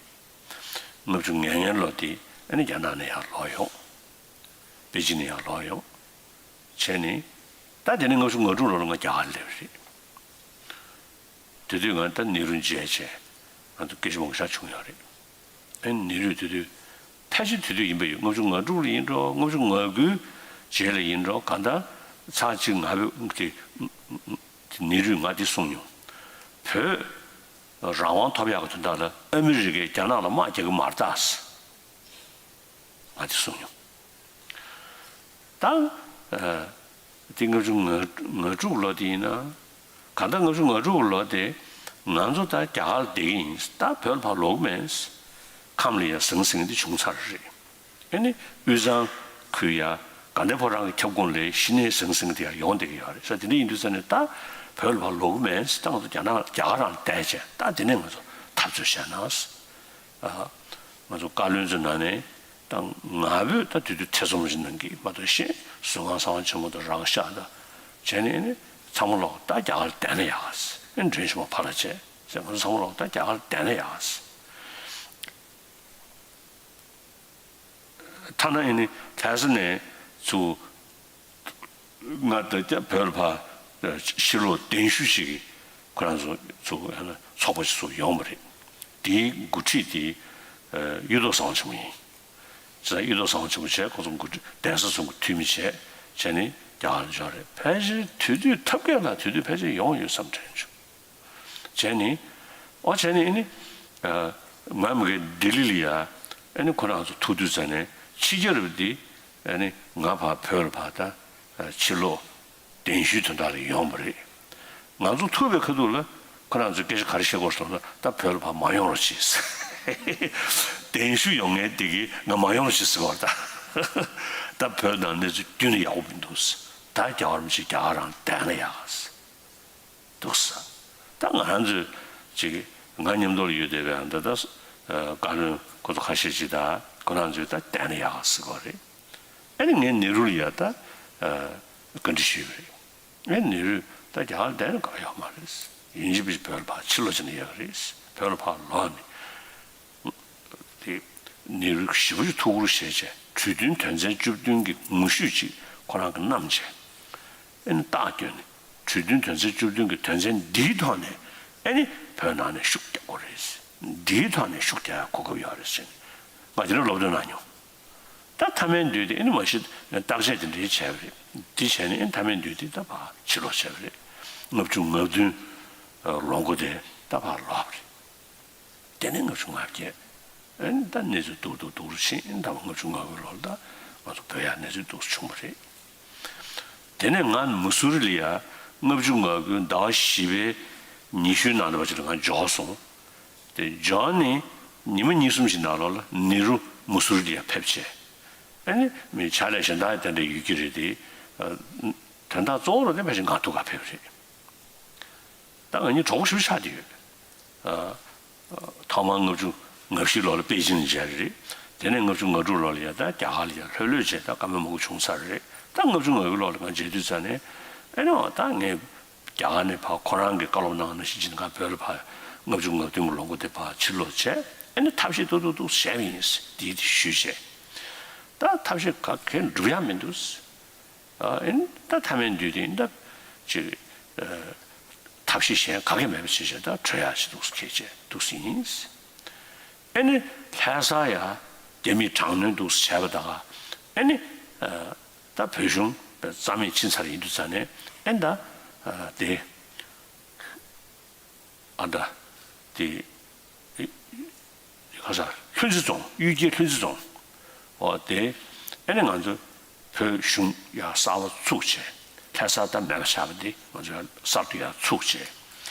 ལྔ་བཅུ་ང་ལྔ་ལོ་དེ་ཨ་ནི་རྒྱ་ནག་ནས་ཡར་ལོག་ཡོང་། པེ་ཅིན་ནས་ཡར་ལོག་ཡོང་། བྱས་ནས་ད་དེ་ནས་ལྔ་བཅུ་ང་དྲུག་ལོ་ལ་ང་རྒྱ་གར་སླེབས་རེད། དེ་དུས་ང་ད་ནེ་རུ་མཇལ་བྱས་ང་ཚོ་སྐད་ཆ་མང་ཤ་བྱུང་ཡོད་རེད། ཨ་ནི་ནེ་རུས་དེ་དུས་ཕལ་ཆེར་དེ་དུས་ཡིན་པ་ཡོད། ལྔ་བཅུ་ང་དྲུག་ལ་ཡིན་འགྲོ། ལྔ་བཅུ་ང་དགུའི་རྗེས་ལ་ཡིན་འགྲོ། གང་ལྟར་ཚར་གཅིག་ང་བོད་དེ་ནེ་རུས་ང་དེ་གསུངས་མྱོང་། བོད་རང་དབང་ཐོབ་ཡག་གི་དོན་དག་ལ་ཨ་མི་རི་ཀས་རྒྱ་ནག་ལ་དམག་རྒྱག་གི་མ་རེད་ད། ང་དེ་གསུངས་མྱོང་། ད། དེ་ལྔ་བཅུ་ང་དྲུག་ལོ་དེ་ཡིན་ན། གང་ལྟར་ལྔ་བཅུ་ང་དྲུག་ལོ་དེ་ང་ཚོ་ད་རྒྱ་གར་ལ་བསྡད་ཀྱི་ཡིན། ད་བོད་ལ་ཕར་ལོག་གི་མེད། ཁམས་ལ་ཡ་ཟང་ཟིང་དེ་བྱུང་ཚར་རེད། ཨེ་ནི་དབུས་གཙང་ཁུལ་ཡ་དགའ་ལྡན་ཕོ་བྲང་གི་ཁྱབ་ཁོངས་ལ་གཞི་ནས་ཟང་ཟིང་དེ་ཡ་ཡོང་བསྡད་ཀྱི་ཡོད་རེད་ས། དེ་འདྲ་ཡིན་དུས་ས་ནས་ད་བོད་ལ་ཕར་ལོག་གི་མེད། ད་ང་ཚོ་རྒྱ་ནག་རྒྱ་གར་རང་ལ་བསྡད་བྱས་ད་དེ་ནས་ང་ཚོ་འཐབ་རྩོད་བྱས་ན། ང་ཚོ་བཀའ་བློན་ཚོའི་ནང་ནས་ད་ང་བོས་ད་དུས་དུས་ཐེ་ཚོམ་ཞིག་གནང་གི་མ་གཏོགས་ཤེས། ཟུར་ཁང་གསང་བ་ཆེན་མོ་དང་རང་ཤག་དང་བྱས་ནས་ནི་ཚང་མ་ལོག་ད་རྒྱ་གར་བསྡད་ན་ཡག་ཟེར། ཨེ་མགྲོན་ཆེན་མ་ཕར་ལ་བྱས་ཟེར། ང་ཚོ་ཚང་མ་ལོག་ད་རྒྱ་གར་བསྡད་ན་ཡག་ཟེར། ཐ་ན་ཨེ་ནི་ལྷ་ས་ནས་ཚུར་ང་ད་ལྟ་བོད་ལ་ཕར་ཕྱིར་ལོག་གདན་ཞུ་ཞིག་གིས་ཁོ་རང་ཚོ་ཚོ་ཚོགས་པ་ཞིག་ཚུར་ཡོང་བ་རེད། དེའི་འགོ་ཁྲིད་དེ་གཡུ་ཐོག་གསང་བ་ཆེན་མོ་ཡིན། བྱས་ཙང་གཡུ་ཐོག་གསང་བ་ཆེན་མོ་བྱས། ཁོ་ཚོ་འགོ་ཁྲིད་གདན་ས་ཚོ་གི་འཐུས་མི་བྱས་བྱས་ནས་རྒྱ་གར་ལ་འབྱོར་རེད། ཕལ་ཆེར་དེ་དུས་ཐབས་མཁས་ལ་དེ་དུས་ཕལ་ཆེར་ཡོང་ཡོད་བསམ་དྲན་བྱུང་། བྱས་ནས་ཨོ་བྱས་ནས་ཨེ་ནི་ང་མ་གི་ལྡི་ལི་ལ་ཡ་ཨེ་ནི་ཁོ་རང་ཚོ་ཐུག་དུས་ཙ་ནས་ཕྱི་རྒྱལ་རབས་དེ་ཨེ་ནི་ང་ཕར་བོད་ལ་ཕར་ད་ཕྱིར་ལོག་གདན་ཞུའི་དོན་དག་ལ་ཡོང་བ་རེད། ང་ཚོ་ཐུག་པའི་ཁ་ཐུག་ལ་ཁོ་རང་ཚོས་སྐད་ཆ་ག་རེ་བཤད་དགོས་སོང་ན། ད་བོད་ལ་ཕར་མ་ཡོང་རོགས་གྱིས། གདན་ཞུ་ཡོང་མཁན་དེ་གིས་ང་མ་ཡོང་ཞེས་ཟེར་བ་ད། ད་བོད་ནང་གནས་ཚུལ་རྒྱུན་ནས་ཡག་པོ་མི་འདུག་ད་རྒྱ་གར་མི་ཅིག་རྒྱ་གར་རང་བསྡད་ན་ཡག་འདུག་ས། ད་ང་རང་ཚོས་ཅིག་ང་མཉམ་དུ་ཡོད་བསྡད་པའི་ད་ད་བཀའ་བློན་ཁོ་ཚོ་ཁ་ཤས་ཅིག་ད་ཁོ་རང་ཚོས་ད་བསྡད་ན་ཡག་ཟེར་བ་རེད། ཨ་ནི་ངས་ནེ་རུ་ལ་ཡ་ད་བཀའ་འདྲི་ཞུས་པ་རེད། ཨ་ནེ་རུས་ད་རྒྱ་གར་བསྡད་ན་དགའ་ཡོད་མ་རེད། ཡིན་གཅིག་མིན་གཅིག་བོད་ལ་ཕར་ཕྱིར་ལོག་བྱས་ན་ཡག་རེད། བོད་ལ་ཕར་ལོག་ནས། དེ་ནེ་རུ་ཞེ་པོ་ཅིག་ཐུགས་ཁུར་བཞེས་བྱས་གྲོས་མཐུན་དོན་ཚན་བཅུ་བདུན་གྱི་ངོ་བཤུས་ཅིག་ཁོ་རང་གིས་བསྣམས་བྱས། ཨ་ནི་རྟགས་བསྐྱོན་ནས་གྲོས་མཐུན་དོན་ཚན་བཅུ་བདུན་གྱི་དོན་ཚན་འདིའི་ཐོག་ནས་ཨ་ནི་བོད་ནང་ནས་ཤུགས་རྒྱག་དགོས་རེད། འདིའི་ཐོག་ནས་ཤུགས་རྒྱག་ཡ་གོ་སྐབས་ཡོད་རེད་ཟེར་ནས་ང་དེ་འདྲ་སློབ་སྟོན་གནང་མྱོང་། ད་མཐའ་མའི་མདུན་དེ་ཨ་ནི་མ་གཞི་བརྟག་དཔྱད་དེ་འདྲའི་བྱས་པ་རེད། དེ་བྱས་ནས་ཨ་ནི་མཐའ་མའི་མདུན་དེ་ད་ཕར་ཕྱིར་ལོག་བྱས་པ་རེད། ལྔ་བཅུ་ང་བདུན་ལོ་འགོ་དེ་ད་ཕར་ལོག་པ་རེད། དེ་ནས་ལྔ་བཅུ་ང་བརྒྱད། ཨ་ནི་ད་གནས་ཚུལ་སྡུག་སྡུག་སྡུག་རུ་ཕྱིན། ད་ལྔ་བཅུ་ང་དགུའི་ལོ་ལ་ད་ང་ཚོ་བོད་ཡར་གནས་ཚུལ་སྡུག་རུ་བྱུང་བ་རེད། དེ་ནས་ང་མུ་སུ་རི་ལ་ཡ་ལྔ་བཅུ་ང་དགུའི་ཟླ་བ་བཞི་པའི་ཉི་ཤུའི་ནང་ལ་བ་ཅིག་ལ་ང་འབྱོར་སོང་། དེ་འབྱོར་ནས་ཉི་མ་གཉིས་གསུམ་ཞིག་ནང་ལོགས་ལ་ནེ་རུ་མུ་སུ་རི་ལ་ཡ་ཕེབས་བྱས། ཨ་ནི་མི་ཕྱག་ལས་གཞན་དག་དེ་འདྲ་ཡོད་ཀྱི་རེད་དེ། དོན་དག་གཙོ་བོ་རུ་དེ་ཕལ་ཆེར་ང་ཐུག་ག་ཕེབས་རེད། ད་ང་གཉིས་གྲོགས་པོ་ཞེ་པོ་ཆགས་བསྡད་ཡོད། ཨ། ཐོག་མར་ལྔ་བཅུ་ང་བཞི་ལོ་ལ་པེ་ཅིན་མཇལ་རེད། དེ་ནས་ལྔ་བཅུ་ང་དྲུག་ལོ་ལ་ཡ་ད་རྒྱ་གར་ལ་ཡ་ལྷོད་ལྷོད་བྱས་ད་བཀའ་མོལ་མང་པོ་བྱུང་ཚར་རེད། ད་ལྔ་བཅུ་ང་དགུ་ལོ་ལ་ང་མཇལ་དུས་ཙ་ནས་ཨེ་ནས་འོ་ད་ངས་རྒྱ་གར་ནས་ཕར་ཁོ་རང་གིས་བཀའ་སློབ་གནང་ནང་བཞིན་བྱས་ནས་ང་བོད་ལ་ཕར་ལྔ་བཅུ་ང་བདུན་གྱི་ལོ་འགོ་དེ་ཕར་ཕྱིར་ལོག་བྱས། ཨེ་ནས་ཐབས་ཤེས་ཏོག་ཏོག་ཏོག་བྱས་པ་ཡིན། དེ་དེ་ཞུས་བྱས། ད་ཐབས་ཤེས་ག་གེ་འགྲུབ་ཡ་མི་འདུག་ཨ་ཨེ་ནི་ད་མཐའ་མའི་མདུན་དེ་ད་ཅིག་ཨ་ཐབས་ཤེས་གཞན་ག་གེ་མེད་པ་བྱས་བྱས་ད་བྲོས་ཡག་ཅིག་འདུག་ཁྱེད་ཅེས་འདུག་ཟིན་ཡིན། ཨེ་ནི་ལྷ་ས་ཡ་རྒྱ་མིས་དྲག་གནོན་འདུག་བྱས་པ་ད་ག་ཨེ་ནི་ཨ་ད་བོད་གཞུང་རྩ་མེད་ཕྱིན་ཚར་ཡིན་དུས་ཙ་ནས་ཨེ་ད་ཨ་དེ། ཨ་ད། དེ། ཁ་ས་ལྷུན་རྩེ་རྫོང་གཡུལ་རྒྱལ་ལྷུན་རྩེ་རྫོང་། འོ་དེ། ཨ་ནི་ང་ཚོ་བོད་གཞུང་ཡར་གསར་པ་ཚུགས་བྱས། ལྷ་ས་ད་མེད་པ་ཆགས་པ་དེ་ང་ཚོ་ཡར་གསར་དུ་ཡར་ཚུགས་བྱས།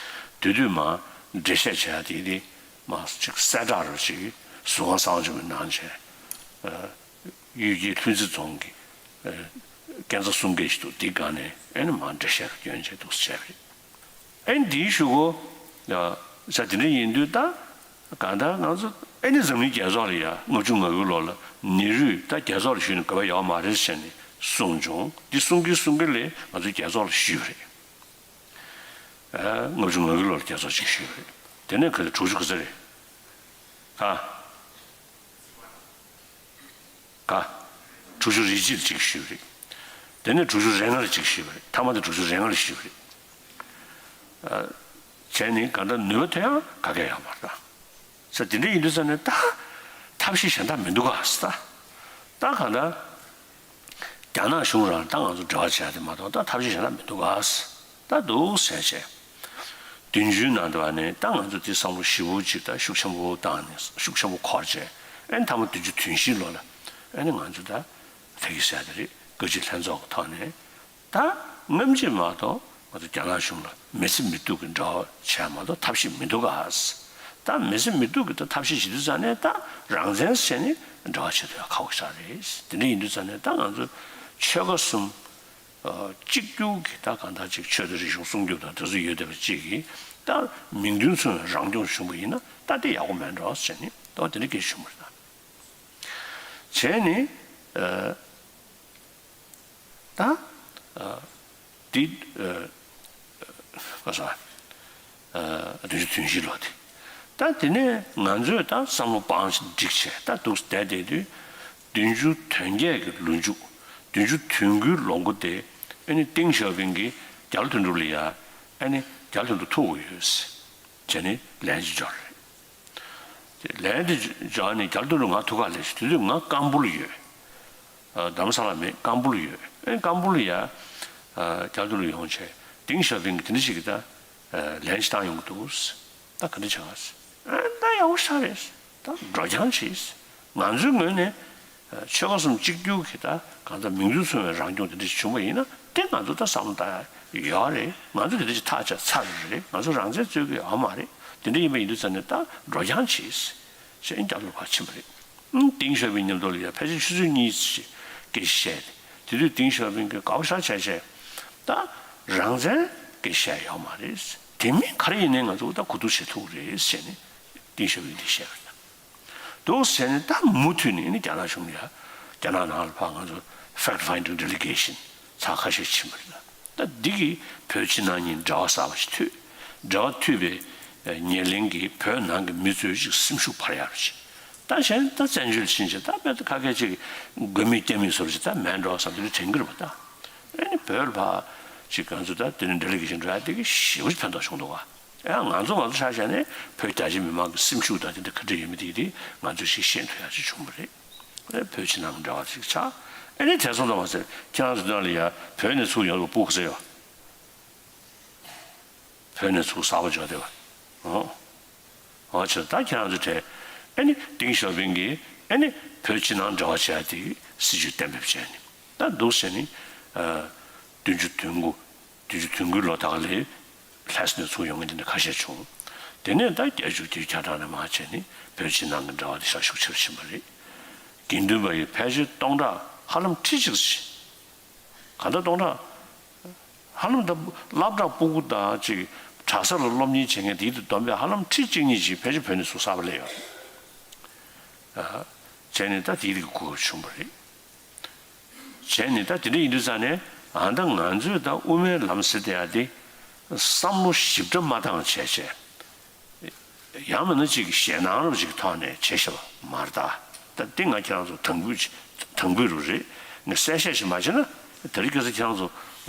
དེ་དུས་མ་འགྲེལ་བཤད་བྱས་དེ་དེ་མ་ཅིག་གསལ་བསྒྲགས་རུ་ཅིག་ཟུར་ཁང་གསར་པ་ཅིག་གི་ནང་བྱས། གཡུལ་རྒྱལ་ལྷུན་རྩེ་རྫོང་གི་སྐས་འཛེག་གསུམ་ཀའི་ཞིག་འདུག་འདི་སྒང་ནས་ཨེ་ནི་མར་འགྲེལ་བཤད་སྐྱོན་བྱས་འདུག་བྱས་པ་རེད། ཨེ་ནི་འདིའི་གཞུག་གུ་ཡ་ས་དེ་འདྲ་ཡིན་དུས་ད་གང་ལྟར་ང་ཚོ་ཨེ་ནི་འཛམ་གླིང་རྒྱལ་ཚོགས་ལ་ཡ་ལྔ་བཅུ་ང་དགུའི་ལོ་ལ་ནེ་རུས་ད་རྒྱལ་ཚོགས་ལ་ཞུགས་ནས་དགོས་པ་ཡོད་མ་རེད་ཟེར་ནས་གསུངས་བྱུང་། འདི་གསུང་གིན་གསུང་གིན་ལས་ང་ཚོ་རྒྱལ་ཚོགས་ལ་ཞུས་པ་རེད། ཨ་ལྔ་བཅུ་ང་དགུའི་ལོ་ལ་རྒྱལ་ཚོགས་ཅིག་ཞུས་པ་རེད། དེ་ནས་ག་ཚོད་དྲུག་ཅུ་ག་ཚོད་རེད། ག་ག་དྲུག་ཅུ་རེ་གཅིག་ལ་གཅིག་ཞུས་པ་རེད། དེ་ནས་དྲུག་ཅུ་རེ་ལྔ་ལ་གཅིག་ཞུས་པ་རེད། མཐའ་མ་དེ་དྲུག་ཅུ་རེ་ལྔ་ལ་ཞུས་པ་རེད། ཨ། བྱས་ནས་གང་ལྟར་ནུས་པ་ཐོན་ཡག་ག་གེ་ཡོད་མ་རེད་ད། ས་དེ་འདྲ་ཡིན་དུས་ཙ་ནས་ད་ཐབས་ཤེས་གཞན་དག་མི་འདུག་ག་ས། ད་གང་ལྟར་རྒྱ་ནག་གཞུང་རང་ད་ང་ཚོ་འབྲེལ་བ་བྱས་ཏེ་མ་གཏོགས་ད་ཐབས་ཤེས་གཞན་དག་མི་འདུག་ག་ས། ད་འདུག་ཟེར་བྱས། བདུན་ཅུའི་ནང་དུ་བ་ནས་ད་ང་ཚོ་དེ་བསམ་བློ་ཞིབ་པོ་ཅིག་ད་ཤུགས་ཆེན་པོ་བཏང་ནས་ཤུགས་ཆེན་པོ་འཁོར་བྱས། ཨེ་ནི་མཐའ་མ་བདུན་ཅུ་དོན་བཞི་ལོ་ལ་ཨེ་ནི་ང་ཚོ་ད་ཕ་གི་ཟེར་དེ་རེད། བཀའ་སྤྱི་ལྷན་ཚོགས་ཀྱི་ཐོག་ནས་ད་སྔ་ཕྱི་མ་གཏོགས་ང་ཚོ་རྒྱ་ནག་གཞུང་ལ་མི་སེར་མི་གཏུག་གི་འབྲེལ་བ་བྱས་མ་གཏོགས་ཐབས་ཤེས་མི་འདུག་ག་ད་མི་སེར་མི་གཏུག་གི་ད་ཐབས་ཤེས་བྱེད་དུས་ཙ་ནས་ད་རང་བཙན་ཟེར་ནས་འབྲེལ་བ་བྱེད་ཐུབ་ཡ་ཁག་པོ་ཞིག་རེད། དེ་འདྲ་ཡིན་དུས་ཙ་ནས་ད་ང་ཚོ་ཆོལ་ཁ་གསུམ། གཅིག་གྱུར་གྱི་ད་གང་ལྟར་ཅིག་ཆོས་དང་རིག་གཞུང་སྲུང་སྐྱོབ་དང་དེ་ཚོ་ཡོད་བསྡད་པ་གཅིག་གིས་ད་མིང་དོན་མཚུངས་པའི་རང་སྐྱོང་བྱུང་བ་ཡིན་ན་ད་དེ་ཡག་པོ་མེད་འགྲོ་ཟེར་ནས་ད་དེ་འདྲ་སྐད་ཆ་བྱུང་བ་རེད་ད། བྱས་ནས་ད་འདི་ག་ས། བདུན་ཅུ་དོན་བཞི་ལོ་དེ། ད་དེ་ནས་ང་ཚོས་ད་བསམ་བློ་སྤང་ཞིག་བསྒྲིགས་བྱས་ད་འདུག་བསྡད་བསྡད་དུས། བདུན་ཅུ་དོན་བརྒྱད་ཀྱི་ལོ་མཇུག་བདུན་ཅུ་དོན་དགུའི་ལོ་མགོ་དེ་ཨ་ནི་ཏེང་ཞའོ་ཕིང་གིས་རྒྱ་ལོ་དོན་གྲུབ་ལ་ཡ་ཨ་ནི་རྒྱ་ལོ་དོན་གྲུབ་ཐུག་དགོས་ཡོད་ཟེར་བྱས་ནས་ལན་ཅིག་འབྱོར་རེད། དེ་ལན་དེ་འབྱོར་ནས་རྒྱ་ལོ་དོན་གྲུབ་ང་ཐུག་ག་སླེབས་ཤག་དེ་དུས་ང་ཀམ་པུ་ལ་ཡོད། རྡ་རམ་ས་ལ་མེད། ཀམ་པུ་ལ་ཡོད། ཨེ་ཀམ་པུ་ལ་ཡ། རྒྱ་ལོ་དོན་གྲུབ་ཡོང་བྱས་ཏེང་ཞའོ་ཕིང་གིས་དེ་འདྲ་ཞིག་གི་ད་ལན་ཞིག་བཏང་ཡོང་གི་འདུག་ད་ག་འདྲ་བྱ་ཨ་ད་ཡག་པོ་ཞེ་དྲག་རེད། ད་འགྲོ་རྐྱང་བྱེད། ང་ཚོའི་ངོས་ནས་ཆོལ་ཁ་གསུམ་གཅིག་གྱུར་གྱི་ད་གང་ལྟར་མིང་དོན་མཚུངས་པའི་རང་སྐྱོང་དེ་འདྲ་ཞིག་བྱུང་བ་ཡིན་ན་དེ་ང་ཚོ་ད་བསམ་བློ་བཏང་ཡག་ཡོད་རེད། ང་ཚོ་དེ་འདྲ་ཞིག་ཐག་བཅད་ཚར་རེད། ང་ཚོ་རང་བཙན་རྩོད་ཀྱི་ཡོད་མ་རེད། དེ་འདྲ་ཡིན་པ་ཡིན་དུས་ཙ་ནས་ད་འགྲོ་རྐྱང་བྱེད། ཅེས་སྐྱབས་ལ་ཕར་ཕྱིན་པ་རེད། ཨང་། ཏིང་ཞའོ་ཕིང་མཉམ་དུ་ལ་ཡ་ཕལ་ཆེར་ཆུ་ཚོད་གཉིས་ཙམ་ཞིག་སྐད་ཆ་བཤད་དེ། དེ་དུས་ཏིང་ཞའོ་ཕིང་གིས་དགའ་པོ་ཞེ་དྲག་བྱས་བྱས། ད་རང་བཙན་སྐད་ཆ་བཤད་ཡོད་མ་རེད། དེ་མིན་ག་རེ་ཡིན་ནའི་ང་ཚོ་ད་གོ་བསྡུར་བྱེད་ཐུབ་ཀྱི་རེད་ཟེར་ནས་ཏིང་ཞའོ་ཕིང་གིས་བཤད་པ་རེད། འདུག་ཟེར་ནས་ད་མུ་མཐུད་ནས་ནི་རྒྱ་ནག་གཞུང་ལ་ཡ། རྒྱ་ནག་ནང་ལ་ཕར་ང་ཚོ་fact finding delegation ཚར་ཁ་ཤས་ཕྱིན་པ་རེད། ད་འདི་གིས་བོད་ཕྱི་ནང་གཉིས་འབྲེལ་བ་གསར་པ་ཞིག་མཐུད། འབྲེལ་བ་མཐུད་པའི་ཉེར་ལེན་གྱིས་བོད་ནང་གི་མི་ཚོའི་ཅིག་སེམས་ཤུགས་འཕར་ཡག་རེད། ད་གཞན་ད་བཙན་བྱོལ་ཕྱིན་བྱས་ད་དཔེ་ད་ཁ་སྐད་ཅིག་དགོས་མེད་སྐྱོན་མེད་བཟོ་འདྲ་ཅིག་ད་མེད་འགྲོ་བསམ་དེ་འདྲ་དྲན་གྱི་རེད་པ། ད་ཨེ་ནི་བོད་ལ་ཕར་ཅིག་ང་ཚོ་ད་དེ་ནས་འབྲེལ་ལས་ཀྱི་ཞིག་འགྲོ་ཡ་དེ་གིས་ཞེ་པོ་ཅིག་ཕན་ཐོགས་བྱུང་འདུག་ག་ཨེ་ང་ཚོ་ང་ཚོ་ཆ་བཞག་ནས་བོད་རྒྱ་ཆེ་མི་མང་གི་སེམས་ཤུགས་དང་དེ་འདྲ་ག་འདྲ་ཡོད་མེད་དེ་དེ་ང་ཚོས་ཞིག་ཤེས་ཐུབ་ཡག་ཅིག་བྱུང་བ་རེད། ཨེ་བོད་ཕྱི་ནང་གི་འབྲེལ་བ་ཅིག་ཆགས། ཨེ་ནི་དེ་སོང་ཙང་མ་ཟད་ཁྱེད་རང་ཚོ་དོན་ལ་ཡ་བོད་ནས་ཚུར་ཡོང་བའི་སྤུ་གུ་ཟེར་ཡོད། བོད་ནས་ཚུར་གསར་པ་འབྱོར་བསྡད་པ། ཨོ། ཨོ་ཆེ་ད་ཁྱེད་རང་ཚོ་གྲས། ཨེ་ནི་ཏིང་ཞའོ་ཕིང་གིས་ཨེ་ནི་བོད་ཕྱི་ནང་འབྲེལ་བ་བྱས་ཏེ་སྲིད་ཇུས་གཏན་འབེབས་བྱས་ནས་ད་འདུག་ཟེར་ནས། བདུན་ཅུ་དོན་དགུ། བདུན་ཅུ་དོན་དགུའི་ལོ་ད་ག་ལས་ལྷ་ས་ནས་ཚུར་ཡོང་མཁན་དེ་འདྲ་ཁ་ཤས་བྱུང་། དེ་ནས་ད་བརྒྱད་ཅུ་དེའི་ཆ་གྲངས་ནས་མར་བྱས་ནས་བོད་ཕྱི་ནང་གི་འབྲེལ་བ་དེ་ཤུགས་ཆེ་རུ་ཕྱིན་པ་རེད། དགེ་འདུན་པ་ཡིས་ཕལ་ཆེར་སྟོང་ཕྲག་ཧ་ལམ་ཁྲི་གཅིག་ཙམ་ཞིག་གང་ལྟར་སྟོང་ཕྲག་ཧ་ལམ་ད་སློབ་གྲྭ་སྤུ་གུ་དང་ཅིག་གྲྭ་ས་ལ་སློབ་གཉེར་བྱེད་མཁན་དེའི་དུ་བསྡོམས་པས་ཧ་ལམ་ཁྲི་གཅིག་གཉིས་ཅིག་ཕལ་ཆེར་བོད་ནས་ཚུར་གསར་པ་སླེབས་ཡོད་རེད། བྱས་ནས་ད་དེའི་རིགས་གོ་སྐབས་བྱུང་བ་རེད། བྱས་ནས་ད་དེ་འདྲ་ཡིན་དུས་ཙང་ནས་ཨ་ད་ང་ཚོས་ད་དབུ་མའི་ལམ་ཟེར་བསྡད་ཡ་དེ་བསམ་བློ་ཞིབ་ཕྲ་མ་བཏང་བྱས་བྱས། ཡང་མིན་ན་ཅིག་ཞེད་སྣང་རབ་ཅིག་ཐོག་ནས་བྱས་ཤེས་པ་མ་རེད་ད། ད་འདི་ང་ཁྱེད་རང་ཚོ་དང་པོ་དང་པོ་རུ་རེད། ངས་གསལ་བཤད་ཞིག་མ་བྱས་ན་དེ་རིང་ཁ་སང་ཁྱེད་རང་ཚོ་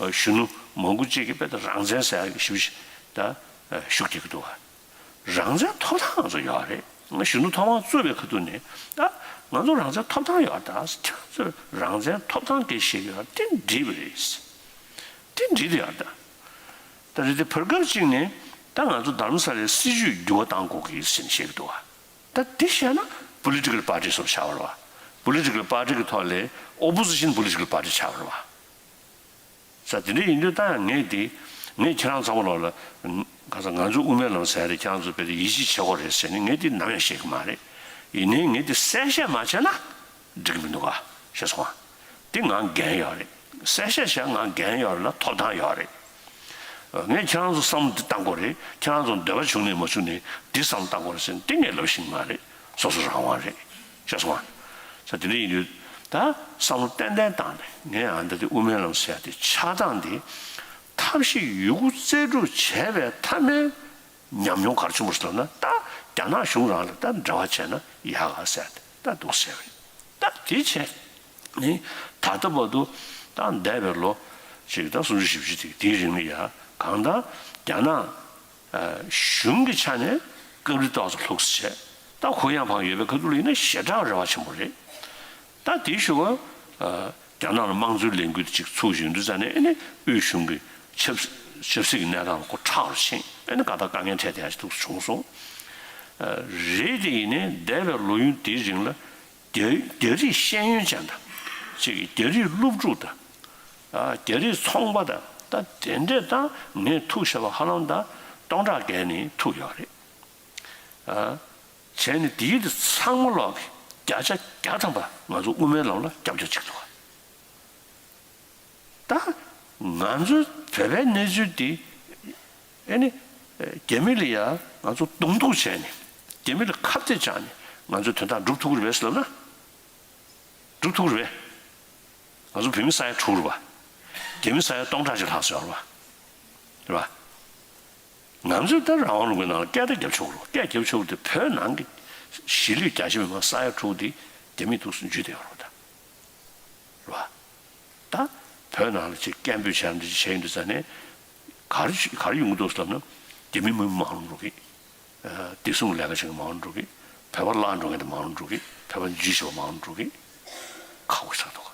གཞོན་ནུ་མང་པོ་ཅིག་གིས་དཔེ་ད་རང་བཙན་ཟེར་ཡ་གི་ཞིབ་ཞིབ་ད་ཤུགས་རྒྱག་གི་འདུག་ག་རང་བཙན་ཐོབ་ཐང་ང་ཚོ་ཡོད་རེད། ང་གཞོན་ནུ་ཐོབ་དབང་རྩོད་པའི་ཁ་ཐུག་ནས་ད་ང་ཚོ་རང་བཙན་ཐོབ་ཐང་ཡོད་ད། ཁྱེད་ཚོས་རང་བཙན་ཐོབ་ཐང་སྐད་བཤད་ཡོད་དེ་འགྲིག་པ་རེད། དེ་འགྲིག་དེ་ཡོད་ད། ད་རེད་དེ་བར་སྐབས་གཅིག་ནས་ད་ང་ཚོ་རྡ་རམ་ས་ལའི་སྲིད་བྱུས་འགྱུར་བ་གཏང་དགོས་ཀྱི་ཟེར་ནས་བཤད་ཀྱི་འདུག་བ། ད་དེ་བཤད་ན་political party་སོགས་བྱ་བ་རེད་བ། Political party་གི་ཐོག་ལས་opposition political party་བྱ་བ་རེད་བ། ས་དེ་འདྲ་ཡིན་དུས་ད་ངས་དེ་ངས་ཁྱེད་རང་ཚང་མ་ལོག་ལ་ག་ས་ང་ཚོ་དབུ་མའི་ལམ་ཟེར་རེད། ཁྱེད་རང་ཚོ་དཔེ་དེ་ཡིད་ཆེས་བྱེད་དགོས་རེད་ཟེར་ནས་ངས་དེ་ནམ་ཡང་བཤད་ཀྱི་མ་རེད། ཡིན་ནའི་ངས་དེ་གསལ་བཤད་མ་བྱས་ན་འགྲིག་གི་མི་འདུག་ག་ཤེས་སོང་ང་། དེ་ང་འགན་ཡོད་རེད། གསལ་བཤད་བྱས་ང་འགན་ཡོད་རེད་ལ་ཐོབ་ཐང་ཡོད་རེད། ངས་ཁྱེད་རང་ཚོ་བསམ་བློ་འདི་བཏང་དགོས་རེད། ཁྱེད་རང་ཚོ་འདོད་པ་བྱུང་ནས་མ་བྱུང་ནས་འདི་བསམ་བློ་བཏང་དགོས་རེད་ཟེར་ནས་འདི་ངས་ལབ་ཤེས་ཀྱི་མ་རེད། སོ་སོ་རང་དབང་རེད། ཤེས་སོང་ང་། ས་དེ་འདྲ་ཡིན་དུས་ད་བསམ་བློ་ཏན་ཏན་བཏང་ནས་ངས་ཨ་འདི་དེ་དབུ་མའི་ལམ་ཟེར་ཡ་དེ་ཆགས་སྟངས་དེ་ཐབས་ཤེས་ཡོད་རྒུ་རྩལ་སྤྲུགས་བྱས་པའི་མཐའ་མའི་ཉམས་མྱོང་ག་རེ་བྱུང་བ་ཟེར་ན། ད་རྒྱ་ནག་གཞུང་རང་ལ་ད་འབྲེལ་བ་བྱས་ན་ཡག་ག་ཟེར་ཏེ་ད་འདུག་ཟེར་བས། ད་དེ་བྱས་ནི་ད་ལྟ་བར་དུ་ད་འདས་པའི་ལོ་ཅིག་ད་སུམ་ཅུ་བཞི་བཅུ་དེ་དེའི་རིང་ལ་ཡ་གང་ལྟར་རྒྱ་ནག་གཞུང་གི་ཆ་ནས་སྐབས་རེ་ཏོག་ཙམ་ལྷུག་ཙམ་བྱས། ད་གུ་ཡངས་བག་ཡངས་ཡོད་པའི་ཁ་ཐུག་ལ་ཡིན་ན་ཞེ་དྲག་རེ་བ་ཆེན་པོ་རེད། ད་དེའི་ཞོར་རྒྱ་ནག་ལ་དམངས་གཙོའི་ལས་འགུལ་དེ་ཅིག་ཚུགས་བཞིན་དུས་ཙང་ནས་ཨེ་ནི་དབུས་གཞུང་གི་ཆབ་ཆབ་སྲིད་ཀྱི་གནས་སྟངས་ལ་ཁོ་ཁྲག་རུ་ཕྱིན། ཨེ་ནི་དཀའ་ཐག་དཀའ་ངལ་འཕྲད་བསྡད་ཡ་ཞིག་འདུག་བྱུང་སོང་། རེད་དེ་ཡིན་ནའི་འདས་པའི་ལོ་ཡུན་དེའི་རིང་ལ་རྒྱ་རྒྱ་རིགས་ཤེས་ཡོན་ཅན་དང་ཅིག་རྒྱ་རིགས་སློབ་ཕྲུག་དང་རྒྱ་རིགས་ཚོང་པ་དང་ད་དེ་འདྲས་དང་ངས་ཐུག་བྱས་པ་ཧ་ལམ་ད་སྟོང་ཕྲག་བརྒལ་ནས་ཐུག་ཡོད་རེད། བྱས་ནས་དེའི་དེ་ཚང་མ་ལོག་གི་བརྒྱ་ཆ་བརྒྱ་ཐམ་པ་ང་ཚོ་དབུ་མའི་ལམ་ལ་རྒྱབ་སྐྱོར་བྱེད་ཀྱི་འདུག་ག་ད་ང་ཚོའི་བོད་པའི་གནས་ཚུལ་འདི་ཨེ་ནི་རྒྱ་མི་ལ་ཡ་ང་ཚོ་གདོང་གཏུག་བྱས་ནས་རྒྱ་མི་ལ་ཁ་གཏད་བཅག་ནས་ང་ཚོའི་དོན་དག་སྒྲུབ་ཐུབ་ཀྱི་རེད་པས་ཟེར་ལབ་ན། སྒྲུབ་ཐུབ་ཀྱི་རེད་པས། ང་ཚོ་བོད་མི་ས་ཡ་དྲུག་རེད་པ། རྒྱ་མི་ས་ཡ་སྟོང་ཕྲག་ཅིག་ལྷག་ཙམ་ཡོད་རེད་པ། རེད་པ། ང་ཚོས་ད་རང་དབང་ལུང་པའི་ནང་ལ་སྐད་ད་རྒྱབ་ཆོག་རོགས། སྐད་རྒྱབ་ཆོག་དེ་བོད་ནང་གི་གཞིས་ལུས་རྒྱ་ཆེ་མི་མང་ས་ཡ་དྲུག་དེ་རྒྱ་མིའི་ཐུགས་སུ་འཇུས་བསྡད་ཡོད་རེད་པ། ད་རེད་པ། ད་བོད་ནང་ལ་ཅིག་སྐད་འབོད་བྱས་འདི་ཅིག་བྱས་ཡོང་དུས་ཙང་ནས་ག་རེ་ག་རེ་ཡོང་གི་འདུག་ཟེར་ལབ་ན། རྒྱ་མི་མི་མང་རུ་འགྲོ་གི། བདེ་སྲུང་ལས་ཀ་བྱེད་མཁན་མང་རུ་འགྲོ་གི། བོད་པ་བརླག་འགྲོ་མཁན་དེ་མང་རུ་འགྲོ་གི། བོད་པ་འཇུས་བྱས་པ་མང་རུ་འགྲོ་གི། ཁག་པོ་ཆགས་འདུག་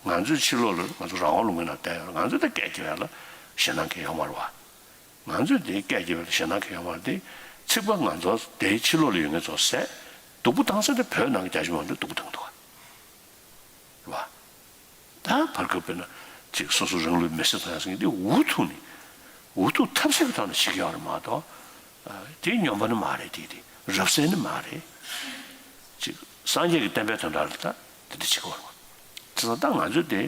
ག་ང་ཚོའི་ཕྱི་ལོགས་ལ་ང་ཚོ་རང་དབང་ལུང་པའི་ནང་བསྡད་ཡོད་རེད། ང་ཚོ་ད་སྐད་རྒྱབ་ཡ་ལ་ཞེད་སྣང་གང་ཡང་ཡོད་མ་རེད་པ། ང་ཚོས་དེ་སྐད་རྒྱབ་ཡ་ལ་ཞེད་སྣང་གང་ཡང་ཡོད་མ་རེད་དེ། ཚིག་པ་ང་ཚོ་དེའི་ཕྱི་ལོགས་ལ་ཡོད་མཁན་ཚོ་ཟས་སྡུག་པོ་བཏང་ས་དེ་བོད་ནང་གི་རྒྱ་ཆེ་མང་ཚོས་སྡུག་པོ་བཏང་འདུག་ག་རེད་པ། ད་བར་སྐབས་དཔེར་ན་ཅིག་སོ་སོ་རང་ལུས་མེར་སྲེག་བཏང་ཡ་ཟེར་མཁན་དེ་འུ་ཐུག་ནས་འུ་ཐུག་ཐབས་ཟད་ཀྱི་ཐོག་ནས་བྱེད་ཀྱི་ཡོད་རེད་མ་གཏོགས། དེ་སྨྱོན་པ་ནི་མ་རེད། དེ་དེ་ རབ་གསལ་ནི་མ་རེད། ཅིག་སངས་རྒྱས་ཀྱི་བསྟན་པའི་དོན་དག་ལ་ད་དེ་འདྲ་བྱེད་དགོས་རེད། དེ་ཚོ་ད་ང་ཚོས་དེ་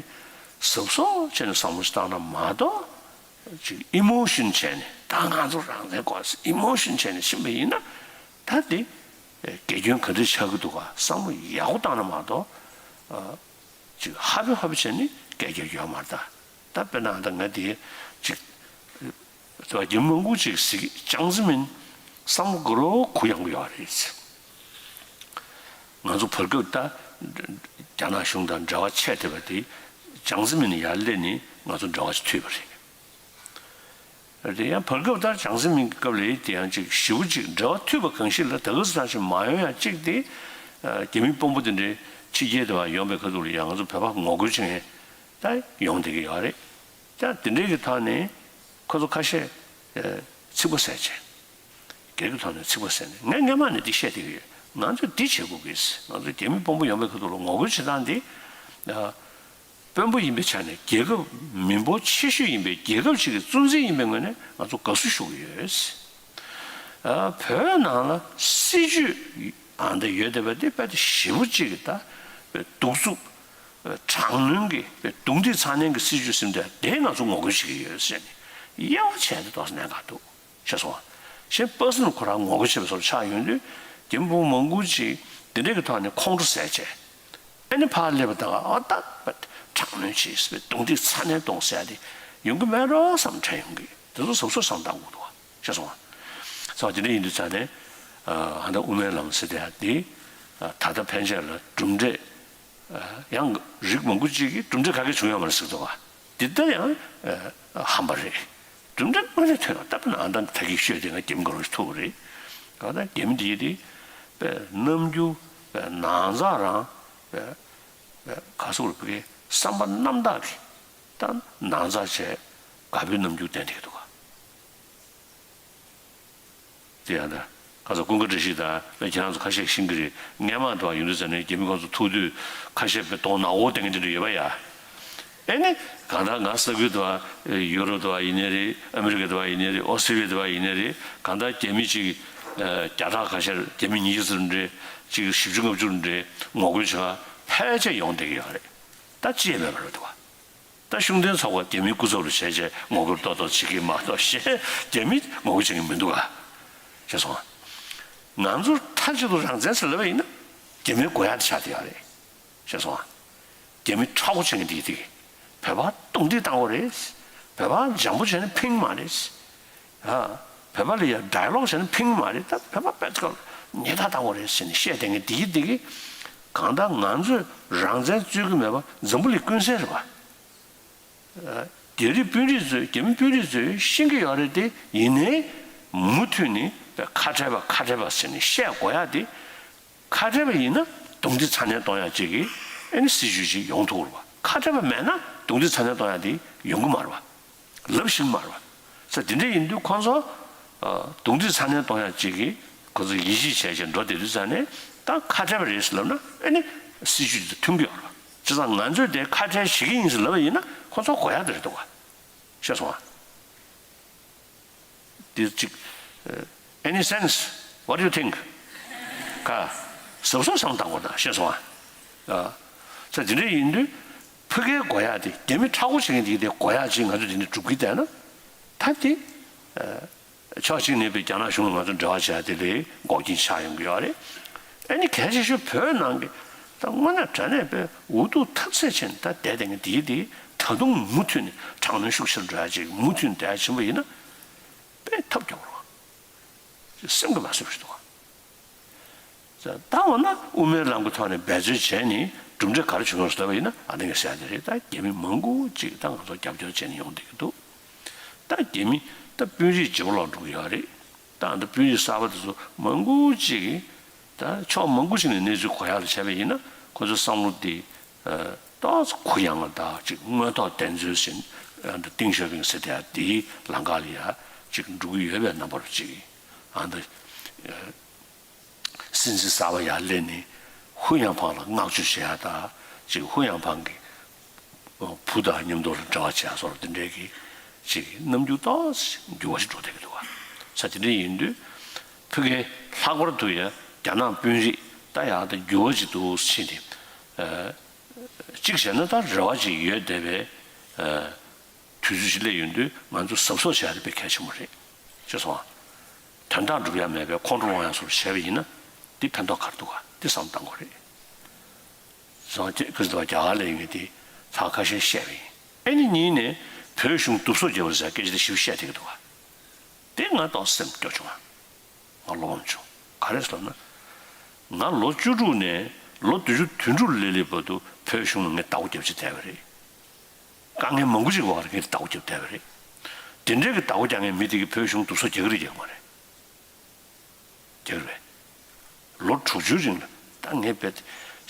གཟབ་གཟབ་བྱས་ནས་བསམ་བློ་ཞིག་བཏང་ན་མ་གཏོགས། ཅིག་ཨི་མོ་ཤོན་བྱས་ནས་ད་ང་ཚོ་རང་བཙན་དགོས་ཨི་མོ་ཤོན་བྱས་ནས་ཕྱིན་པ་ཡིན་ན། ད་དེ་དགེ་སྐྱོན་ག་འདྲ་ཆགས་ཀྱི་འདུག་ག་བསམ་བློ་ཡག་པོ་བཏང་ན་མ་གཏོགས། ཅིག་ཧ་པེ་ཧ་པེ་བྱས་ནས་སྐད་རྒྱག་ཡོད་མ་རེད་ད། ད་དཔེར་ན་ད་ང་དེ་ཅིག་དེ་བ་རྒྱ་མི་མང་པོ་ཅིག་གཟིགས་ཅང་ཙེ་མིན་བསམ་བློ་དགོས་རོགས་གུ་ཡང་གུ་ཡོད་རེད། ང་ཚོ་བར་སྐབས་ད་རྒྱ་ནག་གཞུང་དང་འབྲེལ་བ་ཆད་བསྡད་པ་དེ་ཅང་ཙེ་མིན་ཡར་སླེབས་ནས་ང་ཚོ་འབྲེལ་བ་ཞིག་མཐུད་པ་རེད། དེ་ཡང་བར་སྐབས་ལྟར་བྱང་སེམས་མིན་གྱི་སྐབས་ལ་དེ་ཡང་ཅིག་ཞེ་པོ་ཅིག་འབྲེལ་བ་མཐུད་པ་གང་ཞིག་ལ་ད་ག་ཟེ་ཐང་ཞིག་མ་ཡོང་ཡང་གཅིག་དེ། རྒྱ་མི་དཔོན་པོ་དེ་འདྲའི་ཕྱི་རྒྱལ་དུ་ཡོང་པའི་ཁ་ཐུག་ལ་ཡང་ང་ཚོ་བོད་པ་ངོ་རྒོལ་བྱེད་མཁན་ད་ཡོང་བསྡད་ཀྱི་ཡོད་རེད། ད་དེ་འདྲའི་གི་ཐོག་ནས་ཁོ་ཚོ་ཁ་ཤས་ཚིག་པ་ཟེར་བྱས། སྒེར་གྱི་ཐོག་ནས་ཚིག་པ་ཟེར་ནས་ངས་སྔན་མ་ནས་འདི་བཤད་བསྡད་ཀྱི་ཡོད། ང་ཚོས་འདི་བྱེད་དགོས་ཀྱི། ང་ཚོས་རྒྱ་མི་དཔོན་པོ་ཡོང་པའི་ཁ་ཐུག་ལ་ངོ་རྒོལ་བྱེད་སྟངས་འདི། དཔོན་པོ་ཡིན་པའི་ཆ་ནས་རྒྱལ་ཁབ་མི་འབོར་ཆེ་ཤོས་ཡིན་པའི་རྒྱལ་ཁབ་ཅིག་གི་གཙོ་འཛིན་ཡིན་པའི་ངོས་ནས་ང་ཚོ་དགའ་བསུ་ཞུ་གི་ཡོད། ཨ། བོད་ནང་ལ་སྲིད་ཇུས་ཨ་འདི་ཡོད་བསྡད་པ་འདི་དཔེ་ཞེ་པོ་ཅིག་གི་ད་དཔེ་གདུག་རྩུབ་དྲག་གནོན་གྱི་དཔེ་རྡུང་རྡེག་ཚ་ནན་གྱི་སྲིད་ཇུས་ཟེར་དེ་དེ་ང་ཚོ་ངོ་རྒོལ་བྱེད་ཀྱི་ཡོད་ཟེར་ནས་དབྱེ་བ་ཕྱེ་ནས་ཏོག་ཙམ་གནད་འགག་འདུག། ཤེས་སོང་ཨ། གཞན་པར་སོ་ནལ་ཁོ་རང་ངོ་རྒོལ་བྱེད་པའི་བཟོ་འདྲ་ཆགས་ཡོང་དུས། རྒྱ་མི་བུ་མང་པོ་ཅིག་འདི་འདྲའི་གི་ཐོག་ནས་ཁོང་ཁྲོ་ཟ་བྱས། ཨ་ནི་ཕར་སླེབས་པ་དང་ཨ་ད་དྲག་གནོན་བྱས་པའི་རྡུང་རྡེག་ཚ་ནན་གཏོང་ཟེར་ཡ་དེ་ཡོང་གི་མེད་འགྲོ་བསམ་དྲན་ཡོང་གི། དེ་ཚོ་གཟབ་གཟབ་བསམ་བཏང་དགོས་འདུག་བ། ཤེས་སོང་ཨ། ཚོ་དེ་འདྲ་ཡིན་དུས་ཙང་ནས། ཨ་ད་དབུ་མའི་ལམ་ཟེར་དེ་ཡ་དེ། ད་ལྟ་ཕན་ཆད་ལ་གྲུབ་འབྲས། ཡང་རིགས་མང་པོ་ཅིག་གིས་གྲུབ་འབྲས་ག་གེ་བྱུང་ཡོད་མ་རེད་ཟེར་འདུག་ག། འདི་ལྟར་ཡང་ཧམ་པ་རེད། གྲུབ་འབྲས་དངོས་གནས་ཐོན་ཡོང་། ད་དཔེར་ན་ཨ་ད་ད་གིན་ཤོད་དེ་ང་རྒྱ་མི་དགའ་རོགས་ཐུག་རེད། ག་ད་རྒྱ་མི་འདི་དེ་དཔེ་རྣམ་འགྱུར་དཔེ་ནང་ཚགས་རང་དཔེ་དཔེ་ག་སོགས་རུ་བུ་གའི་བསམ་པ་རྣམ་དག་གི་ད་ནང་ཚགས་བྱས་དགའ་པོའི་རྣམ་འགྱུར་བསྟན་བསྡད་ཀྱི་འདུག་ག། དེ་ཡང་ད། ཁ་ཚ་ཀུན་དགའ་བཀྲ་ཤིས་དང་ཁྱེད་རང་ཚོ་ཁ་ཤས་ཤེས་ཀྱི་རེད། སྔན་མ་དུ་བ་ཡོང་དུས་ཙ་ནས་རྒྱ་མི་ཁོང་ཚོ་ཐུག་དུས་ཁ་ཤས་པའི་གདོང་ནག་པོ་བསྟན་གྱི་འདི་འདྲ་ཡོད་པ་ཡ། ཨེ་ནི་གང་ལྟར་ང་ས་ཁུལ་དུ་བ་ཡུ་རོབ་དུ་བ་ཡིན་ནའི་རེད། ཨ་མི་རི་ཀ་དུ་བ་ཡིན་ནའི་རེད། ཨོ་སི་ཏྲེ་ལི་ཡ་དུ་བ་ཡིན་ནའི་རེད། གང་ལྟར་རྒྱ་མི་གཅིག་བརྒྱ་ཕྲག་ཁ་ཤས་རྒྱ་མི་ཉིས་བརྒྱ་ཙམ་རེད། གཅིག་བཞི་བཅུ་ལྔ་བཅུ་རེད། ངོ་རྒོལ་བྱ་བ་ཕལ་ཆེར་ཡོང་བསྡད་ཀྱི་ཡོད་རེད། ད་ཅི་ཡང་མེད་པ་རེད་འདུག་བ། ད་ཤུགས་ལྡན་ཚོགས་པ་རྒྱ་མིའི་སྐུ་ཚབ་ལ་བྱས་བྱས་ངོ་རྒོལ་ཏོག་ཏོག་བྱེད་ཀྱི་མ་གཏོགས་གཞན་རྒྱ་མིས་ངོ་རྒོལ་བྱེད་ཀྱི་མི་འདུག་ག། ཤེས་སོང་ང་། ང་ཚོར་མཐའ་གཅིག་ཏུ་རང་བཙན་ཟེར་ལབ་པ་ཡིན་ན་རྒྱ་མིའི་དགོས་ཡག་དེ་ཆགས་བསྡད་ཡོད་རེད། ཤེས་སོང་ང་། རྒྱ་མི་མཁྲེགས་པོ་བྱེད་མཁན་དེ་གི་དེ་གི་བོད་པ་རྡུང་རྡེག་བཏང་དགོས་རེད། བོད་པ་འཇམ་པོ་བྱས་ནས་ཕན་གྱི་མ་རེད། ཨ། བོད་པ་ལ་ཡ་ཌའི་ལོག་བྱས་ན་ཕན་གྱི་མ་རེད། ད་བོད་པ་དཔེ་ཚོ་ཉེས་དག་བཏང་དགོས་རེད་ཟེར་ནས་བཤད་བསྡད་མཁན་དེ་གི་དེ་གི་གང་ལྟར་ང་ཚོས་རང་བཙན་རྩོད་ཀྱི་མེད་པ་འཛམ་བུ་གླིང་ཀུན་གསལ་རེད་པ། རྒྱ་རིགས་དཔོན་རིགས་ཚོས་རྒྱ་མི་དཔོན་རིགས་ཚོས་ཤེས་ཀྱི་ཡོད་རེད་དེ། ཡིན་ནའི་མུ་མཐུད་ནས་ཁ་བྲལ་བ་ཁ་བྲལ་བ་ཟེར་ནས་བཤད་དགོས་ཡ་དེ། ཁ་བྲལ་བ་ཡིན་ན་རྡུང་རྡེག་ཚ་ནན་གཏོང་ཡ་ཅིག་གི་ཨེ་ནི་སྲིད་བྱུས་ཅིག་ཡོང་ཐུབ་རེད་པ། ཁ་བྲལ་བ་མེད་ན་རྡུང་རྡེག་ཚ་ནན་གཏོང་ཡ་དེ་ཡོང་གི་མ་རེད་པ། ལབ་ཤེས་ཀྱི་མ་རེད་པ། ས་དེ་འདྲ་ཡིན་དུས་ཁོང་ཚོ་རྡུང་རྡེག་ཚ་ནན་གཏོང་ཡ་ཅིག་གི་ཁོ་ཚོ་ཡིད་ཆེས་བྱས་བྱས་འགྲོ་བསྡད་དུས་ཙང་ནས། ད་ཁ་བྲལ་བ་རེད་ཟེར་ལབ་ན་ཨེ་ནི་སྲིད་བྱུས་དེ་མཐུན་གྱི་ཡོད་རེད་པ། བྱས་ཙང་ང་ཚོས་དེ་ཁ་བྲལ་བྱེད་ཀྱི་ཡིན་ཟེར་ལབ་པ་ཡིན་ན་ཁོ་ཚོ་དགོས་ཡ་དེ་རེད་འདུག་ག། ཤེས་སོང་ང་། འདི་གཅིག་ཨེ་ནི་སེན་སི། What do you think? ག། གཟབ་གཟབ་བསམ་བཏང་དགོས་ད། ཤེས་སོང་ང་། ཨ། ས་དེ་འདྲ་ཡིན་དུས་ཕ་གིའི་དགོས་ཡ་དེ། རྒྱ་མི་མཁྲེགས་པོ་བྱེད་མཁན་དེ་གི་དེ་དགོས་ཡ་ཅིག་ང་ཚོས་དེ་འདྲ་སྒྲུབ་ཀྱི་བསྡད་ན། ད་དེ། ཨ། ཕྱོགས་གཅིག་ནས་པའི་རྒྱ་ནག་གཞུང་ལ་ང་ཚོ་འབྲེལ་བ་བྱེད་ཡ་དེ་ལས་འགོག་རྐྱེན་ཆགས་ཡོང་གི་ཡོད་རེད། ཨ་ནི་གལ་ཆེ་ཤོས་བོད་ནང་གི་ད་དངོས་གནས་དྲང་གནས་པའི་འུ་ཐུག་ཐབས་ཟད་བྱས་ནས་ད་བསྡད་བསྡད་མཁན་དེ་གི་དེ་ད་དུང་མུ་མཐུད་ནས་དྲག་གནོན་ཤུགས་ཆེར་འགྲོ་ཡ་ཅིག་མུ་མཐུད་ནས་བསྡད་ཡ་ཕྱིན་པ་ཡིན་ན། དཔེ་ཐབས་སྐྱོ་པོ་རེད། སེམས་ཀྱིས་མ་བཟོད་པ་ཞིག་འདུག་ག། ད་འོ་ན་དབུ་མའི་ལམ་གྱི་ཐོག་ནས་འབད་རྩོལ་བྱས་ནས་གྲུབ་འབྲས་ག་རེ་བྱུང་ཡོད་ཟེར་ལབ་པ་ཡིན་ན། ཨ་ནི་ངས་ཟེར་ཡ་དེ་རེད། ད་རྒྱ་མི་མང་པོ་ཅིག་ད་ང་ཚོ་རྒྱབ་སྐྱོར་བྱས་ནས་ཡོང་བསྡད་ཀྱི་འདུག། ད་རྒྱ་མི་ད་དཔོན་རིགས་བརྗེ་པོ་ལོག་འགྲོ་གི་ཡོད་རེད། ད་ཨ་ད་དཔོན་རིགས་གསར་པ་དེ་ཚོ་མང་པོ་ཅིག་གིས་ད་ཕྱོགས་མང་པོ་ཞིག་ནས་གནས་ཚུལ་གོ་ཡག་ལ་བྱས་པ་ཡིན་ན། ཁོ་ཚོའི་བསམ་བློ་དེ་ཏོག་ཙམ་གུ་ཡངས་ལ་ད་ཅིག་དངོས་ཐོག་བདེན་འཚོལ་ཟིན། ཨ་ད་ཏིང་ཞའོ་ཕིང་ཟེར་དེ་ཡ་དེའི་ལམ་ཁ་ལ་ཡ་ཅིག་འགྲོ་གི་ཡོད་པའི་རྣམ་པ་རུ་ཅིག། ཨ་ད་སྲིད་འཛིན་གསར་པ་ཡར་སླེབས་ནས་ཧུ་ཡང་ཕང་ལ་བསྔགས་བརྗོད་བྱེད་ཡ་ད་ཅིག་ཧུ་ཡང་ཕང་གི་བུ་དང་མཉམ་དུ་ལ་འབྲེལ་བ་བྱེད་ཡ་སོགས་དེ་འདྲའི་གི་ཅིག་རྣམ་འགྱུར་ཏོག་ཙམ་འགྱུར་བ་ཞིག་འགྲོ་བསྡད་ཀྱི་འདུག་ག། ས་དེ་འདྲ་ཡིན་དུས་ ཕ་གིའི་ལྷག་པར་དུ་ཡང་རྒྱ་ནག་དཔོན་རིགས་ད་ཡག་ད་འགྱུར་བ་ཅིག་འདུག་ཕྱིན་ཏེ། གཅིག་བྱས་ན་ད་རེ་བ་ཅིག་ཡོད་བསྡད་པའི་དུས་ཚོད་ཅིག་སླེབས་ཡོང་དུས་ང་ཚོ་གཟབ་གཟབ་བྱ་ཡ་དེ་དཔེ་གལ་ཆེན་པོ་རེད། ཅེས་སོང་ང་། དོན་དག་འགྲུབ་ཡ་མེད་པའི་ཁོང་ཁྲོ་སློང་ཡ་སོགས་བྱས་པ་ཡིན་ན་འདི་ཕན་ཐོགས་ག་རེ་འདུག་ག་འདི་བསམ་བཏང་དགོས་རེད། སོང་ང་ཁྱེད་ཀྱིས་རྒྱ་གར་ལ་ཡོང་ངེས་དེ་ཚ་ཁ་ཤས་བཤད་པ་ཡིན། ཨེ་ནི་གཉིས་ནས་བོད་གཞུང་སྡུག་སོ་རྒྱབ་པ་ཟེར་སྐད་ཆ་དེ་ཞིབ་བཤད་བསྡད་ཀྱི་འདུག་ག་དེ་ང་ཏོག་སེམས་སྐྱོ་བྱུང་ང་། ང་བློ་ཕམ་བྱུང་། ག་རེ་ཟེར་ན། ང་ལོ་བཅུ་དྲུག་ནས་ལོ་བདུན་ཅུ་དོན་དྲུག་སླེབས་སླེབས་བར་དུ་བོད་གཞུང་ལ་ངས་ཟླ་བོ་རྒྱབ་ཀྱི་བསྡད་པ་རེད། དཀའ་ངལ་མང་པོ་ཞིག་འོག་ལ་ངས་ཟླ་བོ་རྒྱབ་བསྡད་པ་རེད། དེ་འདྲའི་གི་ཟླ་བོ་རྒྱག་མཁན་མི་དེ་གིས་བོད་གཞུང་སྡུག་སོ་རྒྱག་གི་རེད་རྒྱག་གི་མ་རེད། རྒྱག་གི་རེད། ལོ་དྲུག་ཅུའི་རིང་ལ་ད་ངས་རྦད་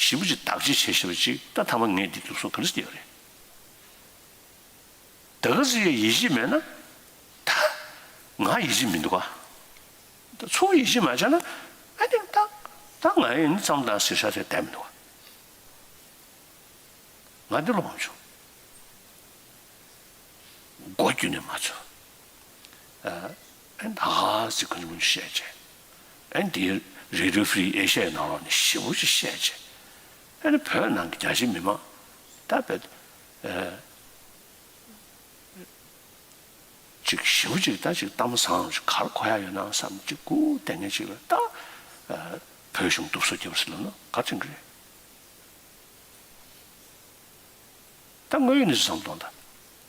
ཞེ་པོ་ཅིག་བདག་གཅེས་བྱས་བཞག་པ་ཅིག་ད་ཐ་མ་ངས་འདི་སྡུག་སོ་ག་འདྲ་ཞིག་རྒྱག་གི་རེད། ད་ག་ཟེ་ཡིད་ཆེས་མེད་ན། ད་ང་ཡིད་ཆེས་མི་འདུག་ག་ད་ཚུར་ཡིད་ཆེས་མ་བྱས་ན། ཨ་ནི་ད་ད་ང་ཡིན་ཙམ་དང་ཟེར་ཤ་ཟེར་བསྡད་མི་འདུག་ག་ང་འདི་བློ་མ་བྱུང་། མགོ་བརྒྱུད་ནས་མ་ཚོར། ཨ་ཨ་ནི་ཧ་ཧ་ཟེར་ཁོ་ཚོ་མུ་བཤད་བྱས། ཨ་ནི་དེའི་Radio Free Asia ཡི་ནང་ལོགས་ནས་ཞེ་པོ་ཅིག་བཤད་བྱས། ཨ་ནི་བོད་ནང་གི་རྒྱ་ཆེ་མི་མང་ད་བོད་ཨ་ཅིག་ཞེ་པོ་ཅིག་ད་ཅིག་གཏམ་བཟང་ཅིག་ག་རེ་གོ་ཡ་ཡོད་ན་བསམ་ཅིག་སྒུག་བསྡད་མཁན་ཅིག་ལ་ད་ཨ་བོད་གཞུང་སྡུག་སོ་རྒྱབ་ཟེར་ལབ་ན་ག་རེ་དྲན་གི་རེད། ད་དངོས་ཡོད་གནས་ཚུལ་བསམ་བློ་གཏོང་དང་།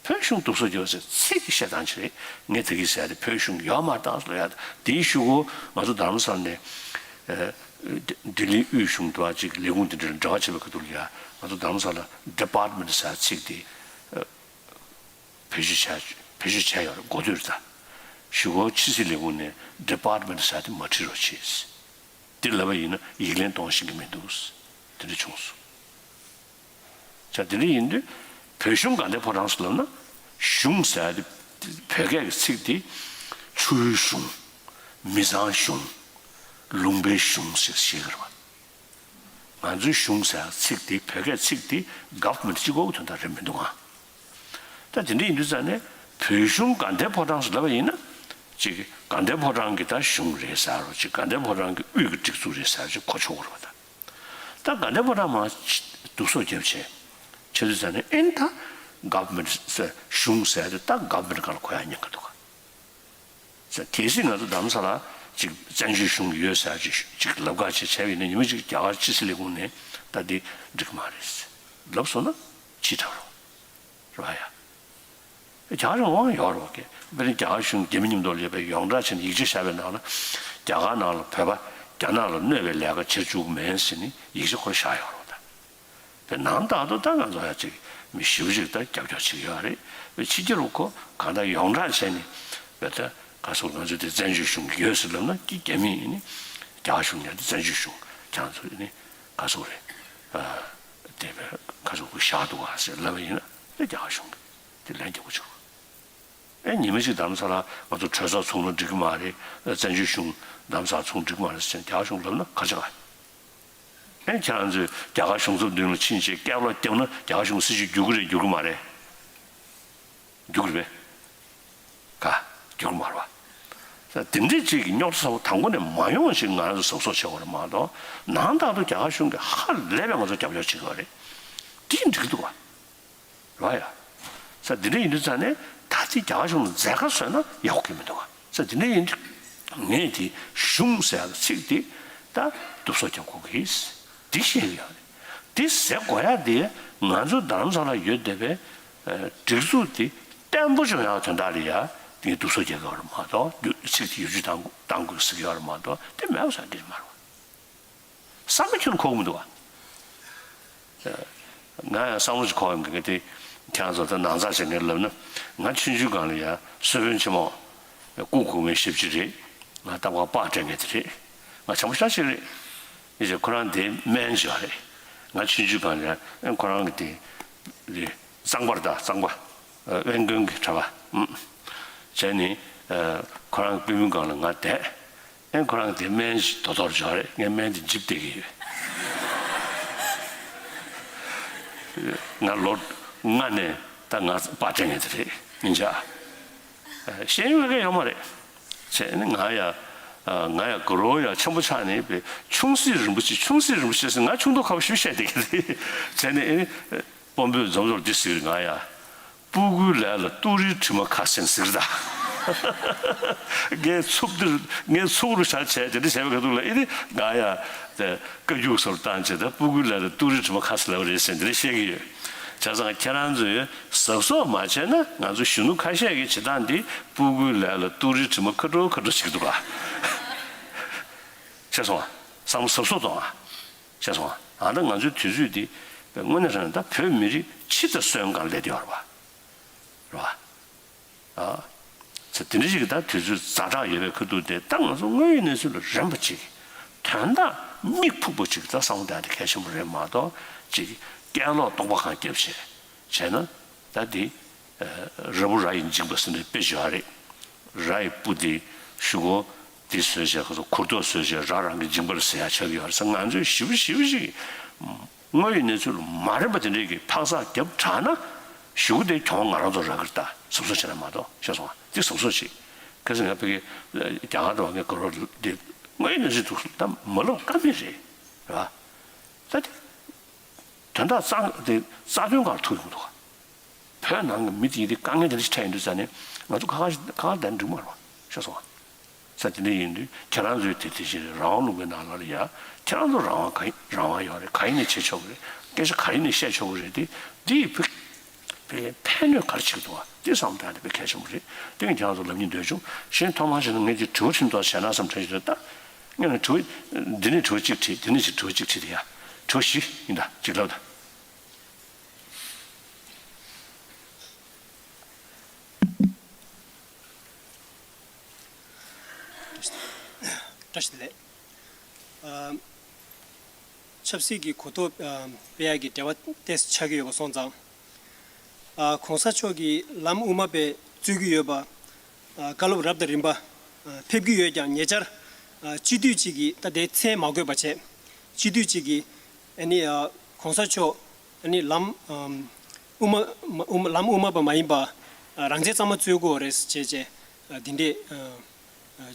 བོད་གཞུང་སྡུག་སོ་རྒྱབ་ཟེར་ཚིག་གི་བཤད་སྟངས་ཅིག་རེད། ངས་ད་གིན་ཟེར་ཡ་དེ་བོད་གཞུང་ཡོད་མ་རེད་ད་ཟེར་ཡ་དེའི་གཞུག་གུ་ང་ཚོ་རྡ་རམ་ས་ལ་ནས་ཨ་ལྡི་ལྡི་ལིའི་དབུས་གཞུང་དུ་བ་ཅིག་ལས་ཁུངས་དེ་འདྲ་ལ་འབྲེལ་བ་བྱེད་པའི་ཁ་ཐུག་ལ་ཡ་ང་ཚོ་རྡ་རམ་ས་ལ་Department་ཟེར་ཚིག་དེ་ཨ་བེད་སྤྱོད་བྱས་བེད་སྤྱོད་བྱས་ཡོད་རེད། གོ་ཐོས་རེད་ད། གཞུག་གུ་ཕྱི་སྲིད་ལས་ཁུངས་ནས་Department་ཟེར་དེ་མ་བྲིས་རོགས་བྱེད། འདི་ལབ་པ་ཡིན་ན་ཡིག་ལན་གཏོང་ཤེས་ཀྱི་མི་འདུག་དེ་འདྲ་བྱུང་སོང་། ཅག་དེ་འདྲ་ཡིན་དུས་བོད་གཞུང་དགའ་ལྡན་ཕོ་བྲང་ཟེར་ལབ་ན་གཞུང་ཟེར་ཡ་དེ་བོད་སྐད་ཀྱི་ཚིག་དེ་ཆུའི་གཞུང་། མི་ཚང་གཞུང་། ལུང་པའི་གཞུང་ཟེར་ཤེས་ཀྱི་རེད་པ། ང་ཚོའི་གཞུང་ཟེར་ཡ་ཚིག་དེ་བོད་སྐད་ཚིག་དེ་Government་སྤྱི་ཁོག་གི་དོན་དག་རེད་མི་འདུག་ཨང་། ད་དེ་འདྲ་ཡིན་དུས་ཙང་ནས་བོད་གཞུང་དགའ་ལྡན་ཕོ་བྲང་ཟེར་ལབ་པ་ཡིན་ན་ཅིག་དགའ་ལྡན་ཕོ་བྲང་གི་ད་གཞུང་རེད་ཟེར་རོ་ཅིག་དགའ་ལྡན་ཕོ་བྲང་གི་དབུས་ཀྱི་སྒྲིག་འཛུགས་རེད་ཟེར་རོ་ཅིག་གོ་ཆོག་གི་རེད་པ་ད། ད་དགའ་ལྡན་ཕོ་བྲང་མར་སྡུག་སོ་རྒྱབ་བྱས་བྱས་དུས་ཙང་ནས་ཨེ་ནི་ད་Government་ཟེར་གཞུང་ཟེར་དེ་ད་Government་སྒང་ལ་གོ་ཡ་ཉེན་ཁ་འདུག་ག་ཟེར། གལ་སྲིད་ང་ཚོ་རྡ་རམ་ས་ལ་ཅིག་བཙན་བྱོལ་གཞུང་ཡོད་ཟེར་ཅིག་ཅིག་ལབ་ཁ་ཅིག་བྱས་པ་ཡིན་ན་ཉི་མ་ཅིག་རྒྱ་གར་ཕྱི་སྲིད་ལས་ཁུངས་ནས་ད་འདི་འགྲིག་གི་མ་རེད་ལབ་སོང་ན་ཕྱི་དྲགས་རོགས་རེད་པ་ཡ། རྒྱ་གར་གཞུང་དབང་ཡོད་རེད་པ་གས། དཔེར་ན་རྒྱ་གར་གཞུང་རྒྱ་མི་མཉམ་དུ་སླེབས་པའི་ཡོངས་གྲགས་བྱས་ནས་ཡིག་ཆ་བཞག་པའི་ནང་ལ་རྒྱ་གར་ནང་ལ་བོད་པ་རྒྱ་ནག་ལ་གནོད་པའི་ལས་ཀ་བྱེད་བཅུག་གི་མེད་ཟེར་ནས་ཡིག་ཆ་ཁོ་རང་བཞག་ཡོད་རེད་པ་ད། པའི་ནང་ལྟར་དུ་ད་ང་ཚོ་ཡ་ཅིག་མི་ཞེ་པོ་ཅིག་ད་རྒྱབ་སྐྱོར་བྱེད་ཀྱི་ཡོད་རེད། པའི་ཕྱི་རྒྱལ་ལ་ཁོ་གང་ལྟར་ཡོངས་གྲགས་བྱས་ནས་པའི་ད་ག་ཟེར་ང་ཚོ་དེ་བཙན་བྱོལ་གཞུང་གི་ཡོད་ཟེར་ལབ་ན་ཀྱི་རྒྱ་མི་ཡིན་ནི་རྒྱ་གཞུང་ཡང་དེ་བཙན་བྱོལ་གཞུང་ཁྱང་ཚོ་ཡིན་ནི་ག་ཟེར་རེད། ཨ་དེ་པའི་ག་ཟེར་ཁོ་བཞག་འདུག་ག་ཟེར་ལབ་པ་ཡིན་ན་དེ་རྒྱ་གཞུང་གི་དེ་ལན་རྒྱག་དགོས་བྱུང་། ཨེ་ཉི་མ་ཞིག་རྡ་རམ་ས་ལ་ང་ཚོ་གྲོས་ཚོགས་ཚུགས་ན་འགྲིག་གི་མ་རེད། བཙན་བྱོལ་གཞུང་རྡ་རམ་ས་ལ་ཚུགས་འགྲིག་གི་མ་རེད་ཟེར་རྒྱ་གར་གཞུང་ལབ་ན་ག་རེ་བྱ་བ། ཨེ་ཁྱེད་རང་ཚོས་རྒྱ་གར་གཞུང་ཚབ་མདུན་ལ་ཕྱིན་བྱས་སྐད་ལོག་བརྒྱབ་ན་རྒྱ་གར་གཞུང་སྲིད་བྱུས་འགྱུར་གི་རེད་འགྱུར་གི་མ་རེད། འགྱུར་གི་རེད་པས། ག་འགྱུར་གི་མ་རེད་པ། ས་དེ་འདྲའི་ཅིག་གི་རྙོག་དྲ་ཚ་པོ་དང་པོ་ནས་མ་ཡོང་བ་ཞིག་ང་རང་ཚོ་གཟབ་གཟབ་བྱེད་དགོས་རེད་མ་གཏོགས་ནང་ལྟར་དུ་རྒྱ་གར་གཞུང་གིས་ཧ་ལས་པའི་ང་ཚོ་རྒྱབ་སྐྱོར་བྱེད་ཀྱི་ཡོད་རེད། དེ་འགྲིག་གི་འདུག་ག་རེད་པ་ཡ། ས་འདི་འདྲ་ཡིན་དུས་ཙང་ནས་ད་ལྟའི་རྒྱ་གར་གཞུང་ལ་མཛད་དཀའ་བཟོས་ན་ཡག་པོ་གི་མི་འདུག་ག་ས་འདི་འདྲ་ཡིན་དུས་ངས་དེ་གཞུང་ཟེར་ཡག་གི་ཚིག་དེ་ད་སྡུག་སོ་རྒྱབ་དགོས་ཀྱི་འདི་བཤད་ཀྱི་ཡོད་རེད། འདི་ཟེར་དགོས་ཡག་དེ་ང་ཚོ་རྡ་རམ་ས་ལ་ཡོད་བསྡད་པའི་སྒྲིག་འཛུགས་དེ་བརྟན་པོ་བྱུང་ཡག་དོན་དག་ལ་ཡ་དེ་སྡུག་སོ་རྒྱབ་ཀྱི་ཡོད་རེད་མ་གཏོགས་ཚིག་དེ་བེད་སྤྱོད་གཏང་དགོས་ཟེར་གྱི་ཡོད་རེད་མ་གཏོགས་དེ་མེད་པ་ཟེར་གྱི་མ་རེད། བསམ་བློ་ཁྱོན་འཁོར་གི་མི་འདུག་ག་ང་ཡང་བསམ་བློ་ཞིག་འཁོར་ཡོང་གི་དེ་ཁྱེད་རང་ཚོ་ད་ནང་ཚགས་བྱེད་མཁན་ལབ་ན་ང་ཆུང་ཆུང་སྒང་ལ་ཡང་གསོལ་དཔོན་ཆེན་མོ་སྐུ་གོང་མའི་ཞབས་ཕྱི་རེད། ང་རྟ་བ་པར་སྤྲད་མཁན་དེ་རེད། ང་བྱམས་པོ་ཤ་ཞིག་རེད། ཡིན་ཚེ་ཁོ་རང་དེ་སྨན་ཞིག་རེད། ང་ཆུང་ཆུང་སྒང་ལ་ཡང་ཁོ་རང་གི་དེ་རེད་གཙང་པ་རེད་ད་གཙང་པ་དབེན་དགོན་གྱི་གྲྭ་པ་བྱས་ནས་ཁོ་རང་གི་པུས་མོའི་སྒང་ལ་ང་བསྡད། ཨེ་ཁོ་རང་དེ་སྨན་ཞིག་དོ་དོར་བྱོས་རེད། ངས་སྨན་དེ་འཇིབ་བསྡད་ཀྱི་ཡོད། ང་ལོ་ལྔ་ནས་ད་ང་པར་སྤྲད་མཁན་དེ་རེད་ཡིན་ཆ། ཤེས་ཡོན་མེད་མཁན་ཡོད་མ་རེད། བྱས་ནས་ང་ཡ་ ང་ཡང་དགའ་རོགས་ཡང་ཆེན་པོ་ཆགས་ནས་པའི་ཆུང་སྲིད་རིན་པོ་ཆེ། ཆུང་སྲིད་རིན་པོ་ཆེ་ཟེར། ང་ཆུང་དུས་ཁ་བ་ཞུ་བཤད་བསྡད་ཀྱི་རེད། བྱས་ནས་ཨེ་ནི་དཔོན་པོས་འཛོམས་འཛོམས་འདི་ཟེར། ང་ཡང་སྤུ་གུའི་ལས་ལ་ཏུ་རིའི་དྲི་མ་ཁ་ཟེར་ཟེར་ད། ངའི་ཚུགས་འདིར་ངའི་ཚུགས་རུ་བཞག་བྱས་དེ་འདྲ་བྱས་པའི་ཁ་ཐུག་ལ་ཨེ་ནི་ང་ཡང་དེ་བཀའ་རྒྱུགས་སོར་བཏང་བྱས། ད་སྤུ་གུའི་ལས་ལ་ཏུ་རིའི་དྲི་མ་ཁ་ཟེར་ལབ་པ་རེད་ཟེར་འདི་འདྲ་བཤད་ཀྱི་ཡོད། བྱས་ཙང་ཁྱེད་རང་ཚོས་གཟབ་གཟབ་མ་བྱས་ན། ང་ཚོ་གཞོན་ནུ་ཁ་ཤས་ཀྱི་བྱེད་སྟངས་འདི་སྤུ་གུའི་ལས་ལ་ཏུ་རིའི་དྲི་མ་ཁ་དྲོ་ཁ་དྲོ་བྱེད་ཀྱི་འདུག་ག་ཤེས་སོང་ང་། བསམ་བློ་གཟབ་གཟབ་གཏོང་ང་། ཤེས་སོང་ང་། ཨ་ད་ང་ཚོའི་དུས་ཚོད་འདི་དངོས་གནས་དྲང་གནས་ད་བོད་མི་རིགས་སྤྱི་དང་སོན་སྒང་སླེབས་བསྡད་ཡོད་རེད་པ། རེད་པ། ཨ། ཚེ་དེ་འདྲ་ཞིག་གི་ད་དུས་ཚོད་ཛ་དྲག་ཡོད་པའི་ཁ་ཐུག་དེ། ད་ང་ཚོ་དངོས་ཡོད་གནས་ཚུལ་ལ་རན་པ་ཅིག་དོན་དག་མིག་ཕུག་པོ་ཅིག་ད་བསམ་བློ་གཏོང་ཡ་དེ་གལ་ཆེན་པོ་རེད་མ་གཏོགས། ཅིག་སྐད་ལོག་གཏོང་པ་གང་རྒྱབ་བྱས་བྱས་ན། ད་འདི་ར་བུ་ར་ཡི་འཇིགས་པ་ཟེར་ནས་དཔེ་བརྗོད་ཡ་རེད། ར་ཡི་སྤུ་དེ་གཞུག་གུ་འདི་བཟོས་བྱས། ཁོ་ཚོ་གུར་ཐོག་བཟོས་བྱས་ར་རང་གི་འཇིགས་པ་ལ་ཟེར་ཡ་ཆགས་ཀྱི་ཡོད་རེད་ཟེར། ང་ཚོས་ཞེ་པོ་ཞེ་པོ་ཞིག་དངོས་ཡོད་གནས་ཚུལ་མ་རན་པ་དེ་འདྲས་ཀྱི་འཕག་འཚག་རྒྱབ་དྲགས་ན། གཞུག་གུ་དེ་གྱོང་ང་རང་ཚོར་རག་གི་རེད། ད་གཟབ་གཟབ་བྱས་ན་མ་གཏོགས། ཤེས་སོང་ང་། དེ་གཟབ་གཟབ་བྱེད། གལ་སྲིད་ང་ཕ་གི་རྒྱ་གར་དུ་བ་ངའི་དགའ་རོགས་དེ་དངོས་ཡོད་གནས་ཚུལ་འདུག་ད་མ་ལབ་ཀ་མེད་རེད། རེད་པ། ད་དེ་དོན་དག་རྩ་དེ་རྩ་དོན་སྒང་ལ་ཐུག་ཡོང་གི་འདུག་ག་བོད་ནང་གི་མི་དེ་ཡིན་དུས་དཀའ་ངལ་དེ་འདྲ་ཞིག་འཕྲད་ཡོང་དུས་ཙང་ནས། ང་ཚོ་ཁ་ཁ་ཁ་ཁ་བསྡད་ན་འགྲིག་མ་རེད་པ། ཤེས་སོང་ང་། ས་དེ་འདྲ་ཡིན་དུས་ཁྱེད་རང་ཚོའི་དེ་དེ་བཞིན་རང་དབང་ལུང་པའི་ནང་ལ་ཡ། ཁྱེད་རང་ཚོ་རང་དབང་ག་རང་དབང་ཡོད་རེད། ག་ཡིན་ནས་བྱེད་ཆོག་གི་རེད། སྐད་ཆ་ག་ཡིན་ནས་བཤད་ཆོག་གི་རེད། དེ་འདི་ཕན་ཕན་ཕན་གནོད་ག་རེ་བྱེད་ཀྱི་འདུག་ག་དེ་བསམ་བློ་བཏང་ནས་དཔེ་གལ་ཆེན་པོ་རེད། དེ་ངས་ཁྱེད་རང་ཚོ་ལབ་སྙིང་འདོད་བྱུང་། གཞན་ཐོག་མར་བྱས་ན་ངས་ཀྱི་དྲི་བ་ཁྲིད་མདོག་བྱས་ན་བསམ་དྲན་བྱས། ད་ངས་ནི་དྲི་བ་འདི་ནས་དྲི་བ་གཅིག་དྲིས། འདི་ནས་ཅིག་དྲི་བ་གཅིག་དྲིས། དེ་ཡ་དྲི་བ་བཞི་ཡིན། ད་གཅིག་ལབ་དང་། བཀྲ་ཤིས་བདེ་ལེགས། ཨ། ཆབ་སྲིད་ཀྱི་གོ་རྟོགས་ཨ་སྤེལ་ཡག་གི་འབྲེལ་བ་ཏོག་ཙམ་ཆགས་ཀྱི་ཡོད་པ་སོང་ཙང་། ཨ། གོང་ས་མཆོག་གིས་ལམ་དབུ་མ་པའི་རྩོད་ཀྱི་ཡོད་པ། ཨ། བཀའ་སློབ་རབ་དང་རིམ་པ་ཨ་ཕེབས་ཀྱི་ཡོད་ཀྱང་། ཉེ་ཆར་ཨ་སྤྱི་འཐུས་གཅིག་གིས། ད་དེ་མཚན་མ་འགོད་པ་བྱས། སྤྱི་འཐུས་གཅིག་གིས་ཨ་ནི་ཨ་གོང་ས་མཆོག་ཨ་ནི་ལམ་ཨམ་དབུ་མ་དབུ་མ་ལམ་དབུ་མ་པ་མ་ཡིན་པ་ཨ་རང་བཙན་གཙང་མ་རྩོད་དགོས་རེད་ཅེས་བྱས། ཨ་འདི་འདྲས་ཨ་ཨ་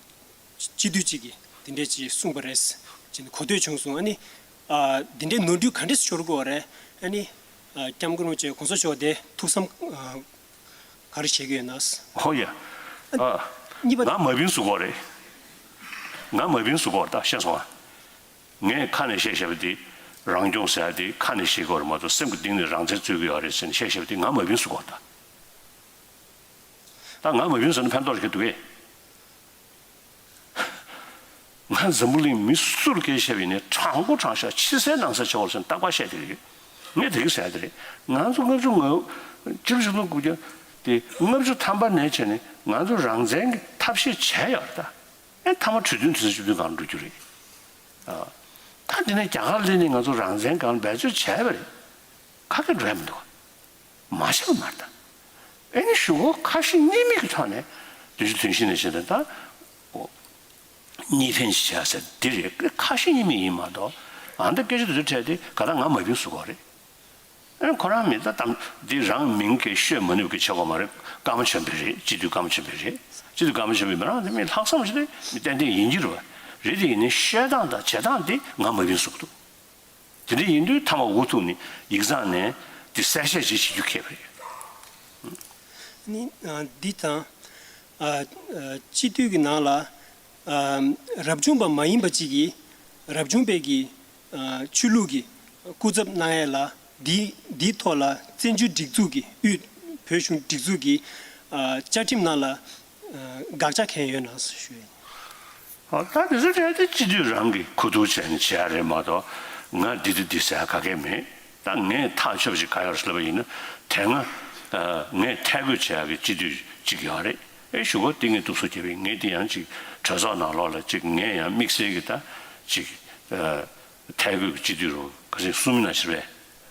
སྤྱི་འཐུས་གཅིག་གིས་འདི་འདྲས་ཅིག་གསུངས་པ་རེད་ཅེས་གོ་ཐོས་བྱུང་སོང་། ཨ་ནི་ཨ་འདི་འདྲས་ནོར་འཁྲུལ་ག་འདྲས་ཤོར་དགོས་རེད། ཨ་ནི་ཨ་སྐྱབས་མགོན་རིན་པོ་ཆེ་གོང་ས་མཆོག་དེ་ཐུགས་བསམ་ཨ་ག་རེ་བྱེད་ཀྱི་ཡོད་ན། ཨོ་ཡ། ཨ། གཉིས་པ། ང་མ་བིན་བཟོ་གོ་རེད། ང་མ་བིན་བཟོ་གོ་རེད། ད་ཤེས་སོང་ང་། ངས་ཁ་ནས་བཤད་བཤད་པ་དེ། རང་སྐྱོང་ཟེར་ཡ་དེ་ཁ་ནས་བཤད་དགོས་རེད་མ་གཏོགས། སེམས་ཀྱི་གཏིང་ནས་རང་བཙན་རྩོད་ཀྱི་ཡོད་རེད་ཟེར་ནས་བཤད་བཤད་པ་དེ་ང་མ་བིན་བཟོ་གོ་རེད། ད་ད་ང་མ་བིན་བཟོ་ན་ཕན་ཐོགས་རེ་ག་འདུག་གས། ང་འཛམ་བུ་གླིང་མི་སུར་སྐད་བཤད་པ་ཡིན་ནའི་དྲང་པོ་དྲང་བཞག་ཕྱི་གསལ་ནང་གསལ་བྱེད་དགོས་ཟེར་ནས་རྟག་པར་བཤད་དེ་རེད། ངས་དེ་གི་ཟེར་ཡ་དེ་རེད། ང་ཚོ་ལྔ་བཅུ་ང་། སྤྱི་ལོ་ཆིག་སྟོང་དགུ་བརྒྱ་དེ་ལྔ་བཅུ་ཐམ་པ་ནས་བྱས་ནས་ང་ཚོ་རང་བཙན་གྱི་ཐབས་ཤེས་བྱས་ཡོད་རེད་ད། ཨེ་མཐའ་མ་གྲོས་མཐུན་དུས་ཚོད་བཅུ་བདུན་སྒང་འགྲོ་རྒྱུ་རེད། ཨ། ད་འདི་ནས་རྒྱ་གར་སླེབས་ནས་ང་ཚོ་རང་བཙན་སྒང་འབད་རྩོལ་བྱས་པ་རེད། ཁ་སྐད་འགྲོ་ཡ་མི་འདུག་མ་བྱས་པ་མ་རེད་ད། ཨེ་ནི་གཞུག་གུ་ཁ་ཞེ་གཉིས་མེད་ཀྱི་ཐོག་ནས་བདུན་ཅུ་དོན་བཞི་ནས་བྱས་ཏེ་ད། ཨོ། གཉིས་ཕན་ཞིག་བྱས་ཟེར་འདི་རེད། ཁ་ཞེ་གཉིས་མེད་ཡིན་མ་གཏོགས། ཨ་ད་སྐད་ཆ་དེ་ཚོ་འཕྲད་དེ་ག་ད་ང་མ་བིན་བཟོ་གོ་རེད། ཨེ་ཁོ་རང་མི་ད་དམ་འདི་རང་མིང་གི་ཤོད་མ་ནུས་ཀྱི་ཆེ་གོ་མ་རེད། སྐར་མ་ཆེན་པོ་རེད། སྤྱི་འཐུས་སྐར་མ་ཆེན་པོ་རེད། སྤྱི་འཐུས་སྐར་མ་ཆེན་པོ་མི་རང་དེ་མི་ལྷག་བསམ་ཞིག་རེད། མི་ཏན་ཏན་ཡིན་གྱི་རེད་པ། རེད་དེ་ཡིན་ནའི་ཤོད་སྟངས་དང་བྱེད་སྟངས་དེ་ང་མ་བིན་བཟོ་གི་འདུག་དེ་འདྲ་ཡིན་དུས་མཐའ་མ་འུ་ཐུག་ནས་ཡིག་ཚང་ནས་དེ་གསལ་བཤད་ཅིག་བྱེད་རྒྱུ་ཁེལ་བ་རེད། ནི་ཨ་འདི་དང་ཨ་ཨ་སྤྱི་འཐུས་ཀྱི་ནང་ལ་ཨ་རབ་བྱུང་པ་མ་ཡིན་པ་ཅིག་གིས་རབ་བྱུང་པའི་གི་ཨ་ཆོས་ལུགས་ཀྱི་སྐུ་ཚབ་གནང་ཡས་ལ་འདི་འདིའི་ཐོག་ལ་བཙན་བྱོལ་སྒྲིག་འཛུགས་ཀྱི་དབུས་བོད་གཞུང་སྒྲིག་འཛུགས་ཀྱི་ཨ་བཅའ་ཁྲིམས་ནང་ལ་ཨ་དགག་བྱ་གང་ཡོད་ན་ཞུ་ཡ་ཡིན། ཨ་ད་དེ་ཚོ་གྲས་དེ་སྤྱི་འཐུས་རང་གིས་གོ་བསྡུར་བྱས་ནས་བྱེད་ཡ་རེད་མ་གཏོགས། ང་འདི་འདི་འདི་ཟེར་ཡ་ག་གེ་མེད། ད་ངས་ཐག་ཆོད་པ་ཞིག་ག་ཡོད་རེད་ལབ་པ་ཡིན་ན། དེ་སྔ་ཨ་ངས་ཐད་བསྐོས་བྱེད་ཡ་གི་སྤྱི་འཐུས་གཅིག་ཡོད་རེད། ཨེ་གཞུག་གུ་དེ་ངས་སྡུག་སོ་རྒྱབ་པ་ཡིན། ངས་དེ་ཡང་ཅིག་གྲོས་ཚོགས་ནང་ལོགས་ལ་ཅིག་ངས་ཡང་དམིགས་བསལ་གྱི་ད་ཅིག་ཨ་ཐད་བསྐོས་ཀྱི་སྤྱི་འཐུས་རུ་ག་ཚོད་གསུམ་ནང་བཞིན་རེད།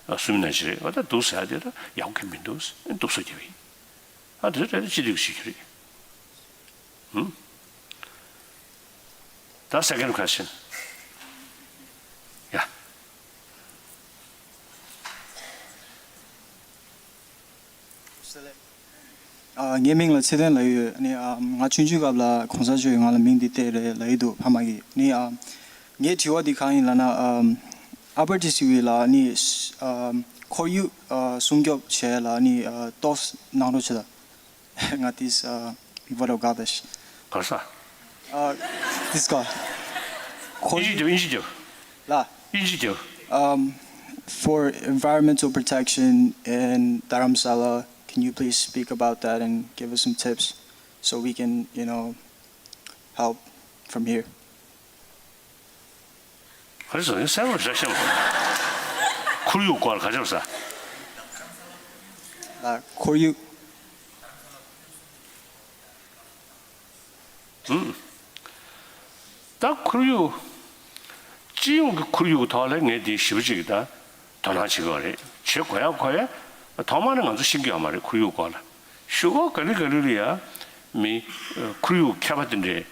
ཨ་གསུམ་ནང་བཞིན་རེད། འོ་ད་འདུག་ཟེར་ཡ་དེ་ད་ཡག་པོ་གང་མི་འདུག་སྡུག་སོ་རྒྱབ་པ་ཡིན། ཨ་དེ་ཚོ་གྲས་དེ་སྤྱི་འཐུས་ཀྱི་བྱེད་རྒྱུ་རེད། ཧུམ། ད་second question. Yeah. ངའི་མིང་ལ་ཚེ་བརྟན་ལབ་ཡོད། ཨ་ནི་ཨམ་ང་ཆུང་ཆུང་སྐབས་ལ་གོང་ས་མཆོག་གིས་ང་ལ་མིང་འདི་སྟེར་རེད་ལབ་ཡི་འདུག་ཕ་མ་གིས། ཨ་ནི་ཨམ་ངའི་དྲི་བ་འདི་གང་ཡིན་ལབ་ན། ཨམ་ཨ་པར་ཊི་སི་ཝི་ལ་ཨ་ནི་ཨམ་ཁོར་ཡུག་ཨ་སྲུང་སྐྱོབ་བྱེད་ལ་ཨ་ནི་ཨ་ཏོག་ཙམ་གནང་རོགས་བྱེད་དང་། ང་ཏིས་ཨ་མི་བ་རོ་ག་དེ་ཤ་ག་ས་ཨ་ཏིས་ག་ཁོར་ཡུག་ཨིན་ཇི་རྒྱབ། ལ་ཨིན་ཇི་རྒྱབ། Um, for environmental protection in Dharamsala, can you please speak about that and give us some tips so we can, you know, help from here? ག་རེ་ཟེར་ཡིན་གསལ་པོ་རེད་ཤག་ཁོར་ཡུག་སྐོར་ག་རེ་ཟེར། ལ་ཁོར་ཡུག་ཨུམ། ད་ཁོར་ཡུག་སྤྱི་ཡོངས་ཀྱི་ཁོར་ཡུག་གི་ཐོག་ལ་ངས་དེ་ཞེ་པོ་ཅིག་ད་དོ་སྣང་བྱེད་དགོས་རེད། བྱེད་དགོས་ཡ་དགོས་ཡ། ཐོག་མ་ནས་ང་ཚོ་ཤེས་ཀྱི་ཡོད་མ་རེད་ཁོར་ཡུག་སྐོར་ལ། གཞུག་གུ་ག་ལེ་ག་ལེ་ལ་ཡ་མི་ཁོར་ཡུག་མཁས་པ་དེ་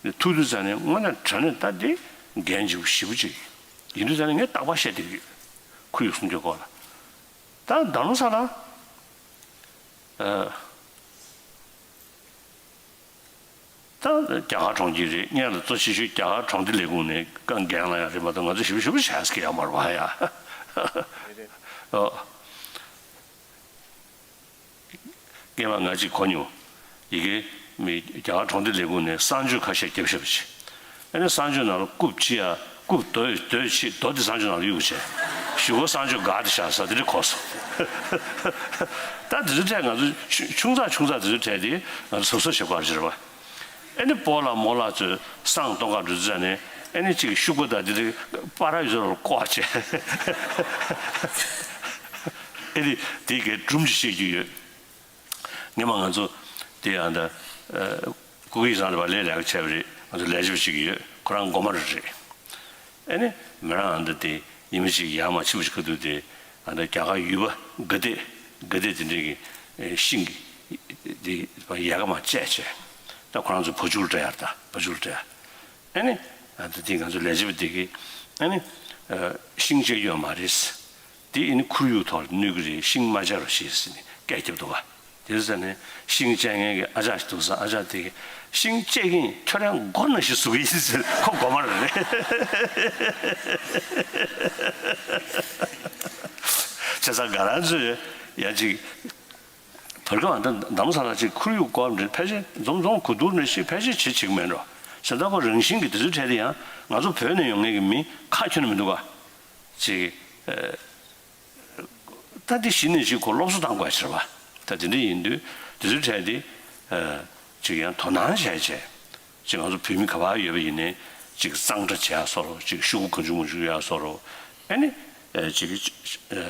འདྲས་ཐུག་དུས་ཙ་ནས་དངོས་གནས་དྲང་གནས་ད་དེ་འགན་ལྗིད་པོ་ཞེ་པོ་ཅིག་ཡིན་དུས་ཙ་ནས་ངས་རྟག་པར་བཤད་བསྡད་ཀྱི་ཡོད། ཁོར་ཡུག་སྲུང་སྐྱོབ་སྐོར་ལ། ད་རྡ་རམ་ས་ལ་ཨ། ད་རྒྱ་གར་གྲོང་ཁྱེར་རེད། སྔོན་ལ་གཙོ་ཆེ་ཤོས་རྒྱ་གར་གྲོང་སྡེ་ལས་ཁུངས་ནས་འགན་ལ་ཡང་རེད་མ་གཏོགས་ང་ཚོ་ཞེ་པོ་ཞེ་པོ་བྱས་ཀྱི་ཡོད་མ་རེད་བ་ཡ། ཨོ། སྔོན་མ་ང་གཅིག་གོ་མྱོང་། ཡི་གེ་མི་རྒྱ་གར་གྲོང་སྡེ་ལས་ཁུངས་ནས་གསང་སྤྱོད་ཁ་ཤས་བརྒྱབ་བཞག་པ་ཅིག་ཨ་ནི་གསང་སྤྱོད་ནང་ལ་རྐུབ་ཅི་ཡ་རྐུབ་རྡོ་རྡོས་ཕྱིས་རྡོ་དེ་གསང་སྤྱོད་ནང་ལ་གཡུག་བྱས། གཞུག་གུ་གསང་སྤྱོད་སྒར་དེ་བཞག་ས་དེ་འདྲ་གོ་སོང་། ད་དེ་ཚོའི་གྲས་ང་ཚོ་ཆུང་ཆུང་ཙག་ཆུང་ཙག་དེ་ཚོའི་གྲས་དེ་ང་ཚོ་གཟབ་གཟབ་བྱེད་དགོས་རེད་བ། ཨ་ནི་སྤོ་ལགས་རྨོ་ལགས་ཚོས་བསང་གཏོང་ག་འགྲོ་དུས་ཙ་ནས་ཨ་ནི་གཅིག་ཤུག་པ་དང་དེ་འདྲ་པར་ཡོད་ལ་བཀོག་བྱས། ཨ་ནི་དེ་གའི་སྒྲུང་ཅིག་བཤད་རྒྱུ་ཡོད། སྔོན་མ་ང་ཚོ་དེ་ཡང་ད་ཨ་སྐུ་སྒེར་སང་ལ་བ་ལས་ལས་ཀ་བྱས་པ་རེད། ང་ཚོ་ལས་བྱེད་པ་ཞིག་ཡོད། ཁོ་རང་མགོ་དམར་རེད། ཨ་ནི་མི་རང་ཨ་ད་དེ་ཉི་མ་གཅིག་ཡར་མར་ཕྱིན་པ་ཞིག་ཁ་ཐུག་དེ་ཨ་ད་རྒྱ་གར་ཡུལ་པ་དགའ་དད་དགའ་དད་དེ་འདྲས་ཀྱི་ཤིང་གི་དེ་ཡལ་ག་མར་བཅད་བྱས། ད་ཁོ་རང་ཚོ་བ་ཕྱུགས་ལ་སྤྲད་ཡ་རེད། ད་བ་ཕྱུགས་ལ་སྤྲད་ཡ། ཨ་ནི་ཨ་ད་དེ་ང་ཚོ་ལས་བྱེད་པ་དེ་གིས་ཨ་ནི་ཤིང་བཅད་རྒྱུ་ཡོད་མ་རེད། དེ་ཨ་ནི་ཁོར་ཡུག་ཐོག་ལ་གནོད་ཀྱི་རེད། ཤིང་མ་བཅད་རོགས་ཞེས་ཟེར་ནས་སྐད་བརྒྱབ་འདུག་ག་དེ་ཟེར་ནས་ཤིང་བཅད་མཁན་གྱི་ཨ་ཅག་ཞིག་འདུག་ས། ཨ་ཅག་དེ་གིས་ཤིང་བཅད་ཀྱིན་ཁྱོད་རང་མགོ་ན་ཞིག་ཟུག་གི་ཡིན་ཟེར། ཁོ་མགོ་དམར་རེད། བྱས་ཙང་ང་རང་ཚོས་ཡ་ཅིག་བར་སྐབས་ཨ་ད་རྡ་རམ་ས་ལ་ཅིག་ཁོར་ཡུག་སྐོར་འདི་ཕལ་ཆེར་འཛོམས་འཛོམས་གོ་བསྡུར་ནས་ཤིག་ཕལ་ཆེར་བྱེད་བྱེད་ཀྱི་མེད་འགྲོ། བྱས་ཙང་ཁོ་རང་བཞིན་གྱི་དེ་ཚོའི་གྲས་དེ་ཡང་ང་ཚོ་བོད་ནས་ཡོང་མཁན་གྱི་མི་ཁ་ཁྱོན་ནས་མི་འདུག་ག་ཅིག་ཨ། ད་འདི་གཞི་ནས་ཅིག་ཁོ་སློབ་གསོ་བཏང་དགོས་ཟེར་བ། ད་དེ་འདྲ་ཡིན་དུས་དེ་ཚོའི་གྲས་དེ་ཨ་ཅིག་ཡང་དོ་སྣང་བྱས་བྱས། ཅིག་ང་ཚོ་བོད་མི་ག་པར་ཡོད་པ་ཡིན་ནའི་ཅིག་གཙང་སྦྲ་བྱེད་ཡག་བཟོ་འདྲ། ཅིག་ཤོག་གུ་གང་བྱུང་མང་བྱུང་གཡུག་ཡག་བཟོ་འདྲ། ཨ་ནི་ཨ་ཅིག་ཨ་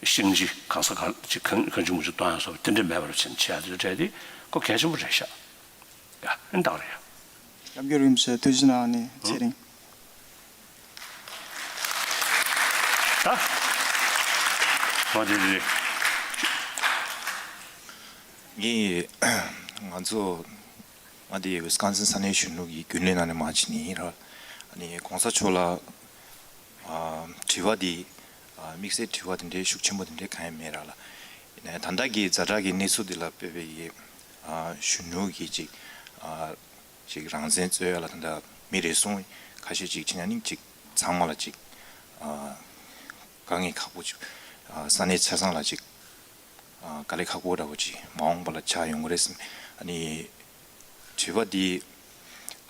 ཤིང་ཅིག་གང་ས་གང་ཅིག་གང་གང་བྱུང་མང་བྱུང་གཏོང་ཡག་བཟོ་འདྲ། དེ་འདྲ་མེད་པར་བྱེད་བྱེད་ཡག་དེ་ཚོའི་གྲས་དེ་ཁོ་གལ་ཆེན་པོ་རེད་ཤག་ཡ། ཨེ་འདྲ་རེད་ཡ། སྐྱབས་མགོན་རིན་པོ་ཆེ་ཐུགས་རྗེ་གནང་། ཨ་ནི་ཚེ་རིང་། ད་འོ་དེ་རེད། ངས་ང་ཚོ་ང་དེ་ཝི་སི་ཀོན་སིན་ས་གནས་གཞོན་ནུ་གི་རྒྱུན་ལས་ནང་ནས་མར་ཕྱིན་ནི་ཡིན་ར། ཨ་ནི་གོང་ས་མཆོག་ལ་ཨ་དྲི་བ་འདི་ཨ་དམིགས་བསལ་དྲི་བ་དེ་འདྲའི་ཤུགས་ཆེན་པོ་དེ་འདྲའི་གང་ཡང་མེད་ར་ལ། ཡིན་ན་ད་ལྟ་གི་ཛ་དྲག་གི་གནས་ཚུལ་འདི་ལ་དཔག་པའི་ཡི་ཨ་གཞོན་ནུ་གི་ཅིག་ཨ་ཅིག་རང་བཙན་རྩོད་ཡ་ལ་ད་ལྟ་མི་རེ་ཟུང་ཁ་ཤས་ཅིག་ཕྱིན་ན་ནི་ཅིག་ཚང་མ་ལ་ཅིག་ཨ་དཀའ་ངལ་ཁག་པོ་ཅིག་ཨ་ས་གནས་ཆ་ཚང་ལ་ཅིག་ཨ་དཀའ་ལས་ཁག་པོ་འདྲ་པོ་ཅིག་མ་འོངས་པ་ལ་ཆགས་ཡོང་གི་རེད་བསམ། ཨ་ནི་དྲི་བ་འདི་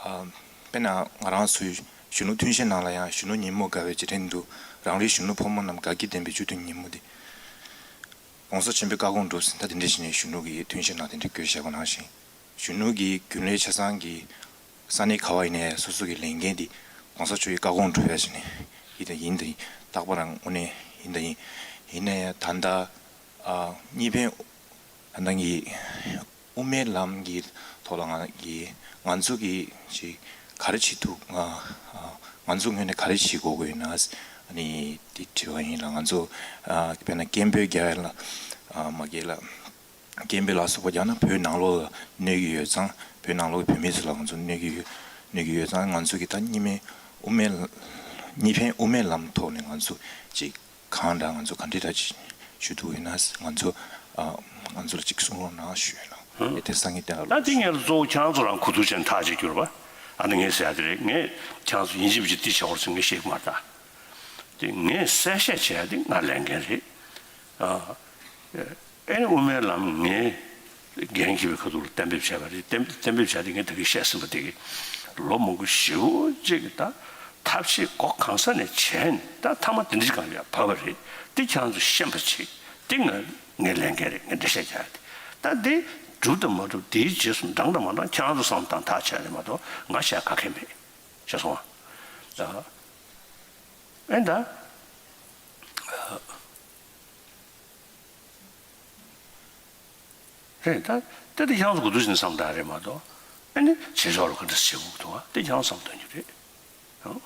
ཨ་དཔེར་ན་ང་རང་ཚོའི་གཞོན་ནུ་ཐོན་རྗེས་ནང་ལ་ཡང་གཞོན་ནུ་ཉིན་མོ་དགའ་བའི་རྗེས་དྲན་དུ་རང་རེའི་གཞོན་ནུ་ཕོ་མོ་རྣམས་དགའ་སྐྱིད་ལྡན་པའི་བཅུད་ལྡན་ཉིན་མོ་འདི། ༸གོང་ས་ཆེན་པོའི་བཀའ་དགོངས་སྒྲུབ་ཟིན། ད་དེ་འདྲ་བྱས་ནས་གཞོན་ནུ་གི་ཐོན་རྗེས་ནང་དེ་འདྲ་བཀོད་བཞག་པ་ནང་བཞིན། གཞོན་ནུ་གི་རྒྱུན་ལས་ཆ་ཚང་གི་ས་གནས་ག་བ་ཡིན་ནའི་སོ་སོ་གི་ལས་འགན་དེ་༸གོང་ས་མཆོག་གི་བཀའ་དགོངས་སྒྲུབ་ཡ་བྱས་ནས་ཡིན་དང་ཡིན་དང་ཡིན། རྟག་པར་དངོས་གནས་ཡིན་དང་ཡིན། ཡིན་ནའི་ད་ལྟ་ཨ་གཉིས་ཕན་ད་ལྟ་གི་དབུ་མའི་ལམ་གྱི་ཐོག་ལ་ང་གི་ང་ཚོ་གི་ཅིག་ག་རེ་བྱེད་ཐུབ། ང་ང་ཚོ་ངོས་ནས་ག་རེ་བྱེད་དགོས་ཀྱི་ཡོད་ན་ཨ་ནི་དེ་དྲི་བ་ཡིན་ལ། ང་ཚོ་ཨ་དཔེར་ན་སྐད་འབོད་རྒྱག་ཡ་ལ་ཨ་མ་རྒྱག་ལ། སྐད་འབོད་ལ་སོགས་པ་རྒྱག་ན་བོད་ནང་ལོགས་ལ་གནོད་ཀྱི་ཡོད་ཙང་། བོད་ནང་ལོགས་ཀྱི་བོད་མི་ཚོ་ལ་ང་ཚོ་གནོད་ཀྱི་ཡོད། གནོད་ཀྱི་ཡོད་ཙང་། ང་ཚོ་གི་ད་གཉིས་མེད་དབུ་མའི་གཉིས་ཕན་དབུ་མའི་ལམ་ཐོག་ནས་ང་ཚོ་ཅིག་གང་འདྲ་ང་ཚོ་ག་འདྲ་ད་ཅིག་ཞུ་ཐུབ་ཡོད་ན་ང་ཚོ་ཨ་ང་ཚོ་ལ་ཅིག་གསུང་རོགས་གནང་ཞུ་ཡོད་ལ། ཨེ་དེ་སང་ཉིན་བསྟན་ལ། ད་དེ་ངས་གཙོ་བོ་ཁྱེད་རང་ཚོ་རང་གོ་བསྡུར་བྱས་ནས་ཐག་གཅོད་རྒྱུ་རེད་པ། ཨ་ནི་ངས་ཟེར་ཡ་དེ་རེད། ངས་ཁྱེད་རང་ཚོ་ཡིན་གཅིག་མིན་གཅིག་འདི་བྱེད་དགོས་རེད་ཟེར་ངས་བཤད་ཀྱི་མ་རེད་ད། དེ་ངས་གསལ་བཤད་བྱས་ཡ་དེ་ང་ལས་འགན་རེད། ཨ། ཨེ་ནི་དབུ་མའི་ལམ་ངས་འགན་འཁྱེར་བའི་ཁ་ཐུག་ལ་གཏན་འབེབས་བྱས་པ་རེད། གཏན་གཏན་འབེབས་བྱས་ཏེ་ངས་ད་གིན་བཤད་ཟིན་པ་དེ་གི་ལོ་མང་པོ་ཞེ་པོ་ཅིག་ད་ཐབས་ཤེས་སྒོ་གང་ས་ནས་བྱས་ནས་ད་མཐའ་མ་དེ་འདྲ་ཞིག་སྒང་ལ་ཡ་བབས་པ་རེད། དེ་ཁྱེད་རང་ཚོ་ཤེས་པ་བྱེད། དེ་ང་ངའི་ལས་འགན་རེད། ངས་འགྲེལ་བཤད་རྒྱག་ཡ་དེ། ད་དེ་གྲུབ་དང་མ་གྲུབ། དེའི་རྗེས་སུ་འབྲང་དང་མ་འབྲང་ཁྱེད་རང་ཚོ་བསམ་བློ་བཏང་ཐག་བཅད་རེད་མ་གཏོགས་ང་བཤད་ག་གེ་མེད། ཤེས་སོང་ཨ། ཨེ་ད། རེད་ད། དེ་དེ་ཁྱེད་རང་ཚོ་གོ་བསྡུར་བྱས་ནས་བསམ་བཏང་རེད་མ་གཏོགས། ཨ་ནི་བྱེད་ཕྱོགས་ལ་ག་འདྲ་བྱེད་དགོས་འདུག་ཨ། དེ་ཁྱེད་རང་བསམ་བཏང་རྒྱུ་རེད། ཨང་།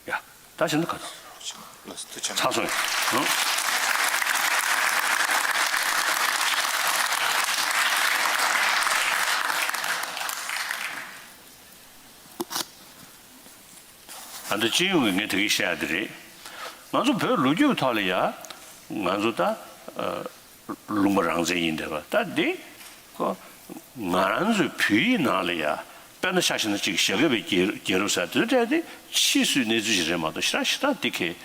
ཡ། ད་བྱས་ན་ག་ཚོད། ཚར་སོང་ཡ། ཨང་། ད་ལྟ་སྤྱི་ཡོངས་ཀྱི་ངས་དེ་གིས་བཤད་ཡ་དེ་རེད། ང་ཚོ་བོད་ལོ་རྒྱུས་ཐོག་ལ་ཡ། ང་ཚོ་ད་ཨ། ལུང་པ་རང་བཙན་ཡིན་བསྡད་པ་ད་འདི། ཁོ། ང་རང་ཚོའི་བོད་ཡིག་ནང་ལ་ཡ། དཔེར་ན་ཆ་བཞག་ན་ཅིག་ཞྭ་སྒབ་པའི་རྒྱལ་རྒྱལ་རབས་ཟེར་དེ་འདྲ་དེ་ཕྱིས་སུའི་གནས་ཚུལ་ཞིག་རེད་མ་གཏོགས་ཞེ་དྲག་ཞེ་དྲག་འདི་གས་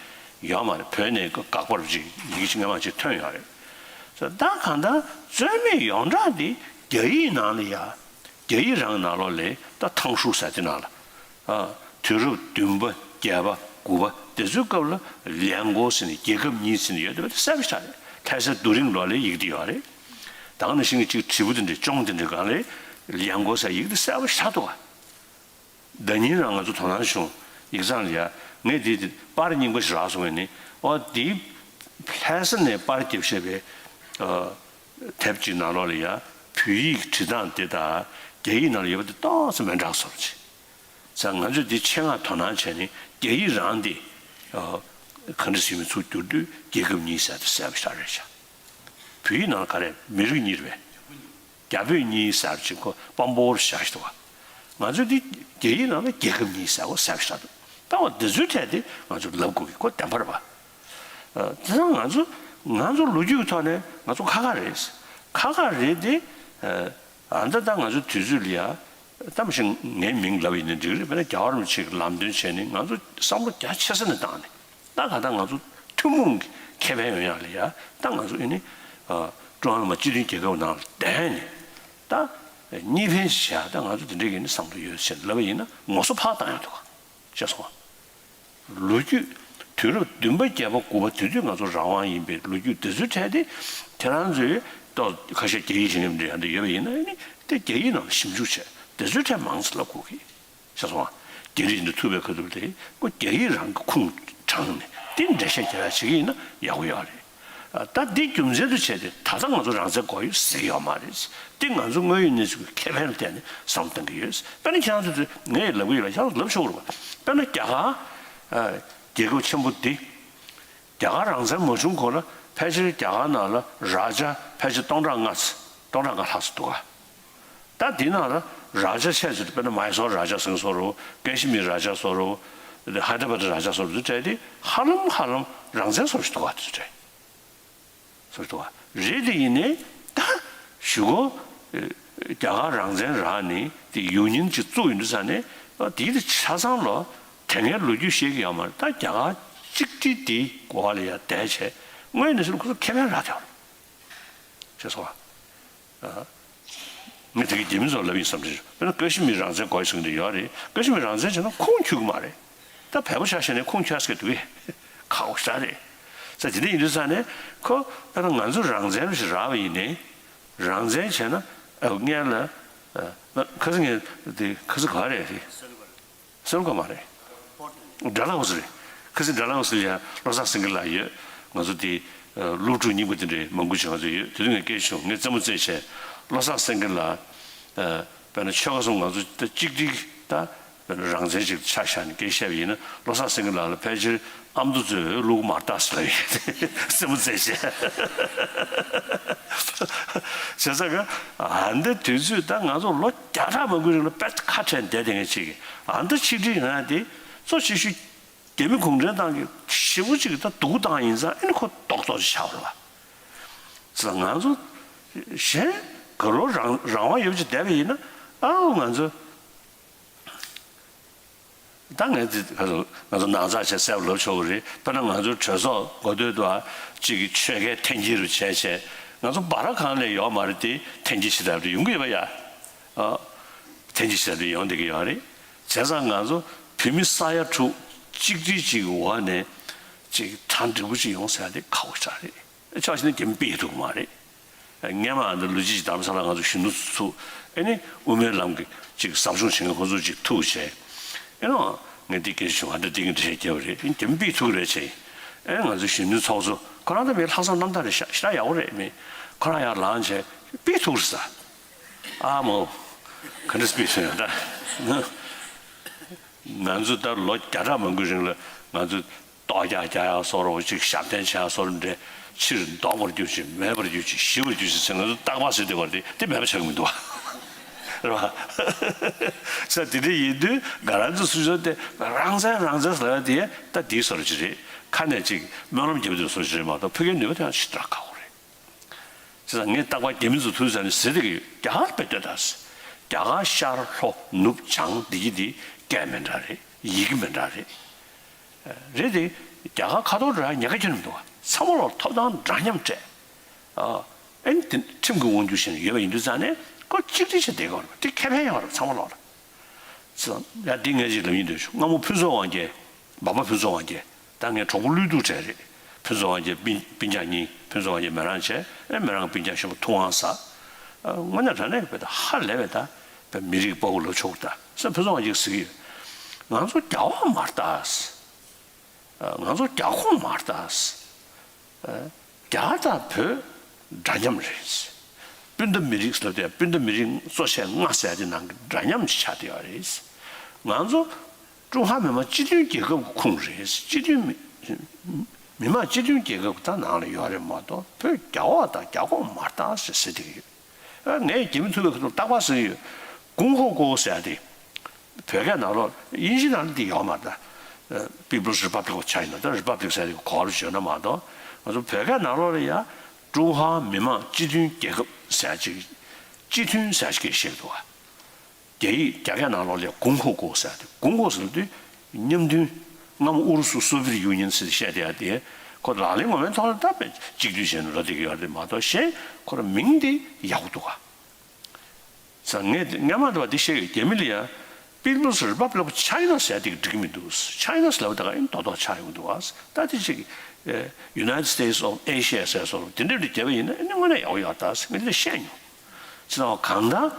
ཡོད་མ་རེད། བོད་ནས་དགག་པར་ཅིག་ཡི་གེ་ཅིག་སྔ་མ་ཅིག་ཐོན་ཡོད་རེད། ད་གང་ལྟར་རྩོད་མེད་ཡོངས་གྲགས་འདི་རྒྱ་ཡིག་ནང་ལ་ཡ། རྒྱ་ཡིག་རང་ནང་ལོགས་ལ་ད་ཐང་ཧྲུའུ་ཟེར་དེ་ནང་ལ། ཨ། དུས་རབས་བདུན་པ་བརྒྱད་པ་དགུ་པ་དེ་ཚོའི་སྐབས་ལ་ལིའང་གོ་ཟེར་ནས་རྒྱལ་ཁབ་གཉིས་ཟེར་ནས་ཡོད་དེ་བས་གསལ་པོ་ཞིག་རེད། ལྷ་སའི་རྡོ་རིང་ལོགས་ལ་ཡིག་དེ་ཡོད་རེད། ད་ག་ནང་བཞིན་གྱི་ཅིག་དྲིལ་བུ་དེ་འདྲའི་ཅོང་དེ་འདྲའི་སྒང་ལ་ལིའང་གོ་ཟེར་ཡིག་དེ་གསལ་པོ་ཞིག་འདུག་ག། ཟླ་ཉིན་རང་ང་ཚོ་དོ་སྣང་བྱུང་། ཡིག་ཚང་ལ་ཡ། ངས་དེ་དེ་པར་རྙིང་པ་ཞིག་རག་སོང་བས་ནི། ཨོ་དེའི་ལྷ་ས་ནས་པར་རྒྱབ་བཞག་པའི་ཨ། དེབ་ཅིག་ནང་ལོགས་ལ་ཡ། བོད་ཡིག་བྲིས་སྟངས་དེ་དང་རྒྱ་ཡིག་ནང་ལ་ཡོད་པ་དེ་ཏོག་ཙམ་མི་འདྲ་བཟོ་འདྲ་ཅིག། ཙང་ང་ཚོས་འདི་ཆེད་མངགས་དོ་སྣང་བྱས་ནས་རྒྱ་ཡིག་རང་དེ་ཨ། ག་འདྲ་ཟེར་མིན་ཚུར་བསྒྱུར་དུས་རྒྱལ་ཁབ་གཉིས་ཟེར་དེ་གསལ་པོ་ཞིག་རེད་ཤག། བོད་ཡིག་ནང་ལ་ག་རེ་མི་རིགས་གཉིས་རེད་པས། རྒྱ་བོད་གཉིས་ཟེར་ཅིག་ཁོ་སྤམ་པོ་བོར་བཞག་ཤི་འདུག་ག། ང་ཚོས་འདི་རྒྱ་ཡིག་ནང་ལ་རྒྱལ་ཁབ་གཉིས་ཟེར་བ་གསལ་པོ་ཞིག་འདུག། ད་འོ་འདི་ཚོའི་གྲས་དེ་ང་ཚོས་ལབ་དགོས་ཀྱི་ཁོ་བདེན་པ་རེད་པ། ཨ། དེ་ཙང་ང་ཚོ་ང་ཚོ་ལོ་རྒྱུས་ཀྱི་ཐོག་ནས་ང་ཚོ་ཁག་ཁག་རེད། ཁག་ཁག་རེད་དེ། ཨ། ད་ལྟ་ང་ཚོ་དུས་ཚོད་ལ་ཡ། ད་མི་ཤེས་ངའི་མིང་ལབ་ཡིན་ན་འགྲིག་རེད། དཔེར་ན་རྒྱལ་བ་རིན་པོ་ཆེ་གི་ལམ་སྟོན་བྱས་ནས་ང་ཚོ་བསམ་བློ་རྒྱ་ཆེ་ས་ནས་བཏང་ནས། ད་ག་ད་ང་ཚོ་ཐུན་མོང་གི་ཁེ་ཕན་ཡོང་ཡག་ལ་ཡ། ད་ང་ཚོ་ཨེ་ནི་ཨ། ཀྲུང་དབྱང་དམག་སྤྱི་མཐུན་རྒྱལ་ཁབ་ནང་ལ་བསྡད་ནས་ད་གཉིས་ཕན་ཞིག་བྱ། ད་ང་ཚོ་དེ་འདྲའི་གི་ནི་བསམ་བློ་ཡོད་ཟེར་ལབ་པ་ཡིན་ན་ངོ་སོ་ཕར་བཏང་ཡག་འདུག་ག། ཤེས་སོང་ང་། ལོ་རྒྱུས་དུས་རབས་བདུན་པ་བརྒྱད་པ་དགུ་པ་དེ་དུས་ང་ཚོ་རང་དབང་ཡིན་པའི་ལོ་རྒྱུས་དེ་ཚོའི་གྲས་དེ་ཁྱེད་རང་ཚོས་ཏོག་ཁ་ཤས་རྒྱ་ཡིག་ཤེས་མཁན་འདྲ་ཡང་འདྲ་ཡོད་པ་ཡིན་ན་ཨེ་ནི་དེ་རྒྱ་ཡིག་ནང་ལ་ཞིབ་འཇུག་བྱས་དེ་ཚོའི་གྲས་མང་ཙམ་ལབ་དགོས་ཀྱི། ཤེས་སོང་ང་། རྒྱ་རིགས་འདི་ཐུག་པའི་ཁ་ཐུག་དེ་ཁོ་རྒྱ་ཡིག་རང་གི་ཁུངས་དྲངས་ནས་དེ་འགྲེལ་བཤད་རྒྱག་ཡག་བྱེད་ཀྱི་ཡིན་ན་ཡག་པོ་ཡོད་རེད། ཨ། ད་འདི་རྒྱུ་མཚན་དུ་བྱས་ཏེ་ད་ལྟ་ང་ཚོ་རང་བཙན་དགོས་ཡོད་ཟེར་གྱི་ཡོད་མ་རེད། འདི་ང་ཚོ་དངོས་ཡོད་གནས་ཚུལ་གྱི་ཁེ་ཕན་ལ་བརྟེན་ནས་བསམ་བཏང་གི་ཡོད། དཔེར་ན་ཁྱེད་རང་ཚོ་ཚོས་ངས་ལབ་གི་ཡོད་ལ་ཁྱེད་རང་ཚོ་ལབ་ཆོག་གི་རེད་པ། དཔེར་ན་རྒྱ་གར། ཨ། རྒྱལ་ཁབ་ཆེན་པོ་འདི། རྒྱ་གར་རང་བཙན་མ་བྱུང་གོང་ལ་ཕལ་ཆེར་རྒྱ་གར་ནང་ལ་རཱ་ཇ་ཕལ་ཆེར་སྟོང་ཕྲག་ལྔ་ཙམ། སྟོང་ཕྲག་ལྔ་ལྷག་ཙམ་འདུག་ག། ད་འདི་ནང་ལ་རཱ་ཇ་ཆེ་ཤོས་དེ་དཔེར་ན་མའི་སོར་རཱ་ཇ་ཟེར་མཁན་བཟོ་འདྲ་བོ། ཀ་ཤི་མིར་རཱ་ཇ་བཟོ་འདྲ་བོ། དེ་ཧའི་ཏྲ་བྷ་དི་རཱ་ཇ་བཟོ་འདྲ་བོ་དེ་གྲས་དེ་ཧ་ལམ་ཧ་ལམ་རང་བཙན་བཟོ་འདྲ་ཞིག་འདུག་ག། དེ་ཚོ་གྲས་བཟོ་འདྲ་བོ་རེད། དེ་ཡིན་ནའི་ད་གཞུག་གུ་རྒྱ་གར་རང་བཙན་རག་ནས་དེ་ཡུ་ནི་ཡན་ཅིག་བཙུགས་ཡོང་དུས་ཙ་ནས་དེའི་དེ་ཆ་ཚང་ལོ་དེ་སྔའི་ལོ་རྒྱུས་ཤེས་ཀྱི་ཡོད་མ་རེད། ད་རྒྱ་གར་གཅིག་སྒྲིལ་དེའི་འོག་ལ་ཡ་བསྡད་བྱས་དངོས་གནས་ཚུལ་ཁོ་ཚོ་ཁེ་ཕན་རག་བསྡད་པ་རེད། ཤེས་སོང་ང་། ཨ། ངས་དེ་གའི་རྒྱ་མི་ཚོར་ལབ་ཡིན་བསམ་གྱི་རེད། དཔེར་ན་ཀ་ཤི་མིར་རང་བཙན་དགོས་ཟེར་གྱི་འདི་ཡོད་རེད། ཀ་ཤི་མིར་རང་བཙན་བྱས་ན་ཁུངས་འཁྱོལ་གྱི་མ་རེད། ད་བལ་པོ་ཆ་བཞག་ནས་ཁུངས་འཁྱོལ་ས་གི་འདུག་གས། ཁག་པོ་ཞེ་དྲག་རེད། ས་དེ་འདྲ་ཡིན་དུས་ཙ་ནས་ཁོ་དཔེར་ན་ང་ཚོ་རང་བཙན་ཞིག་རག་པ་ཡིན་ནའི། རང་བཙན་བྱས་ན་ཨ་སྔོན་ལ་ཨ་ཁ་སང་ངས་དེ་ཁ་སང་ག་རེད་དེ། སེམས་ཁོ་མ་རེད། ཌལ་ཧོ་སི་རེད། ཁ་སང་ཌལ་ཧོ་སི་ལ་ཡ་བློ་བཟང་སེང་གེ་ལགས་ཡོད། ང་ཚོ་དེ་ཨ་སློབ་ཕྲུག་རྙིང་པ་དེ་འདྲའི་མང་པོ་ཅིག་ང་ཚོ་ཡོད། དེ་དུས་ངས་སྐད་ཆ་བྱུང་། ངས་རྩེད་མོ་རྩེས་བྱས་བློ་བཟང་སེང་གེ་ལགས་ཨ་དཔེར་ན་ཆོལ་ཁ་གསུམ་ང་ཚོ་ད་གཅིག་སྒྲིལ་ད་དཔེར་ན་རང་བཙན་ཅིག་ཆ་བཞག་ནས་སྐད་བཤད་པ་ཡིན་ན་བློ་བཟང་སེང་གེ་ལགས་ལ་ཕལ་ཆེར་ཨ་མདོ་ཚོས་བླུག་མར་བཏགས་ཟེར་ལབ་ཡོད། རྩེད་མོ་རྩེས་བྱས། བྱས་ཙང་ཨ་འདི་དུས་ཚོད་ད་ང་ཚོ་ལོ་བརྒྱ་ཕྲག་མང་པོའི་རིང་ལ་དཔེ་ཁ་བྲལ་བསྡད་བསྡད་མཁན་ཅིག་གིས་ཨ་འདི་ཆིག་སྒྲིལ་ཡོང་ཡ་དེ་གཙོ་ཆེ་ཤོས་རྒྱ་མི་གུང་ཁྲན་ཏང་གི་ཞེ་པོ་ཅིག་གིས་ད་སྡུག་བཏང་ཡིན་ཙང་ཨ་ནི་ཁོ་རྡོག་རྡོག་ཅིག་ཆགས་པ་རེད་པ། ཙང་ང་ཚོ་གཞན་ དགའ་སློང་རང་རང་དབང་ཡོད་ཅིག་བསྡད་པ་ཡིན་ན། ཨའོ་ང་ཚོ་ད་ངས་འདི་ཁ་སང་ང་ཚོ་ནང་ཚགས་བྱས་གསལ་པོ་ལབ་ཆོག་གི་རེད། དཔེར་ན་ང་ཚོའི་གྲོས་ཚོགས་འགོ་སྟོད་དུ་ཨ་གཅིག་གི་ཆོལ་ཁའི་འཐེན་འཁྱེར་རུ་བྱས་བྱས། ང་ཚོ་སྦ་ར་གང་ལས་ཡོད་མ་རེད་དེ། འཐེན་འཁྱེར་བྱེད་ཐབས་རེ་ཡོང་གི་ཡོད་པ་ཡ། ཨ། འཐེན་འཁྱེར་བྱེད་ཐབས་རེ་ཡོང་བསྡད་ཀྱི་ཡོད་རེད། བྱས་ཙང་ང་ཚོ་བོད་མི་ས་ཡ་དྲུག་གཅིག་སྒྲིལ་གཅིག་གི་འོག་ནས་གཅིག་གྲ་འགྲིག་པོ་ཅིག་ཡོང་ཟེར་ཡ་དེ་ཁག་པོ་ཞེ་དྲག་རེད། ཆ་བཞག་ན་རྒྱ་མི་ཕུད་ཐུབ་ཀྱི་མ་རེད། སྔོན་མ་འདི་ལོ་གཅིག་གཅིག་རྡ་རམ་ས་ལ་ང་ཚོ་གཞོན་ནུ་ཚོ་ཨེ་ནི་དབུ་མའི་ལམ་གྱི་ཅིག་ཟབ་སྦྱོང་བྱེད་མཁན་ཁོ་ཚོ་ཅིག་ཐུག་བྱས། ཨེ་ནོ། ངས་འདི་སྐད་ཆ་བྱུང་། ཨ་འདྲ་འདི་གི་འདྲ་བཤད་རྒྱབ་རེད། ཨེ་རྒྱ་མི་ཕུད་ཐུབ་ཀྱི་རེད་བྱས། ཨེ་ང་ཚོ་གཞོན་ནུ་ཚོགས་གཙོ་ཁོ་རང་ད་མི་ལྷག་བསམ་རྣམ་དག་རེད་ཤག་ཞེ་དྲག་ཡག་པོ་རེད། མི་ཁོ་རང་ཡར་ལངས་བྱས་ཕུད་ཐུབ་ཀྱི་རེད་ཟེར། ཨ་མོ། ག་འདྲ་ཕུད་ཐུབ་ཡོང་ད། ང་ཚོ་ད་ལོ་བརྒྱ་ཕྲག་མང་པོའི་རིང་ལ་ང་ཚོ་ལྟོ་རྒྱག་རྒྱག་ཡག་བཟོ་འདྲ་བོ་ཅིག་ཞབས་བརྟན་བྱེད་ཡག་བཟོ་འདྲ་འདྲ། ཕྱིར་ལྡོག་པར་གྱུར་ཅིག་མེད་པར་གྱུར་ཅིག་ཞི་བར་གྱུར་ཅིག་ཟེར། ང་ཚོ་རྟག་པར་ཟེར་བསྡད་པ་དེ་དེ་མེད་པ་ཆགས་ཀྱི་མི་འདུག་བ། རེད་བ། ས་དེ་འདྲ་ཡིན་དུས་ང་རང་ཚོ་སུ་ཚོད་དེ་རང་བཙན་རང་བཙན་ཟེར་ཡ་དེ་ད་དེའི་བཟོ་འདྲ་ཅིག་རེད། ཁ་ནས་ཅིག་སྨོན་ལམ་རྒྱབ་དེ་བཟོ་འདྲ་ཅིག་རེད་མ་གཏོགས་ཕ་གིའི་ནུས་པ་དེ་ཡང་ཞེ་དྲག་ཁག་པོ་རེད། བྱས་ཙང་ངས་རྟག་པར་རྒྱ་མི་ཚོ་ཐུག་ཙང་ནས་ཟེར་བསྡད་ཀྱི་ཡོད། རྒྱ་གར་དཔེ་ལྟོས་དང་། རྒྱ་གར་ཤར་ལྷོ་ནུབ་བྱང་འདི་གི་འདི་སྐད་མི་འདྲ་རེད། ཡི་གེ་མི་འདྲ་རེད། རེད་དེ། རྒྱ་གར་ཁ་ཐོར་ར་ཉེན་ཁ་ཁྱོན་མི་འདུག་བ། ཚང་མ་ལོག་ཐོབ་ཐང་འདྲ་མཉམ་སྤྲད། ཨ། ཨེ་ནི་དེ་ཁྲིམས་ཀྱི་དབང་སྒྱུར་བྱས་ནས་ཡོད་པ་ཡིན་དུས་ཙང་ནས་ཁོ་གཅིག་སྒྲིལ་བྱས་བསྡད་དགོས་རེད། དེ་ཁེ་ཕན་ཡོང་རེད་ཚང་མ་ལོག་ལ། ཙང་ཡ་འདི་ངས་ཅིག་ལབ་ཡིན་འདོད་བྱུང་། སྔ་མོ་ཕུན་ཚོགས་དབང་རྒྱལ། འབའ་པ་ཕུན་ཚོགས་དབང་རྒྱལ། ད་ངའི་གྲོགས་པོ་བློ་གྲོས་གྲས་རེད། ཕུན་ཚོགས་དབང་རྒྱལ་སྤུན་སྤུན་ཀྱག་གཉིས། ཕུན་ཚོགས་དབང་རྒྱལ་མེ་རང་བྱས། ཨེ་མེ་རང་སྤུན་ཀྱག་གཞོན་པ་ཐུབ་དབང་ཟེར། ཨ། དངོས་གནས་དྲང་གནས་ཀྱི་བོད་ད་ཧ་ལས་པའི་ད་བོད་མི་རིགས་དཔའ་བོ་ལབ་ཆོག་གི། ད་སེ་ཕུན་ཚོགས་དབང་རྒྱལ་ཟེར་གྱི་ཡོད། ང་ཚོ་རྒྱ་དབང་མ་རེད་ད། ཨ། ང་ཚོ་རྒྱ་ཁོངས་མ་རེད་ད། ཨ། རྒྱ་དང་བོད་འདྲ་མཉམ་རེད། སྤུན་ཟླ་མི་རིགས་ཟེར་དེ་སྤུན་ཟླ་མི་རིགས་གཙོ་ཆེ་ལྔ་ཟེར་དེ་ནང་གི་འདྲ་མཉམ་ཞིག་ཆགས་བསྡད་ཡོད་རེད། ང་ཚོ་ཀྲུང་ཧྭ་མི་དམངས་སྤྱི་མཐུན་རྒྱལ་ཁབ་ཀྱི་ཁོངས་རེད། སྤྱི་མཐུན་མི་མི་དམངས་སྤྱི་མཐུན་རྒྱལ་ཁབ་ཀྱི་ད་ནང་ལ་ཡོད་རེད་མ་གཏོགས་བོད་རྒྱ་འོག་དང་རྒྱ་ཁོངས་མ་རེད་ད་ཟེར་ཟེར་བསྡད་ཀྱི་ཡོད། ཨ། ངས་རྒྱ་མི་ཐུག་པའི་ཁ་ཐུག་རྟག་པར་ཟེར་གྱི་ཡོད། ཀུང་ཧོ་ཀོ་ཟེར་ཡ་དེ། བོད་སྐད་ནང་ལོགས་དབྱིན་ཇི་ནང་ལ་འདི་ཡོད་མ་རེད་ད། People's Republic of China། ད་Republic་ཟེར་ཡ་དེ་གོ་བ་ལ་བརྗོད་ན་མ་གཏོགས། ང་ཚོ་བོད་སྐད་ནང་ལོགས་ལ་ཡ་ཀྲུང་ཧྭ་མི་དམངས་སྤྱི་མཐུན་རྒྱལ་ཁབ་ཟེར་ཡ་ཅིག་སྤྱི་མཐུན་ཟེར་ཡ་ཅིག་བཤད་འདུག་བ། རྒྱ་ཡིག་རྒྱ་སྐད་ནང་ལོགས་ལ་ཀུང་ཧོ་ཀོ་ཟེར་ཡ་དེ། ཀུང་ཧོ་ཟེར་དུས་མཉམ་མཐུན། སྔ་མོ་ཨུ་རུ་སུ་Soviet Union་ཟེར་བཤད་བསྡད་ཡ་དེ། ཁོ་ལག་ལེན་ངོ་མའི་ཐོག་ལ་ད་དཔེ་གཅིག་སྡུད་བྱས་ནས་འགྲོ་བསྡད་ཀྱི་ཡོད་རེད་མ་གཏོགས་གཞན་ཁོ་རང་མིང་དེ་ཡག་པོ་འདུག་ག། ཙང་ངས་སྔ་མ་དུ་བ་འདི་བཤད་ཡོད། རྒྱ་མི་ལ་ཡ་People's Republic of China་ཟེར་ཡ་དེ་གི་འགྲིག་མི་འདུག China་ཟེར་ལབ་ད་ག་ཨིན་རྡོག་རྡོག་ཆགས་ཡོང་འདུག་བ། ད་དེ་ཅིག་ཨེ་United States of Asia་ཟེར་སོགས་དེ་འདྲ་འདྲ་བརྒྱབ་པ་ཡིན་ན་ཨ་ནི་དངོས་གནས་ཡག་པོ་ཡོད་ད་ཟེར་ངས་དེ་བཤད་མྱོང་། ཅི་ལ་བ་གང་ལྟར།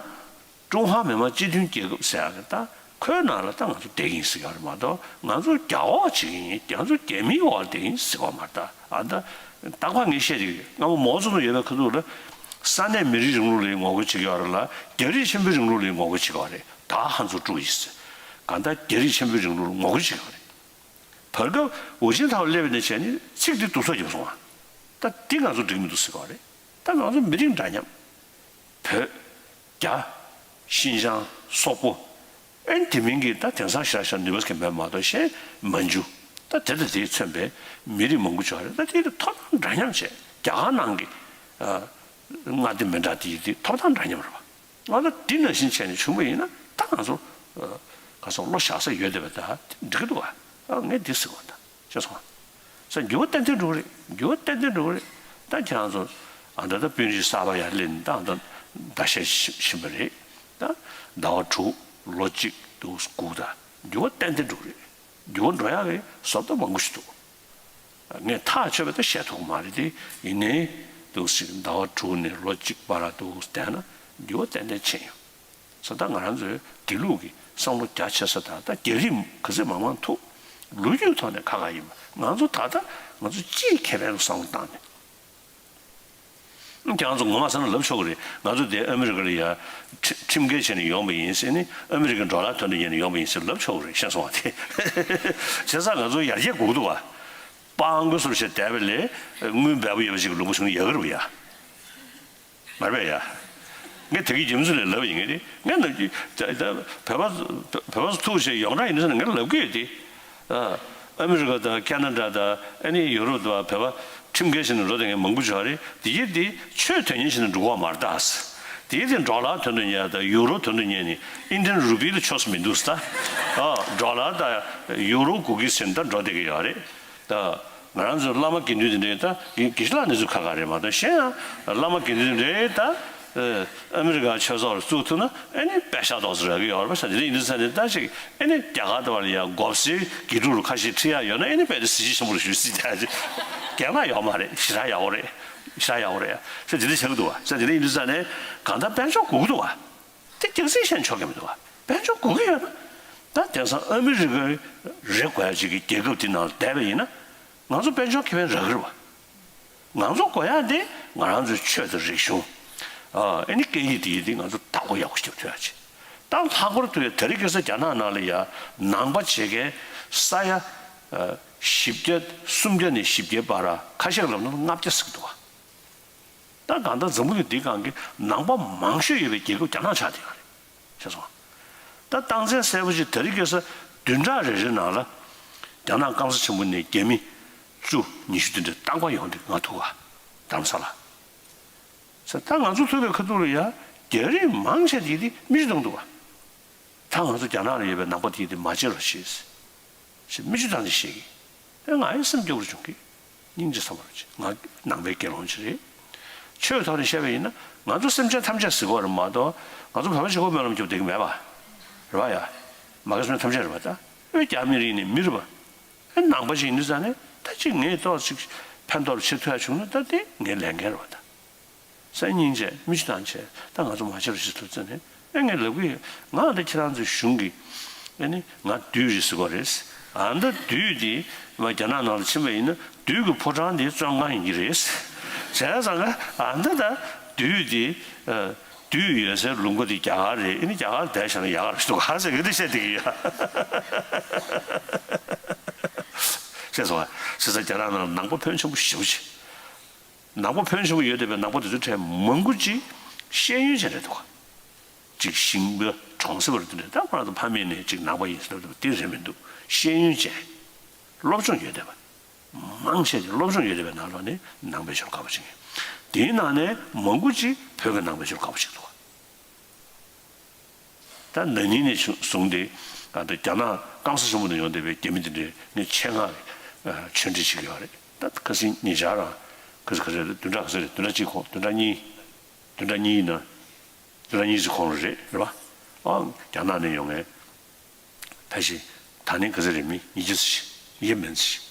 ཀྲུང་ཧྭ་མི་དམངས་སྤྱི་མཐུན་རྒྱལ་ཁབ་ཟེར་ཡག་གི་ད་ཁོའི་ནང་ལ་ད་ང་ཚོ་བསྡད་ཀྱི་ཡིན་ཟེར་གྱི་ཡོད་རེད་མ་གཏོགས་ང་ཚོ་རྒྱ་འོག་བྱེད་ཀྱི་ཡིན། ང་ཚོ་རྒྱ་མིའི་འོག་ལ་བསྡད་ཀྱི་ཡིན་ཟེར་གྱི་ཡོད་མ་རེད་ད། ཨ་ད་རྟག་པར་ངས་བཤད་ཀྱི་ཡོད། སྔ་མོ་མའོ་ཙེ་ཏུང་ཡོད་པའི་ཁ་ཐུག་ལ་ས་གནས་མི་རིགས་རིང་ལུགས་ལ་ངོ་རྒོལ་བྱེད་ཀྱི་ཡོད་རེད་ལ་རྒྱ་རིགས་ཆེན་པོའི་རིང་ལུགས་ལ་ངོ་རྒོལ་བྱེད་ཀྱི་ཡོད་རེད། ད་ཧང་ཚོ་ཀྲུའུ་ཡིས་གང་ལྟར་རྒྱ་རིགས་ཆེན་པོའི་རིང་ལུགས་ལ་ངོ་རྒོལ་བྱེད་ཀྱི་ཡོད་རེད། བར་སྐབས་ཝུ་ཅིན་ཐའོ་སླེབས་པ་ནས་བྱས་ནས་ཚིག་འདི་སྡུག་ཚོགས་རྒྱབ་སོང་ང་། ད་འདི་ང་ཚོ་འགྲིག་མི་འདུག་ཟེར་གྱི་ཡོད་རེད། ད་ང་ཚོ་མི་རིགས་འདྲ་མཉམ། བོད། རྒྱ། ཤིན་ཅང་། སོག་པོ། ཨེ་དེ་མིན་གྱི་ད་དེང་སང་ཤ་ཤ་ནུས་པ་ཟེར་མཁན་མེད་མ་གཏོགས་གཞན་མན་ཇུ། ད་དེ་དང་དེས་མཚོན་པའི་མི་རིགས་མང་པོ་ཅིག་ཡོད་རེད། ད་དེ་ཐོབ་ཐང་འདྲ་མཉམ་བྱས་རྒྱ་གར་ནང་གི་ཨ་མངའ་སྡེ་མི་འདྲ་དེ་ཡི་དེ་ཐོབ་ཐང་འདྲ་མཉམ་རེད་བ། ང་ད་འདི་ནང་བཞིན་བྱས་ནས་བྱུང་བ་ཡིན་ན་ད་ང་ཚོ་ཨ་ག་ཚོད་བློ་བཞག་ས་ཡོད་བསྡད་པ་ད་འགྲིག་གི་འདུག་བ། ཨ་ངས་འདི་ཟེར་བ་ད། ཤེས་སོང་ང་། ས་འགྱུར་བ་ཏན་ཏན་འགྲོ་གི་རེད། འགྱུར་བ་ཏན་ཏན་འགྲོ་གི་རེད། ད་ཁྱེད་རང་ཚོ་ཨ་ད་ད་དཔོན་རིགས་གསར་པ་ཡར་སླེབས་ནས་ད་ཨ་ད་ཟླ་ཤས་ཕྱིན་པ་རེད། ད་ཟླ་བ་དྲུག་ལོ་གཅིག་འདུག་སྒུག་ད་འགྱུར་བ་ཏན་ཏན་འགྲོ་གི་རེད། འགྱུར་བ་འགྲོ་ཡག་གི་བཟོ་ལྟ་མང་པོ་ཞིག་འདུག་ངས་ཐག་ཆོད་པ་ད་བཤད་ཐུབ་ཀྱི་མ་རེད་དེ། ཡིན་ནའི་འདུག་སེ་ཟླ་བ་དྲུག་ནས་ལོ་གཅིག་བར་ལ་འདུག་བསྡད་ན་འགྱུར་བ་ཏན་ཏན་ཕྱིན་ཡོང་། ས་ད་ང་རང་ཚོའི་དེ་ལུགས་ཀྱི་བསམ་བློ་རྒྱ་ཆེ་ས་དང་ད་རྒྱ་རིགས་ག་ཚོད་མང་མང་ཐུག་ལོ་རྒྱུས་ཐོག་ནས་ཁ་ཁ་ཡིན་པ་ང་ཚོ་ད་ལྟ་ང་ཚོ་སྤྱིའི་ཁེ་ཕན་ལ་བསམ་བློ་བཏང་ནས། ཁྱེད་རང་ཚོ་ངོ་མ་ཟེར་ན་ལབ་ཆོག་གི་རེད། ང་ཚོ་དེ་ཨ་མི་རི་ཀ་ལ་ཡ་ཁྲི་ཁྲིམས་འགལ་བྱས་ནས་ཡོང་པ་ཡིན་ཟེར་ནས་ཨ་མི་རི་ཀའི་ཌོ་ལར་ཐོན་ནས་ཡིན་ནས་ཡོང་པ་ཡིན་ཟེར་ལབ་ཆོག་གི་རེད། ཤེས་སོང་བ་དེ། བྱས་ཙང་ང་ཚོ་ཡར་རྒྱས་དགོས་ཀྱི་འདུག་བ། སྤང་གོས་སུ་བྱས་བསྡད་པ་ལས་དངུལ་འབེལ་པོ་ཡོད་པ་ཞིག་ལུང་པ་བྱུང་ན་ཡག་གི་རེད་བ་ཡ། མ་རེད་པས་ཡ། ངས་དེ་གི་རྒྱུ་མཚན་ལས་ལབ་ཡིན་ངེས་ཏེ་ངས་ནམ་རྒྱུན་ད་ད་བོད་པ་བོད་པ་ཚོ་ཐུག་བྱས་ཡོངས་གྲགས་ཡིན་ན་ངས་ལབ་ཀྱི་ཡོད་དེ། ཨ་ཨ་མི་རི་ཀ་དང་ཁེ་ན་ཌ་དང་ཨ་ནི་ཡུ་རོབ་དང་བོད་པ་ཁྲིམས་འགལ་བྱས་ནས་འགྲོ་བསྡད་མཁན་མང་པོ་ཅིག་ཡོད་རེད། དེ་གྱིས་དེ་ཆོས་དོན་གཉེར་བྱས་ནས་འགྲོ་གི་ཡོད་མ་རེད་ད། དེའི་དེ་ཌོ་ལར་དོན་དུ་ཉར་དང་ཡུ་རོ་དོན་དུ་ཉར་ནས་ཨིན་ཌི་ཡན་རུ་པི་ལ་ཆོག་ས་མི་འདུག་ཟེར། ད་ཨ་ཌོ་ལར་དང་ཡུ་རོ་དགོས་ཀྱི་ཟེར་ན་ད་འགྲོ་བསྡད་ཀྱི་ཡོད་རེད། ད་ང་རང་ཚོ་བླ་མ་དགེ་འདུན་དེ་འདྲའི་ད་དགེ་བཤེས་ལགས་གནས་ཚུལ་ཁག་ཁག་རེད་མ་གཏོགས། གཞན་ཡང་བླ་མ་དགེ་འདུན་དེ་འདྲའི་ད་ཨ་མི་རི་ཀ་ཆོས་ཚོགས་ལ་བཙུགས་ཐུབ་ན་ཨ་ནི་པད་ཤག་ཏོག་ཙམ་རག་གི་ཡོད་རེད་པ། ས་དེ་འདྲ་ཡིན་དུས་ས་ནས་ད་ཅིག་ཨ་ནི་རྒྱ་གར་དུ་བ་ལ་ཡང་མགོ་སེར་དགེ་ཕྲུག་ལ་ཁ་ཤས་ཁྲིད་ཡག་ཡོད་ན་ཨ་ནི་དཔེ་དེ་གཟི་བརྗིད་ཆེན་པོ་རེད་ཞུ་སྲིད་ད་ཅིག་གལ་ན་ཡོད་མ་རེད། ཞེ་དྲག་ཡག་པོ་རེད། ཞེ་དྲག་ཡག་པོ་རེད། ས་དེ་འདྲ་ཆགས་ཀྱི་འདུག་བ། ས་དེ་འདྲ་ཡིན་དུས་ས་ནས་གང་ལྟར་དཔལ་འབྱོར་དགོས་ཀྱི་འདུག་བ། དེ་རྒྱལ་སྲིད་བཤད་ཆོག་གི་མི་འདུག་བ། དཔལ་འབྱོར་དགོས་ཀྱི་ཡོད་ན། ད་དེང་སང་ཨ་མི་རི་ཀའི་རེ་དགོས་ཡ་ཅིག་གི་རྒྱལ་ཁབ་དེ་ནང་ལ་བསྡད་པ་ཡིན་ན། ང་ཚོ་དཔལ་འབྱོར་ཁེ་ཕན་རག་གི་རེད་བ། ང་ཚོ་དགོས་ཡ་དེ་ང་རང་ཚོའི་ཆོས་དང་རིག་གཞུང་། ཨ་ཨ་ནི་སྐད་ཡིག་དེ་ཡིན་དེ་ང་ཚོ་བདག་པོ་ཡག་པོ་ཞིག་ཐུབ་ཡ་ཅིག་ད་ལྷག་པར་དུ་ཡ་དེ་རིང་ཁ་སང་རྒྱ་ནག་ནང་ལ་ཡ་ནང་པ་བྱེད་མཁན་ས་ཡ་ཨ་བཞི་བརྒྱ་སུམ་བརྒྱ་ནས་བཞི་བརྒྱའི་བར་ཁ་ཤས་ལབ་ན་ལྔ་བརྒྱ་ཟེར་གྱི་འདུག་བ། ད་གང་ལྟར་འཛམ་བུ་གླིང་འདིའི་སྒང་གི་ནང་པ་མང་ཤོས་ཡོད་པའི་རྒྱལ་ཁབ་རྒྱ་ནག་ཆགས་བསྡད་ཡོད་རེད། ཤེས་སོང་། ད་རྟགས་མཚན་གསལ་པོ་ཅིག་དེ་རིང་ཁ་སང་བདུན་ཕྲག་རེ་རེའི་ནང་ལ་རྒྱ་ནག་སྐམ་ས་ཆེན་པོ་ནས་རྒྱ་མི་བཅུ་ཉི་ཤུ་དེ་འདྲ་བཏང་པ་ཡོང་དུས་ང་ཐུག་ག་རྡ་རམ་ས་ལ། ས་ད་ང་ཚོ་ཐུག་པའི་ཁ་ཐུག་ལ་ཡ་རྒྱ་རིགས་མང་ཆེ་དེ་དེ་མི་ཤི་བཏང་འདུག་ག་ད་ང་ཚོ་རྒྱ་ནག་ལ་ཡོད་པའི་ནང་པ་དེ་དེ་མ་བྱེད་རོགས་ཞེས། ཞེས་མི་ཆུ་དང་ནི་ཞིག་ཨེ་ང་ཡི་སེམས་སྐྱོ་བོར་བྱུང་གི། སྙིང་རྗེ་བསམ་པར་བྱེད། ང་ནང་པའི་དགེ་སློང་ཅིག་རེད། ཆོས་ཐོག་ནས་བཤད་པ་ཡིན་ན་ང་ཚོ་སེམས་ཅན་ཐམས་ཅད་ཟེར་གོ་རེད་མ་གཏོགས་ང་ཚོ་བོད་པ་ཞིག་ཁོ་སྨོན་ལམ་རྒྱབ་བསྡད་ཀྱི་མེད་པ། རེད་པ་ཡ། མ་གི་སྨོན་ཐམས་ཅད་རེད་པ་ད། ཨེ་རྒྱ་མི་རིགས་ནི་མི་རེད་པ། ཨེ་ནང་པ་ཞིག་ཡིན་དུས་ཙང་ནས་ད་ཅིག་ངས་ཏོག་ཅིག་ཕན་ཐོགས་ཆེ་ཐུབ་ཡ་བྱུང་ན་ད་དེ་ངའི་ལས་འགན་རེད་པ་ད། སང་ཉིན་བྱས་མི་ཆུ་དང་བྱས་ད་ང་ཚོ་མ་བྱེད་རོགས་ཞེས་ཐུགས་བརྩེ་ནས་ཨེ་ངས་ལབ་གི་ཡོད། ང་ད་ཁྱེད་རང་ཚོའི་གཞུང་གི་ཨེ་ནི་ང་བདུད་རེད་ཟེར་གོ་རེད། ཨ་ད་བདུད་དེ་མ་རྒྱ་ནག་ནང་ལ་ཕྱིན་པ་ཡིན་ན་བདུད་ཀྱི་ཕོ་བྲང་དེ་བཙོན་ཁང་ཡིན་གྱི་རེད། བྱས་ཙང་ང་ཨ་ད་ད་བདུད་དེ་བདུད་ཡོད་སའི་ལུང་པ་དེ་རྒྱ་གར་རེད། ཨེ་ནི་རྒྱ་གར་བསྡད་བཞག་ན་ཡག་ག་རེད་འདུག་ག་ཟེར་གི་འདི་བཤད་བསྡད་ཀྱི་ཡོད། ཤེས་སོང་ཨ། བྱས་ཙང་རྒྱ་ནག་ནང་ནང་པ་ཕོན་ཆེན་པོ་ཞེ་པོ་ཅིག་ནང་པ་ཕོན་ཆེན་པོ་ཡོད་བསྡད་པའི་ནང་པ་དེ་ཚོའི་གྲས་མང་པོ་ཅིག་ཤེས་ཡོན་ཅན་རེད་འདུག་ཅིག་ཞིང་པ་གྲོང་གསེབ་པ་རེད་འདུག་ད་ཁོ་རང་ཚོ་ཕ་མེས་ནས་ཅིག་ནང་པ་ཡིན་ཟེར་ལབ་འདུག་དེ་རེད་མི་འདུག་ཤེས་ཡོན་ཅན། སློབ་སྦྱོང་ཡོད་བསྡད་པ། མང་ཆེ་དེ་སློབ་སྦྱོང་ཡོད་བསྡད་པའི་ནང་ལོགས་ནས་ནང་པའི་ཆོས་དགའ་པོ་ཅིག་ཡིན། དེའི་ནང་ནས་མང་པོ་ཅིག་བོད་ཀྱི་ནང་པའི་ཆོས་དགའ་པོ་ཅིག་འདུག་ད་ན་ནིང་ནས་བཟུང་སྟེ་ད་རྒྱ་ནག་སྐམ་ས་ཆེན་པོ་ནས་ཡོང་བསྡད་པའི་རྒྱ་མི་དེ་འདྲས་ངས་ཆེད་མངགས་ཆོས་འབྲེལ་བྱེད་ཀྱི་ཡོད་རེད། ད་ཁ་སང་ཉེ་ཆར་རང་ཁ་སང་ག་ཚོད་རེད། བདུན་ཕྲག་ག་ཚོད་རེད། བདུན་ཕྲག་གཅིག་གོང་། བདུན་ཕྲག་གཉིས། བདུན་ཕྲག་གཉིས་ཡིན་ན་བདུན་ཕྲག་གཉིས་ཙམ་གོང་རེད། རེད་པ། ཨ་རྒྱ་ནག་ནས་ཡོང་མཁན་ཕལ་ཆེར་ད་ནི་ག་ཚོད་རེད། མི་ཉིས་བརྒྱ་ཙམ་ཞིག་ཡས་མིན་ཙམ་ཞིག་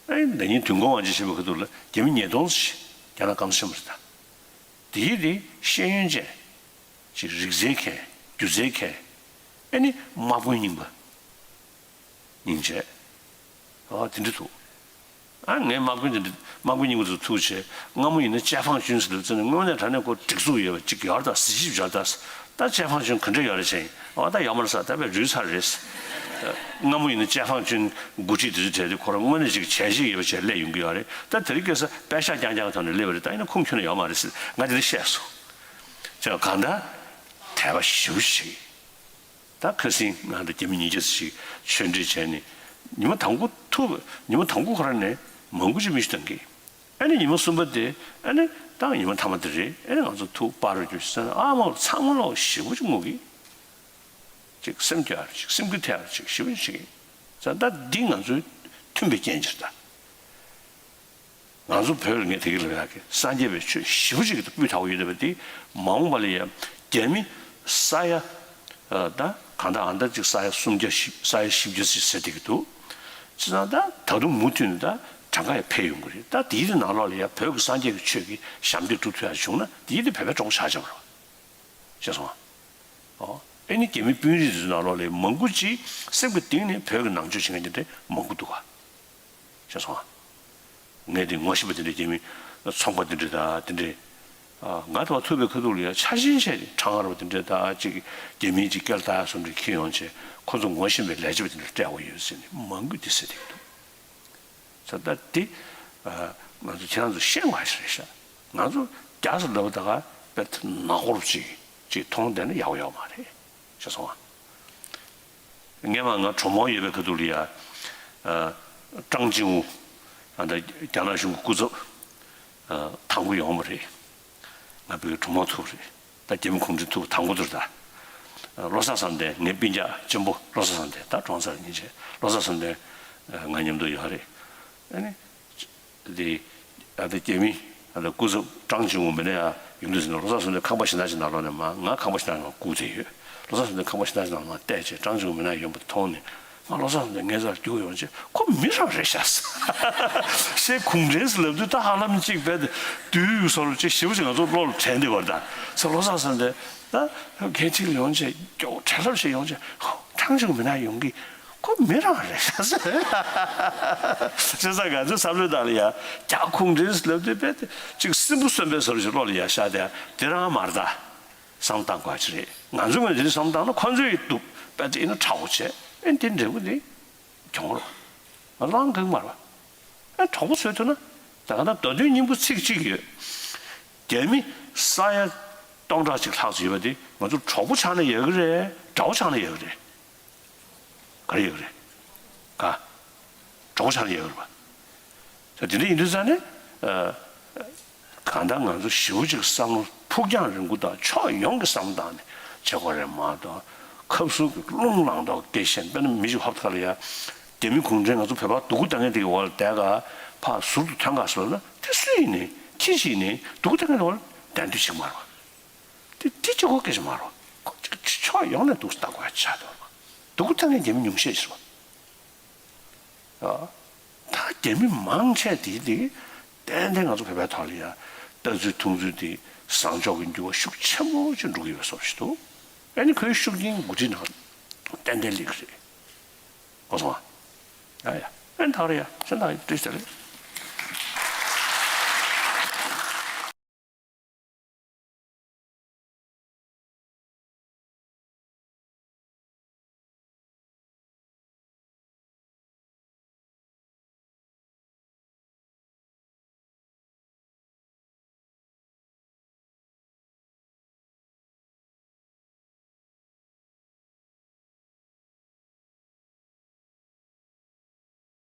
ཨ་ནི་ན་ནིང་བདུན་གོང་དབང་ཆེན་བཞེས་པའི་ཁ་ཐུག་ལ་རྒྱ་མི་ཉིས་སྟོང་ཙམ་ཞིག་རྒྱ་ནག་སྐམ་ས་ཆེན་པོ་རེད་ད། དེའི་དེ་ཤེས་ཡོན་ཅན། ཅིག་རིག་རྩལ་མཁན། སྒྱུ་རྩལ་མཁན། ཨེ་ནི་དམག་དཔོན་རྙིང་པ། སྙིང་རྗེ། ཨ་དེ་འདྲ་འདུག་ཨ་ངས་དམག་དཔོན་དེ་འདྲ་དམག་དཔོན་རྙིང་པ་ཚོ་ཐུག་བྱས་སྔ་མོ་ཡིན་ན་ཅའེ་ཧྥང་ཅུན་ཟེར་ལབ་ཙང་ནས་དངོས་གནས་དྲང་གནས་ཁོ་སྒྲིག་འཛུགས་ཡོད་པ་ཅིག་ཡོད་རེད་ད། གཟི་བརྗིད་ཡོད་རེད་ད། ད་ཅའེ་ཧྥང་ཅུན་ག་འདྲ་ཡོད་རེད་ཅེས། ཨ་ད་ཡོད་མ་རེད་ཟེར། ད་དཔེ་རུལ་ཚར་རེད། སྔ་མོ་ཡིན་ན་ཅའེ་ཧྥང་ཅུན་འགོ་ཁྲིད་དེ་ཚོ་གྲས་དེ་ཁོ་རང་དངོས་གནས་ཅིག་བྱས་རྗེས་ཡོད་པ་བྱས་སླེབས་ཡོང་གི་ཡོད་རེད། ད་དེ་རིང་ཁ་སང་པད་ཤག་རྐྱང་རྐྱང་ཐོག་ནས་སླེབས་པ་རེད། ད་ཡིན་ན་ཁུངས་འཁྱོལ་ནས་ཡོད་མ་རེད་ཟེར་ང་དེ་འདྲ་བཤད་སོང་། ཅེས་གང་ལྟར་དད་པ་ཞེ་པོ་ཞིག་ད་ཁ་སང་ང་ཚོ་རྒྱ་མི་ཉིས་བརྒྱ་ཙམ་ཞིག་ཆོས་འབྲེལ་བྱས་ནས་ཉི་མ་དང་པོ་ཐུག་ཉི་མ་དང་པོ་ཁོ་རང་ནས་མང་པོ་ཅིག་མི་ཤི་བཏང་གི། ཨ་ནི་ཉི་མ་གསུམ་པ་དེ་ཨ་ནི་ད་ཉི་མ་མཐའ་མ་དེ་རེད། ཨ་ནི་ང་ཚོ་ཐུག་པར་རྒྱུ་ཟེར་ན་ཨ་མ་ཚང་མ་ལོག་ཞེ་པོ་ཅིག་ངུ་གི། ཅིག་སེམས་སྐྱོ་ཡ་ཅིག་སེམས་འགུལ་ཐེབས་ཡ་ཅིག་ཞེ་པོ་ཅིག་བྱེད་གི། ད་ད་འདི་ང་ཚོའི་མཐུན་པའི་རྐྱེན་ཅིག་རེད་ད། ང་ཚོ་བོད་ལ་ངས་དེ་གི་ལབ་ཡག་གི་སངས་རྒྱས་པའི་ཆོས་ཞེ་པོ་ཅིག་གི་སྤུས་དག་པོ་ཡོད་བསྡད་པ་དེ་མ་འོངས་པ་ལ་ཡ་རྒྱ་མི་ས་ཡ་ད་གང་ལྟར་ཨ་ད་ཅིག་ས་ཡ་སུམ་བརྒྱ་བཞི་ས་ཡ་བཞི་བརྒྱ་ཅིག་ཟེར་བསྡད་ཀྱི་འདུག་བྱས་ཙང་ད་ད་དུང་མུ་མཐུད་ནས་ད་གྲངས་ཀ་ཡང་འཕེལ་ཡོང་གི་རེད། ད་དེའི་དེ་ནང་ལོགས་ལ་ཡ་བོད་ཀྱི་སངས་རྒྱས་ཀྱི་ཆོས་ཀྱི་ཞབས་འདེགས་སྒྲུབ་ཐུབ་ཡག་བྱུང་ན་དེའི་དེ་བོད་པའི་གྲོགས་པོ་ཆགས་ཆགས་པ་རེད། ཤེས་སོང་ཨ། ཨོ། ཨེ་ནི་རྒྱ་མི་དཔོན་རིགས་ཚོའི་ནང་ལོགས་ལ་མང་པོ་ཅིག་སེམས་ཀྱི་གཏིང་ནས་བོད་ཀྱི་ནང་ཆོས་བྱེད་མཁན་དེ་འདྲ་མང་པོ་འདུག་ག་ཤེས་སོང་ཨ། ངས་དེ་ངོ་ཤེས་པ་དེ་འདྲ་རྒྱ་མི་ཚོང་པ་དེ་འདྲ་དང་དེ་འདྲ། ཨ་ང་དང་ཐུག་པའི་ཁ་ཐུག་ལ་ཡང་ཆ་ཤས་ཆེ་ནས་ཁྲང་ཨར་བ་དེ་འདྲ་དང་ཅིག་རྒྱ་མིའི་ཅིག་སྐད་ལྟ་ཡག་བཟོ་འདྲ་འཁྱེར་ཡོང་བྱས་ཁོ་ཚོ་ངོ་ཤེས་པའི་ལས་བྱེད་པ་དེ་འདྲ་སྤྲད་དགོས་ཡོད་ཟེར་ནས་མང་པོས་དེ་ཟེར་བསྡད་ཀྱི་འདུག་ད་ལྟ་དེ་ང་ཚོ་ཁྱེད་རང་ཚོ་ཤེས་དགོས་ཞིག་རེད་ཤག་ང་ཚོ་རྒྱ་ས་ལབ་ད་ག་དཔེ་ནག་པོ་ཅིག་ཅིག་མཐོང་བསྡད་ན་ཡག་པོ་ཡོད་མ་རེད་ཤག་སོང་ཨ། སྔས་མ་ང་གྲོགས་མོ་ཡོད་པའི་ཁ་ཐུག་ལ་ཡ་ཀྲང་ཅིང་ཝུ་ཨ་ད་རྒྱ་ནག་གཞུང་གི་སྐུ་ཚབ་དང་པོ་ཡོང་བ་རེད། ང་བོད་ཀྱི་གྲོགས་མོ་ཐུག་རེད། ད་རྒྱ་མི་གུང་ཁྲན་ཐུག་དང་པོ་དུར་ད། བློ་བཟང་བསམ་གཏན་ངའི་སྤུན་ཀྱག་གཅེན་པོ་བློ་བཟང་བསམ་གཏན་ད་གྲོངས་ཚར་ཉིན་བྱས་བློ་བཟང་བསམ་གཏན་ང་མཉམ་དུ་ཡོད་རེད། ཨ་ནི། དེ། ཨ་ད་རྒྱ་མི། ཨ་ད་སྐུ་ཚབ་ཀྲང་ཅིང་ཝུ་མི་ནས་ཡ་ཡོང་དུས་ཟིན་ན་བློ་བཟང་བསམ་གཏན་ཁང་པ་ཞིག་ན་ཅིག་ནང་ལོགས་ནས་མ་ང་ཁང་པ་ཞིག་ན་ཅིག་ནང་སྒུག་བསྡད་ཡོད། བློ་བཟང་བསམ་གཏན་ཁང་པ་ཞིག་ན་ཅིག་ནང་ལོགས་ནས་བལྟས་བྱས་ཀྲང་ཅིང་ཝུ་མི་ནས་ཡོང་པ་མཐོང་ནས། ང་བློ་བཟང་བསམ་གཏན་ངའི་རྩར་རྒྱུགས་ཡོང་བྱས་ཁོ་མི་རང་རེད་ཤག་ཟེར། གུང་ཁྲན་ཟེར་ལབ་དུས་ད་ཧ་ལམ་གཅིག་རྦད་དེ་དུས་ཡོད་སོར་ཅིག་ཞེ་པོ་ཅིག་ང་ཚོ་བློ་ལ་དྲན་བསྡད་པ་རེད་ད། ཟེར་བློ་བཟང་བསམ་གཏན་ད་གལ་ཆེ་ལ་ཡོང་བྱས་མགྱོགས་བྲེལ་ལྷབ་བྱས་ཡོང་བྱས་ཧོ་ཀྲང་ཅིང་ཝུ་མི་ནས་ཡོང་གི་ཁོ་མི་རང་རེད་ཤག་ཟེར། བྱས་ཙང་ང་ཚོའི་བསམ་བློའི་ནང་ལ་ཡ་རྒྱ་གུང་ཁྲན་ཟེར་ལབ་དུས་རྦད་དེ་ཅིག་སྲིན་པོ་གསོན་པའི་སོར་ཅིག་བློ་ལ་ཡ་ཤར་དེ་དེ་རང་མ་རེད་ད། བསམ་བློ་བཏང་དགོས་ཀྱི་རེད། ང་ཚོ་ངོས་འཛིན་བསམ་བློ་བཏང་ན་ཁོ་ཚོས་ཡིན་འདུག་པས་དེ་ཡིན་ན་ཁྲ་བོ་བྱས་ཨེ་འདི་འབྲས་བུ་འདི་གྱོང་རོགས་ང་ལང་གང་མ་རེད་པ། ཨེ་གྲོགས་པོ་བཟོས་ཐུབ་ན་ད་ག་ད་མདོ་དོན་སྙིང་པོ་ཚིག་གཅིག་ཡོད། རྒྱ་མི་ས་ཡ་སྟོང་ཕྲག་གཅིག་ལྷག་ཙམ་ཡོད་པ་འདི་ང་ཚོ་གྲོགས་པོ་ཆགས་ན་ཡག་གི་རེད་དགྲ་བོ་ཆགས་ན་ཡག་གི་རེད། ག་རེ་ཡོད་རེད། ག་གྲོགས་པོ་ཆགས་ན་ཡོད་རེད་པ། ད་དེ་འདྲ་ཡིན་དུས་ཙང་ནས། གང་ལྟར་ང་ཚོ་ཞེ་པོ་ཅིག་བསམ་བློ་ཕུགས་རྒྱང་རིང་པོ་དང་ཕྱོགས་ཡོངས་ཀྱི་བསམ་བློ་བཏང་ནས་བྱེད་དགོས་རེད་མ་གཏོགས་ཁབ་སུ་གི་རླུང་ལངས་མདོག་སྐད་བཤད་དཔེར་ན་མི་ཞིག་ཧོབ་ཐག་ལ་ཡ། རྒྱ་མི་གུང་ཁྲན་ང་ཚོ་བོད་པ་སྡུག་གུ་བཏང་མཁན་དེ་གི་འོག་ལ་བསྡད་ག་ཕར་ཟུར་དུ་ཐོན་ག་ཟེར་ན་དེ་སུ་ཡིན་ནའི་ཁྱི་ཞིག་ཡིན་ནའི་སྡུག་གུ་བཏང་མཁན་དེ་འོག་ལ་བསྡད་འདོད་ཅིག་མ་རེད་པ། དེ་དེ་གཅིག་པོ་སྐད་ཆ་མ་རེད་པ། ཁོ་ཅིག་ཕྱོགས་ཡོངས་ནས་སྡུག་ས་ལྟ་དགོས་ཡ་ཆགས་འདུག་པ། སྡུག་གུ་བཏང་མཁན་རྒྱ་མི་ཉུང་ཤས་ཤིག་རེད་པ། ད་རྒྱ་མི་མང་ཆེ་དེ་དེ་ཏན་ཏན་ང་ཚོ་བོད་པའི་ཐོག་ལ་ཡ་ལྟ་ཚུལ་མཐོང་ཚུལ་དེ་བཟང་ཕྱོགས་ཀྱི་འགྱུར་བ་ཤུགས་ཆེན་པོ་ཅིག་འགྲོ་གི་ཡོད་བཟོ་ཞིག་འདུག་ཨ་ནི་ཁོའི་ཤུགས་རྐྱེན་འགོ་ཁྲིད་ནང་ཏན་ཏན་སླེབས་ཀྱི་རེད། གོ་སོང་ཨ། ཡ་ཡ་ཨ་ནི་ད་ག་རེད་ཡ་སེམས་ཐག་བཀྲིས་བདེ་ལེགས།